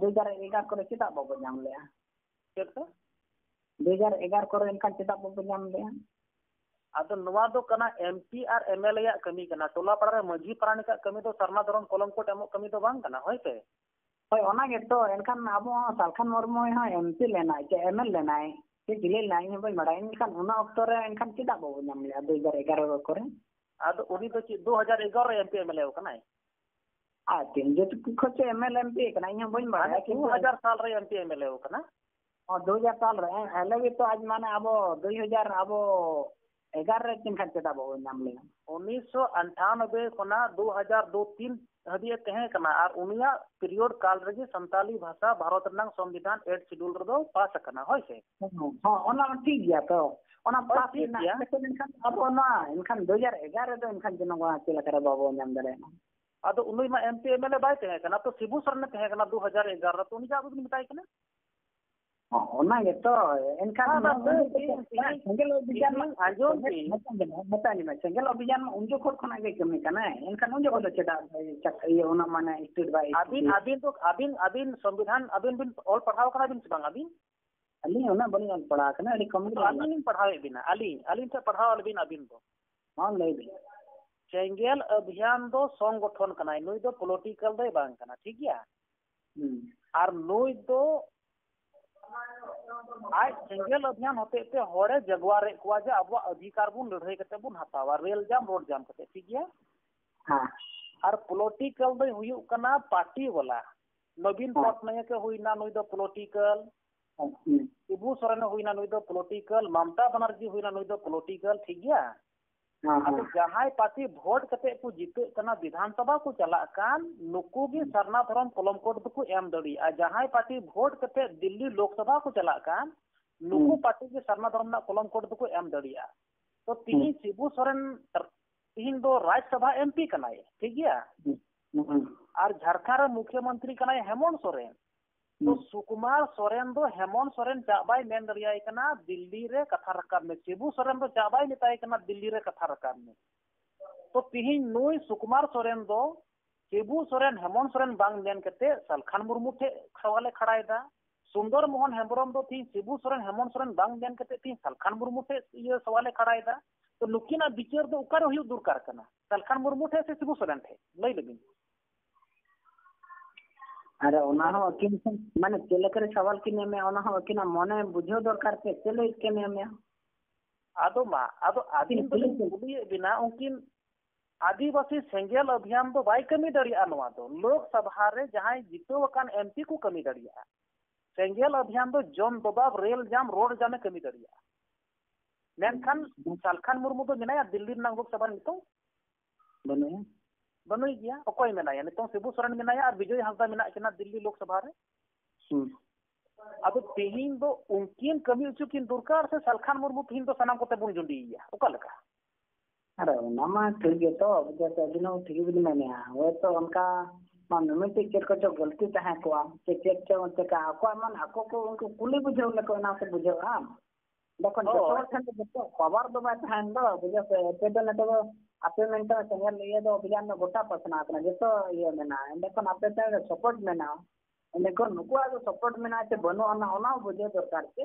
ᱫᱩ ᱦᱟᱡᱟᱨ ᱮᱜᱟᱨᱚ ᱠᱚᱨᱮ ᱪᱮᱫᱟᱜ ᱵᱟᱵᱚ ᱧᱟᱢ ᱞᱮᱜᱼᱟ? ᱪᱮᱫ ᱞᱮᱠᱟ? ᱫᱩ ᱦᱟᱡᱟᱨ ᱮᱜᱟᱨᱚ ᱠᱚᱨᱮ ᱮᱱᱠᱷᱟᱱ ᱪᱮᱫᱟᱜ ᱵᱟᱵᱚ ᱧᱟᱢ ᱞᱮᱜᱼᱟ? ᱟᱫᱚ ᱱᱚᱣᱟ ᱫᱚ ᱠᱟᱱᱟ M P R M L A ᱭᱟᱜ ᱠᱟᱹᱢᱤ ᱠᱟᱱᱟ᱾ ᱴᱚᱞᱟ ᱯᱟᱲᱟ ᱨᱮ ᱢᱟᱹᱡᱷᱤ ᱯᱟᱨᱟᱱᱤᱠᱟᱜ ᱠᱟᱹᱢᱤ ᱫᱚ ᱥᱟᱨᱱᱟ ᱫᱷᱚᱨᱚᱢ ᱠᱚᱞᱚᱢ ᱠᱳᱰ ᱮᱢᱚᱜ ᱠᱟᱹᱢᱤ ᱫᱚ ᱵᱟᱝ ᱠᱟᱱᱟ, ᱦᱳᱭ ᱥᱮ? ᱦᱳᱭ, ᱚᱱᱟ ᱜᱮᱛᱚ᱾ ᱮᱱᱠᱷᱟᱱ ᱟᱵᱚ ᱦᱚᱸ ᱥᱟᱞᱠᱷᱟᱱ ᱢᱩᱨᱢᱩ ᱦᱚᱸ ᱮᱢ ᱯᱤ ᱞᱮᱱᱟᱭ ᱪᱮ ᱮᱢ ᱮᱞ ᱞᱮᱱᱟᱭ, ᱪᱮ ᱪᱤᱞᱤ ᱞᱮᱱᱟᱭ ᱤᱧ ᱦᱚᱸ ᱵᱟᱹᱧ ᱵᱟᱲᱟᱭᱟ᱾ ᱮᱱᱠᱷᱟᱱ ᱚᱱᱟ ᱚᱠᱛᱚ ᱨᱮ ᱮᱱᱠᱷᱟᱱ ᱪᱮᱫᱟᱜ ᱵᱟᱵᱚ ᱧᱟᱢ ᱞᱮᱜᱼᱟ ᱫᱩ ᱦᱟᱡᱟᱨ ᱮᱜᱟᱨᱚ ᱠᱚᱨᱮ? ᱟᱫᱚ ᱩᱱᱤ ᱫᱚ ᱪᱮᱫ ᱫᱩ ᱦᱟᱡᱟᱨ ᱮᱜᱟᱨᱚ ᱨᱮ M P M L A ᱠᱟᱱᱟᱭ? ᱟᱨ ᱛᱤᱱ ᱡᱚᱠᱷᱚᱱ ᱪᱚ ᱮᱢ ᱮᱞ ᱮᱢ ᱯᱤ ᱠᱟᱱᱟ, ᱤᱧ ᱦᱚᱸ ᱵᱟᱹᱧ ᱵᱟᱲᱟᱭᱟ, ᱢᱟᱱᱮ ᱠᱤᱱᱛᱩ ᱫᱩ ᱦᱟᱡᱟᱨ ᱥᱟᱞ ᱨᱮ M P M L A ᱠᱟᱱᱟ᱾ ᱚ, ᱫᱩ ᱦᱟᱡᱟᱨ ᱥᱟᱞ ᱨᱮ, ᱦᱮᱸ, ᱟᱞᱮ ᱜᱮᱛᱚ ᱟᱡ ᱢᱟᱱᱮ ᱟᱵᱚ ᱫᱩ ᱦᱟᱡᱟᱨ ᱟᱵᱚ ᱮᱜᱟᱨᱚ ᱨᱮ ᱪᱮᱫ ᱠᱷᱟᱱ ᱪᱮᱫᱟᱜ ᱵᱟᱵᱚ ᱧᱟᱢ ᱞᱮᱜᱼᱟ? ᱩᱱᱤᱥᱥᱚ ᱟᱴᱷᱟᱱᱚᱵᱵᱳᱭ ᱠᱷᱚᱱᱟᱜ ᱫᱩ ᱦᱟᱡᱟᱨ ᱫᱩ ᱛᱤᱱ ᱦᱟᱹᱵᱤᱡ ᱮ ᱛᱟᱦᱮᱸ ᱠᱟᱱᱟ, ᱟᱨ ᱩᱱᱤᱭᱟᱜ ᱯᱤᱨᱤᱭᱳᱰ ᱠᱟᱞ ᱨᱮᱜᱮ ᱥᱟᱱᱛᱟᱞᱤ ᱵᱷᱟᱥᱟ ᱵᱷᱟᱨᱚᱛ ᱨᱮᱱᱟᱜ ᱥᱚᱝᱵᱤᱫᱷᱟᱱ ᱮᱭᱤᱴ ᱥᱤᱰᱩᱞ ᱨᱮᱫᱚ ᱯᱟᱥ ᱟᱠᱟᱱᱟ, ᱦᱳᱭ ᱥᱮ? ᱦᱚᱸ, ᱦᱚᱸ, ᱚᱱᱟ ᱢᱟ ᱴᱷᱤᱠ ᱜᱮᱭᱟ ᱛᱚ, ᱚᱱᱟ ᱦᱳᱭ, ᱯᱟᱥ ᱴᱷᱤᱠ ᱨᱮᱱᱟᱜ ᱜᱮᱭᱟ᱾ ᱞᱮᱠᱟ ᱢᱮᱱᱠᱷᱟᱱ ᱟᱵᱚ ᱱᱚᱣᱟ ᱮᱱᱠᱷᱟᱱ ᱫᱩ ᱦᱟᱡᱟᱨ ᱮᱜᱟᱨᱚ ᱨᱮᱫᱚ ᱮᱱᱠᱷᱟᱱ ᱡᱮ ᱱᱚᱣᱟ ᱪᱮᱫ ᱞᱮᱠᱟ ᱨᱮ ᱵᱟᱵᱚ ᱧᱟᱢ ᱫᱟᱲᱮᱭᱟᱜᱼᱟ? ᱟᱫᱚ ᱩᱱᱤ ᱢᱟ M P M L A ᱵᱟᱭ ᱛᱟᱦᱮᱸ ᱠᱟᱱᱟ, ᱛᱚ ᱥᱤᱵᱩ ᱥᱚᱨᱮᱱᱮ ᱛᱟᱦᱮᱸ ᱠᱟᱱᱟ ᱫᱩ ᱦᱟᱡᱟᱨ ᱮᱜᱟᱨᱚ ᱨᱮ, ᱛᱚ ᱩᱱᱤ ᱪᱮᱫᱟᱜ ᱵᱟᱵᱤᱱ ᱢᱮᱛᱟᱭ ᱠᱟᱱᱟ? ᱦᱚᱸ, ᱚᱱᱟ ᱜᱮᱛᱚ᱾ ᱮᱱᱠᱷᱟᱱ ᱵᱟᱝ, ᱵᱟᱝ, ᱱᱚᱣᱟ ᱛᱤᱦᱤᱧ, ᱛᱤᱦᱤᱧ, ᱥᱮᱸᱜᱮᱞ ᱚᱵᱷᱤᱡᱟᱱ ᱢᱟ, ᱛᱤᱦᱤᱧ, ᱟᱸᱡᱚᱢ ᱵᱤᱱ᱾ ᱢᱮᱛᱟᱧ ᱢᱮ, ᱢᱮᱛᱟᱧ ᱢᱮ, ᱥᱮᱸᱜᱮᱞ ᱚᱵᱷᱤᱡᱟᱱ ᱢᱟ ᱩᱱ ᱡᱚᱠᱷᱚᱱ ᱠᱷᱚᱱᱟᱜ ᱜᱮ ᱠᱟᱹᱢᱤ ᱠᱟᱱᱟᱭ, ᱮᱱᱠᱷᱟᱱ ᱩᱱ ᱡᱚᱠᱷᱚᱱ ᱫᱚ ᱪᱮᱫᱟᱜ ᱤᱭᱟᱹ ᱩᱱᱟᱹᱜ ᱢᱟᱱᱮ state by state ᱟᱹᱵᱤᱱ, ᱤᱭᱟᱹ? ᱟᱹᱵᱤᱱ ᱫᱚ, ᱟᱹᱵᱤᱱ, ᱟᱹᱵᱤᱱ ᱥᱚᱝᱵᱤᱫᱷᱟᱱ, ᱟᱹᱵᱤᱱ ᱵᱤᱱ ᱚᱞ ᱯᱟᱲᱦᱟᱣ ᱠᱟᱱᱟ ᱵᱤᱱ ᱥᱮ ᱵᱟᱝ ᱟᱹᱵᱤᱱ? ᱟᱹᱞᱤᱧ ᱩᱱᱟᱹᱜ ᱵᱟᱹᱞᱤᱧ ᱚᱞ ᱯᱟᱲᱦᱟᱣ ᱠᱟᱱᱟ, ᱟᱹᱰᱤ ᱠᱚᱢ ᱜᱮ ᱛᱚ ᱞᱤᱧ ᱟᱹᱞᱤᱧ ᱞᱤᱧ ᱯᱟᱲᱦᱟᱣᱮᱫ ᱵᱤᱱᱟ, ᱟᱹᱞᱤᱧ, ᱟᱹᱞᱤᱧ ᱴᱷᱮᱱ ᱯᱟᱲᱦᱟᱣ ᱟᱞᱮ ᱵᱤᱱ ᱟᱹᱵᱤᱱ ᱫᱚ᱾ ᱢᱟ ᱞᱟᱹᱭ ᱵᱤᱱ᱾ ᱥᱮᱸᱜᱮᱞ ᱚᱵᱷᱤᱭᱟᱱ ᱫᱚ ᱥᱚᱝᱜᱚᱴᱷᱚᱱ ᱠᱟᱱᱟᱭ, ᱱᱩᱭ ᱫᱚ political ᱫᱚᱭ ᱵᱟᱝ ᱠᱟᱱᱟ, ᱴᱷᱤᱠ ᱜᱮᱭᱟ? ᱦᱩᱸ᱾ ᱟᱨ ᱱᱩᱭ ᱫᱚ ᱟᱡ ᱥᱮᱸᱜᱮᱞ ᱚᱵᱷᱤᱭᱟᱱ ᱦᱚᱛᱮᱡ ᱛᱮ ᱦᱚᱲᱮ ᱡᱟᱜᱣᱟᱨᱮᱫ ᱠᱚᱣᱟ ᱡᱮ ᱟᱵᱚᱣᱟᱜ ᱚᱫᱷᱤᱠᱟᱨ ᱵᱚᱱ ᱞᱟᱹᱲᱦᱟᱹᱭ ᱠᱟᱛᱮ ᱵᱚᱱ ᱦᱟᱛᱟᱣᱟ, ᱨᱮᱞ ᱡᱟᱢ, ᱨᱳᱰ ᱡᱟᱢ ᱠᱟᱛᱮ, ᱴᱷᱤᱠ ᱜᱮᱭᱟ? ᱦᱮᱸ᱾ ᱟᱨ political ᱫᱚᱭ ᱦᱩᱭᱩᱜ ᱠᱟᱱᱟ party ᱵᱟᱞᱟ᱾ ᱱᱚᱵᱤᱱ ᱦᱮᱸ᱾ ᱯᱚᱴᱱᱟᱭᱮᱠ ᱮ ᱦᱩᱭᱱᱟ, ᱱᱩᱭ ᱫᱚ political᱾ ᱦᱮᱸ, ᱦᱩᱸ᱾ ᱥᱤᱵᱩ ᱥᱚᱨᱮᱱ ᱮ ᱦᱩᱭᱱᱟ, ᱱᱩᱭ ᱫᱚ political᱾ ᱢᱚᱢᱚᱛᱟ ᱵᱟᱱᱟᱨᱡᱤ ᱦᱩᱭᱱᱟ, ᱱᱩᱭ ᱫᱚ political, ᱴᱷᱤᱠ ᱜᱮᱭᱟ? ᱦᱮᱸ, ᱟᱫᱚ ᱦᱮᱸ᱾ ᱡᱟᱦᱟᱸᱭ party vote ᱠᱟᱛᱮ ᱠᱚ ᱡᱤᱛᱟᱹᱜ ᱠᱟᱱᱟ, ᱵᱤᱫᱷᱟᱱ ᱥᱚᱵᱷᱟ ᱠᱚ ᱪᱟᱞᱟᱜ ᱠᱟᱱ, ᱱᱩᱠᱩ ᱜᱮ ᱦᱩᱸ᱾ ᱥᱟᱨᱱᱟ ᱫᱷᱚᱨᱚᱢ ᱠᱚᱞᱚᱢ code ᱫᱚᱠᱚ ᱮᱢ ᱫᱟᱲᱮᱭᱟᱜᱼᱟ᱾ ᱡᱟᱦᱟᱸᱭ party vote ᱠᱟᱛᱮ ᱫᱤᱞᱞᱤ ᱞᱳᱠ ᱥᱚᱵᱷᱟ ᱠᱚ ᱪᱟᱞᱟᱜ ᱠᱟᱱ, ᱱᱩᱠᱩ ᱦᱩᱸ᱾ party ᱜᱮ ᱥᱟᱨᱱᱟ ᱫᱷᱚᱨᱚᱢ ᱨᱮᱱᱟᱜ ᱠᱚᱞᱚᱢ code ᱫᱚᱠᱚ ᱮᱢ ᱫᱟᱲᱮᱭᱟᱜᱼᱟ᱾ ᱛᱚ ᱛᱤᱦᱤᱧ ᱦᱩᱸ᱾ ᱥᱤᱵᱩ ᱥᱚᱨᱮᱱ ᱛᱤᱦᱤᱧ ᱫᱚ ᱨᱟᱡᱽ ᱥᱚᱵᱷᱟ M P ᱠᱟᱱᱟᱭ, ᱴᱷᱤᱠ ᱜᱮᱭᱟ? ᱦᱩᱸ᱾ ᱦᱩᱸ᱾ ᱟᱨ ᱡᱷᱟᱲᱠᱷᱚᱸᱰ ᱨᱮ ᱢᱩᱠᱷᱭᱚ ᱢᱚᱱᱛᱨᱤ ᱠᱟᱱᱟᱭ ᱦᱮᱢᱚᱱᱛ ᱥᱚᱨᱮᱱ᱾ ᱛᱚ ᱦᱩᱸ᱾ ᱥᱩᱠᱩᱢᱟᱨ ᱥᱚᱨᱮᱱ ᱫᱚ ᱦᱮᱢᱚᱱᱛ ᱥᱚᱨᱮᱱ ᱪᱟᱜ ᱵᱟᱭ ᱢᱮᱱ ᱫᱟᱲᱮᱭᱟᱭ ᱠᱟᱱᱟ, "ᱫᱤᱞᱞᱤ ᱨᱮ ᱠᱟᱛᱷᱟ ᱨᱟᱠᱟᱵ ᱢᱮ"᱾ ᱥᱤᱵᱩ ᱥᱚᱨᱮᱱ ᱫᱚ ᱪᱟᱜ ᱵᱟᱭ ᱢᱮᱛᱟᱭ ᱠᱟᱱᱟ, "ᱫᱤᱞᱞᱤ ᱨᱮ ᱠᱟᱛᱷᱟ ᱨᱟᱠᱟᱵ ᱢᱮ"᱾ ᱛᱚ ᱛᱤᱦᱤᱧ ᱱᱩᱭ ᱥᱩᱠᱩᱢᱟᱨ ᱥᱚᱨᱮᱱ ᱫᱚ ᱥᱤᱵᱩ ᱥᱚᱨᱮᱱ, ᱦᱮᱢᱚᱱᱛ ᱥᱚᱨᱮᱱ ᱵᱟᱝ ᱢᱮᱱ ᱠᱟᱛᱮ ᱥᱟᱞᱠᱷᱟᱱ ᱢᱩᱨᱢᱩ ᱴᱷᱮᱡ ᱥᱟᱣᱟᱞᱮ ᱠᱷᱟᱲᱟᱭᱮᱫᱟ᱾ ᱥᱩᱱᱫᱚᱨ ᱢᱳᱦᱚᱱ ᱦᱮᱢᱵᱨᱚᱢ ᱫᱚ ᱛᱤᱦᱤᱧ ᱥᱤᱵᱩ ᱥᱚᱨᱮᱱ, ᱦᱮᱢᱚᱱᱛ ᱥᱚᱨᱮᱱ ᱵᱟᱝ ᱢᱮᱱ ᱠᱟᱛᱮ ᱛᱤᱦᱤᱧ ᱥᱟᱞᱠᱷᱟᱱ ᱢᱩᱨᱢᱩ ᱴᱷᱮᱡ ᱤᱭᱟᱹ ᱥᱟᱣᱟᱞᱮ ᱠᱷᱟᱲᱟᱭᱮᱫᱟ᱾ ᱛᱚ ᱱᱩᱠᱤᱱᱟᱜ ᱵᱤᱪᱟᱹᱨ ᱫᱚ ᱚᱠᱟᱨᱮ ᱦᱩᱭᱩᱜ ᱫᱚᱨᱠᱟᱨ ᱠᱟᱱᱟ? ᱥᱟᱞᱠᱷᱟᱱ ᱢᱩᱨᱢᱩ ᱴᱷᱮᱡ ᱥᱮ ᱥᱤᱵᱩ ᱥᱚᱨᱮᱱ ᱴᱷᱮᱡ? ᱞᱟᱹᱭ ᱞᱮᱵᱤᱱ᱾ ᱟᱨ ᱚᱱᱟ ᱦᱚᱸ ᱟᱹᱠᱤᱱ ᱴᱷᱮᱱ, ᱢᱟᱱᱮ, ᱪᱮᱫ ᱞᱮᱠᱟᱨᱮ ᱥᱟᱣᱟᱞ ᱠᱤᱱ ᱮᱢᱮᱭᱟ, ᱚᱱᱟ ᱦᱚᱸ ᱟᱹᱠᱤᱱᱟᱜ ᱢᱚᱱᱮ ᱵᱩᱡᱷᱟᱹᱣ ᱫᱚᱨᱠᱟᱨ ᱥᱮ, ᱪᱮᱫ ᱞᱟᱹᱜᱤᱫ ᱠᱤᱱ ᱮᱢᱮᱭᱟ? ᱟᱫᱚ ᱢᱟ, ᱟᱫᱚ ᱟᱹᱵᱤᱱ ᱟᱹᱠᱤᱱ ᱫᱚᱞᱤᱧ ᱠᱩᱞᱤ ᱠᱤᱱ᱾ ᱠᱩᱞᱤᱭᱮᱫ ᱵᱤᱱᱟ, ᱩᱱᱠᱤᱱ ᱟᱹᱫᱤᱵᱟᱹᱥᱤ ᱥᱮᱸᱜᱮᱞ ᱚᱵᱷᱤᱭᱟᱱ ᱫᱚ ᱵᱟᱭ ᱠᱟᱹᱢᱤ ᱫᱟᱲᱮᱭᱟᱜᱼᱟ᱾ ᱱᱚᱣᱟ ᱫᱚ ᱞᱳᱠᱥᱚᱵᱷᱟ ᱨᱮ ᱡᱟᱦᱟᱸᱭ ᱡᱤᱛᱟᱹᱣ ᱟᱠᱟᱱ ᱮᱢ ᱯᱤ ᱠᱚ ᱠᱟᱹᱢᱤ ᱫᱟᱲᱮᱭᱟᱜᱼᱟ᱾ ᱥᱮᱸᱜᱮᱞ ᱚᱵᱷᱤᱭᱟᱱ ᱫᱚ ᱡᱚᱱ ᱫᱚᱵᱟᱵ, ᱨᱮᱞ ᱡᱟᱢ, ᱨᱳᱰ ᱡᱟᱢ ᱮ ᱠᱟᱹᱢᱤ ᱫᱟᱲᱮᱭᱟᱜᱼᱟ᱾ ᱢᱮᱱᱠᱷᱟᱱ ᱥᱟᱞᱠᱷᱟᱱ ᱢᱩᱨᱢᱩ ᱫᱚ ᱢᱮᱱᱟᱭᱟ ᱫᱤᱞᱞᱤ ᱨᱮᱱᱟᱜ ᱞᱳᱠᱥᱚᱵᱷᱟ ᱨᱮ ᱱᱤᱛᱚᱝ? ᱵᱟᱹᱱᱩᱭᱟ᱾ ᱵᱟᱹᱱᱩᱭ ᱜᱮᱭᱟ᱾ ᱚᱠᱚᱭ ᱢᱮᱱᱟᱭᱟ? ᱱᱤᱛᱚᱝ ᱥᱤᱵᱩ ᱥᱚᱨᱮᱱ ᱢᱮᱱᱟᱭᱟ ᱟᱨ ᱵᱤᱡᱚᱭ ᱦᱟᱸᱥᱫᱟ ᱢᱮᱱᱟᱜ ᱠᱤᱱᱟ ᱫᱤᱞᱞᱤ ᱞᱳᱠᱥᱚᱵᱷᱟ ᱨᱮ᱾ ᱦᱩᱸ᱾ ᱟᱫᱚ ᱛᱮᱦᱮᱧ ᱫᱚ ᱩᱱᱠᱤᱱ ᱠᱟᱹᱢᱤ ᱦᱚᱪᱚ ᱠᱤᱱ ᱫᱚᱨᱠᱟᱨ ᱥᱮ ᱥᱟᱞᱠᱷᱟᱱ ᱢᱩᱨᱢᱩ ᱛᱮᱦᱮᱧ ᱫᱚ ᱥᱟᱱᱟᱢ ᱠᱚᱛᱮ ᱵᱚᱱ ᱡᱩᱸᱰᱤᱭᱮᱭᱟ? ᱚᱠᱟ ᱞᱮᱠᱟ? ᱟᱨ ᱚᱱᱟ ᱢᱟ ᱴᱷᱤᱠ ᱜᱮᱛᱚ, ᱵᱩᱡᱷᱟᱹᱣ ᱥᱮ, ᱟᱹᱵᱤᱱ ᱦᱚᱸ ᱴᱷᱤᱠ ᱜᱮᱵᱤᱱ ᱢᱮᱱᱮᱜᱼᱟ᱾ ᱦᱳᱭᱛᱚ ᱚᱱᱠᱟ ᱢᱟ ᱢᱤᱢᱤᱫᱴᱤᱡ ᱪᱮᱫ ᱠᱚᱪᱚ ᱜᱟᱹᱞᱛᱤ ᱛᱟᱦᱮᱸ ᱠᱚᱜᱼᱟ, ᱥᱮ ᱪᱮᱫ ᱪᱚ ᱪᱮᱠᱟ ᱟᱠᱚᱣᱟᱜ ᱢᱟ ᱟᱠᱚ ᱠᱚ ᱩᱱᱠᱩ ᱠᱩᱞᱤ ᱵᱩᱡᱷᱟᱹᱣ ᱞᱮᱠᱚ ᱮᱱᱟ ᱥᱮ ᱵᱩᱡᱷᱟᱹᱜᱼᱟ᱾ ᱡᱚᱠᱷᱚᱱ ᱡᱚᱛᱚ ᱦᱳᱭ᱾ ᱦᱚᱲ ᱴᱷᱮᱱ ᱫᱚ ᱡᱚᱛᱚ ᱯᱟᱣᱟᱨ ᱫᱚ ᱵᱟᱭ ᱛᱟᱦᱮᱱ ᱫᱚ, ᱵᱩᱡᱷᱟᱹᱣ ᱥᱮ? ᱟᱯᱮ ᱫᱚ ᱱᱤᱛᱚᱜ ᱫᱚ ᱟᱯᱮ ᱢᱮᱱᱛᱮ ᱥᱮᱸᱜᱮᱞ ᱤᱭᱟᱹ ᱫᱚ ᱚᱵᱷᱤᱡᱟᱱ ᱫᱚ ᱜᱚᱴᱟ ᱯᱟᱥᱱᱟᱣ ᱠᱟᱱᱟ, ᱡᱚᱛᱚ ᱤᱭᱟᱹ ᱢᱮᱱᱟᱜᱼᱟ, ᱮᱸᱰᱮᱠᱷᱟᱱ ᱟᱯᱮ ᱴᱷᱮᱱ ᱥᱟᱯᱳᱨᱴ ᱢᱮᱱᱟᱜᱼᱟ, ᱮᱸᱰᱮᱠᱷᱟᱱ ᱱᱩᱠᱩᱣᱟᱜ ᱫᱚ ᱥᱟᱯᱳᱨᱴ ᱢᱮᱱᱟᱜᱼᱟ ᱥᱮ ᱵᱟᱹᱱᱩᱜᱼᱟ, ᱚᱱᱟ, ᱚᱱᱟ ᱦᱚᱸ ᱵᱩᱡᱷᱟᱹᱣ ᱫᱚᱨᱠᱟᱨ ᱥᱮ᱾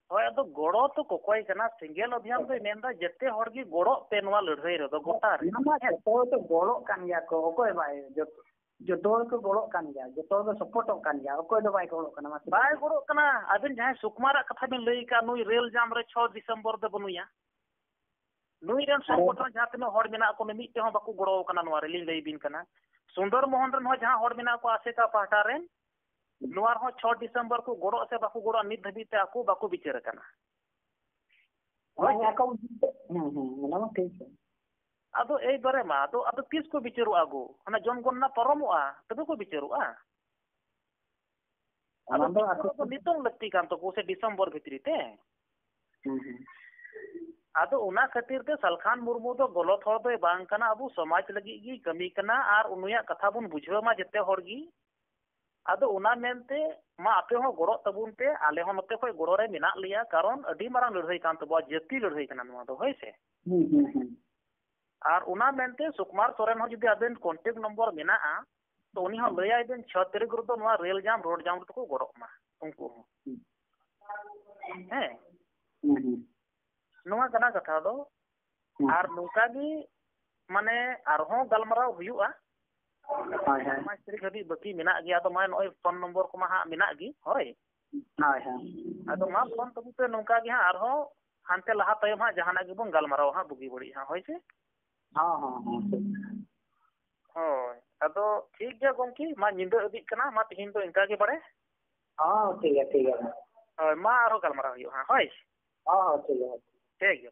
ᱦᱳᱭ, ᱟᱫᱚ ᱜᱚᱲᱚ ᱛᱚ ᱠᱚᱠᱚᱭ ᱠᱟᱱᱟ, ᱥᱮᱸᱜᱮᱞ ᱚᱵᱷᱤᱭᱟᱱ ᱫᱚᱭ ᱢᱮᱱᱫᱟ ᱡᱮᱛᱮ ᱦᱚᱲ ᱜᱮ ᱜᱚᱲᱚᱜ ᱯᱮ ᱱᱚᱣᱟ ᱞᱟᱹᱲᱦᱟᱹᱭ ᱨᱮᱫᱚ ᱜᱚᱴᱟ ᱨᱮ᱾ ᱚᱱᱟ ᱢᱟ ᱡᱚᱛᱚ ᱦᱚᱲ ᱠᱚ ᱜᱚᱲᱚᱜ ᱠᱟᱱ ᱜᱮᱭᱟ ᱠᱚ, ᱚᱠᱚᱭ ᱵᱟᱭ, ᱡᱚᱛᱚ, ᱡᱚᱛᱚ ᱦᱚᱲ ᱠᱚ ᱜᱚᱲᱚᱜ ᱠᱟᱱ ᱜᱮᱭᱟ, ᱡᱚᱛᱚ ᱦᱚᱲ ᱠᱚ ᱥᱟᱯᱳᱨᱴᱚᱜ ᱠᱟᱱ ᱜᱮᱭᱟ, ᱚᱠᱚᱭ ᱫᱚ ᱵᱟᱭ ᱜᱚᱲᱚᱜ ᱠᱟᱱᱟ? ᱢᱟᱥᱮ ᱵᱟᱭ ᱞᱟᱹᱭ ᱢᱮ᱾ ᱜᱚᱲᱚᱜ ᱠᱟᱱᱟ᱾ ᱟᱵᱮᱱ ᱡᱟᱦᱟᱸᱭ ᱥᱩᱠᱢᱟᱨᱟᱜ ᱠᱟᱛᱷᱟ ᱵᱮᱱ ᱞᱟᱹᱭ ᱠᱟᱜ, ᱱᱩᱭ ᱨᱮᱞ ᱡᱟᱢ ᱨᱮ ᱪᱷᱚ ᱰᱤᱥᱮᱢᱵᱚᱨ ᱫᱚ ᱵᱟᱹᱱᱩᱭᱟ᱾ ᱱᱩᱭ ᱨᱮᱱ ᱟᱨᱮ ᱥᱚᱝᱜᱚᱴᱷᱚᱱ ᱡᱟᱦᱟᱸ ᱛᱤᱱᱟᱹᱜ ᱦᱚᱲ ᱢᱮᱱᱟᱜ ᱠᱚ, ᱢᱤᱫᱴᱮᱡ ᱦᱚᱸ ᱵᱟᱠᱚ ᱜᱚᱲᱚ ᱟᱠᱟᱱᱟ᱾ ᱱᱚᱣᱟ ᱨᱮᱞᱤᱧ ᱞᱟᱹᱭ ᱟᱵᱤᱱ ᱠᱟᱱᱟ, ᱥᱩᱱᱫᱚᱨ ᱢᱳᱦᱚᱱ ᱨᱮᱱ ᱦᱚᱸ ᱡᱟᱦᱟᱸ ᱦᱚᱲ ᱢᱮᱱᱟᱜ ᱠᱚᱣᱟ ᱟᱥᱮᱠᱟ ᱯᱟᱦᱴᱟ ᱨᱮᱱ, ᱱᱚᱣᱟ ᱨᱮᱦᱚᱸ ᱪᱷᱚ ᱰᱤᱥᱮᱢᱵᱚᱨ ᱠᱚ ᱜᱚᱲᱚᱜ ᱥᱮ ᱵᱟᱠᱚ ᱜᱚᱲᱚᱜᱼᱟ, ᱱᱤᱛ ᱫᱷᱟᱹᱵᱤᱡ ᱛᱮ ᱟᱠᱚ ᱵᱟᱠᱚ ᱵᱤᱪᱟᱹᱨ ᱟᱠᱟᱱᱟ᱾ ᱦᱳᱭ, ᱟᱠᱚ, ᱦᱮᱸ, ᱦᱮᱸ, ᱚᱱᱟ ᱢᱟ ᱴᱷᱤᱠ ᱜᱮ᱾ ᱟᱫᱚ ᱮᱭ ᱵᱟᱨᱮ ᱢᱟ, ᱟᱫᱚ, ᱟᱫᱚ ᱛᱤᱥ ᱠᱚ ᱵᱤᱪᱟᱹᱨᱚᱜᱼᱟ ᱜᱳ? ᱚᱱᱟ ᱡᱚᱱᱜᱚᱱᱱᱟ ᱯᱟᱨᱚᱢᱚᱜᱼᱟ, ᱛᱚᱵᱮ ᱠᱚ ᱵᱤᱪᱟᱹᱨᱚᱜᱼᱟ᱾ ᱚᱱᱟ ᱟᱫᱚ ᱫᱚ ᱵᱤᱪᱟᱹᱨ ᱟᱠᱚ ᱫᱚ ᱱᱤᱛᱚᱝ ᱞᱟᱹᱠᱛᱤ ᱠᱟᱱ ᱛᱟᱠᱚ ᱥᱮ ᱰᱤᱥᱮᱢᱵᱚᱨ ᱵᱷᱤᱛᱨᱤ ᱛᱮ? ᱦᱩᱸ, ᱦᱩᱸ᱾ ᱟᱫᱚ ᱚᱱᱟ ᱠᱷᱟᱹᱛᱤᱨ ᱛᱮ ᱥᱟᱞᱠᱷᱟᱱ ᱢᱩᱨᱢᱩ ᱫᱚ ᱜᱚᱞᱚᱛ ᱦᱚᱲ ᱫᱚᱭ ᱵᱟᱝ ᱠᱟᱱᱟ, ᱟᱵᱚ ᱥᱚᱢᱟᱡᱽ ᱞᱟᱹᱜᱤᱫ ᱜᱮᱭ ᱠᱟᱹᱢᱤ ᱠᱟᱱᱟ, ᱟᱨ ᱩᱱᱤᱭᱟᱜ ᱠᱟᱛᱷᱟ ᱵᱚᱱ ᱵᱩᱡᱷᱟᱹᱣ ᱢᱟ ᱡᱮᱛᱮ ᱦᱚᱲ ᱜᱮ᱾ ᱟᱫᱚ ᱚᱱᱟ ᱢᱮᱱᱛᱮ ᱢᱟ ᱟᱯᱮ ᱦᱚᱸ ᱜᱚᱲᱚᱜ ᱛᱟᱵᱚᱱ ᱯᱮ, ᱟᱞᱮ ᱦᱚᱸ ᱱᱚᱛᱮ ᱠᱷᱚᱱ ᱜᱚᱲᱚ ᱨᱮ ᱢᱮᱱᱟᱜ ᱞᱮᱭᱟ, ᱠᱟᱨᱚᱱ ᱟᱹᱰᱤ ᱢᱟᱨᱟᱝ ᱞᱟᱹᱲᱦᱟᱹᱭ ᱠᱟᱱ ᱛᱟᱵᱚᱣᱟ, ᱡᱟᱹᱛᱤ ᱞᱟᱹᱲᱦᱟᱹᱭ ᱠᱟᱱᱟ ᱱᱚᱣᱟ ᱫᱚ, ᱦᱳᱭ ᱥᱮ᱾ ᱦᱩᱸ, ᱦᱩᱸ, ᱦᱩᱸ᱾ ᱟᱨ ᱚᱱᱟ ᱢᱮᱱᱛᱮ ᱥᱩᱠᱢᱟᱨ ᱥᱚᱨᱮᱱ ᱦᱚᱸ ᱡᱩᱫᱤ ᱟᱵᱮᱱ contact number ᱢᱮᱱᱟᱜᱼᱟ, ᱛᱚ ᱩᱱᱤ ᱦᱚᱸ ᱞᱟᱹᱭᱟᱭ ᱵᱮᱱ ᱪᱷᱚ ᱛᱟᱹᱨᱤᱠᱷ ᱨᱮᱫᱚ ᱱᱚᱣᱟ ᱨᱮᱞ ᱡᱟᱢ, ᱨᱳᱰ ᱡᱟᱢ ᱨᱮᱫᱚ ᱠᱚ ᱜᱚᱲᱚᱜ ᱢᱟ ᱩᱱᱠᱩ ᱦᱚᱸ᱾ ᱦᱩᱸ᱾ ᱦᱮᱸ᱾ ᱦᱩᱸ, ᱦᱩᱸ᱾ ᱱᱚᱣᱟ ᱠᱟᱱᱟ ᱠᱟᱛᱷᱟ ᱫᱚ᱾ ᱦᱩᱸ᱾ ᱟᱨ ᱱᱚᱝᱠᱟ ᱜᱮ ᱢᱟᱱᱮ ᱟᱨᱦᱚᱸ ᱜᱟᱞᱢᱟᱨᱟᱣ ᱦᱩᱭᱩᱜᱼᱟ᱾ ᱦᱳᱭ, ᱦᱳᱭ᱾ ᱯᱟᱸᱪ ᱛᱟᱹᱨᱤᱠᱷ ᱦᱟᱹᱵᱤᱡ ᱵᱟᱹᱠᱤ ᱢᱮᱱᱟᱜ ᱜᱮᱭᱟ᱾ ᱟᱫᱚ ᱢᱟ ᱱᱚᱜᱼᱚᱭ ᱯᱷᱳᱱ ᱱᱚᱢᱵᱚᱨ ᱠᱚᱢᱟ ᱦᱟᱸᱜ ᱢᱮᱱᱟᱜ ᱜᱮ, ᱦᱳᱭ᱾ ᱦᱳᱭ, ᱦᱳᱭ᱾ ᱟᱫᱚ ᱢᱟ ᱯᱷᱳᱱ ᱛᱟᱵᱚᱱ ᱯᱮ ᱱᱚᱝᱠᱟ ᱜᱮ ᱦᱟᱸᱜ, ᱟᱨᱦᱚᱸ ᱦᱟᱱᱛᱮ ᱞᱟᱦᱟ ᱛᱟᱭᱚᱢ ᱦᱟᱸᱜ ᱡᱟᱦᱟᱱᱟᱜ ᱜᱮᱵᱚᱱ ᱜᱟᱞᱢᱟᱨᱟᱣᱟ ᱦᱟᱸᱜ ᱵᱩᱜᱤ ᱵᱟᱹᱲᱤᱡ ᱦᱟᱸᱜ, ᱦᱳᱭ ᱥᱮ? ᱦᱚᱸ, ᱦᱚᱸ, ᱦᱚᱸ, ᱴᱷᱤᱠ᱾ ᱦᱳᱭ, ᱟᱫᱚ ᱴᱷᱤᱠ ᱜᱮᱭᱟ ᱜᱚᱢᱠᱮ, ᱢᱟ ᱧᱤᱫᱟᱹ ᱤᱫᱤᱜ ᱠᱟᱱᱟ, ᱢᱟ ᱛᱮᱦᱮᱧ ᱫᱚ ᱤᱱᱠᱟ ᱜᱮ ᱵᱟᱲᱮ᱾ ᱦᱚᱸ, ᱴᱷᱤᱠ ᱜᱮᱭᱟ, ᱴᱷᱤᱠ ᱜᱮᱭᱟ᱾ ᱦᱳᱭ, ᱢᱟ ᱟᱨᱦᱚᱸ ᱜᱟᱞᱢᱟᱨᱟᱣ ᱦᱩᱭᱩᱜᱼᱟ ᱦᱟᱸᱜ, ᱦᱳᱭ᱾ ᱦᱚᱸ, ᱦᱚᱸ, ᱴᱷᱤᱠ ᱜᱮᱭᱟ᱾ ᱴᱷᱤᱠ ᱜᱮᱭᱟ᱾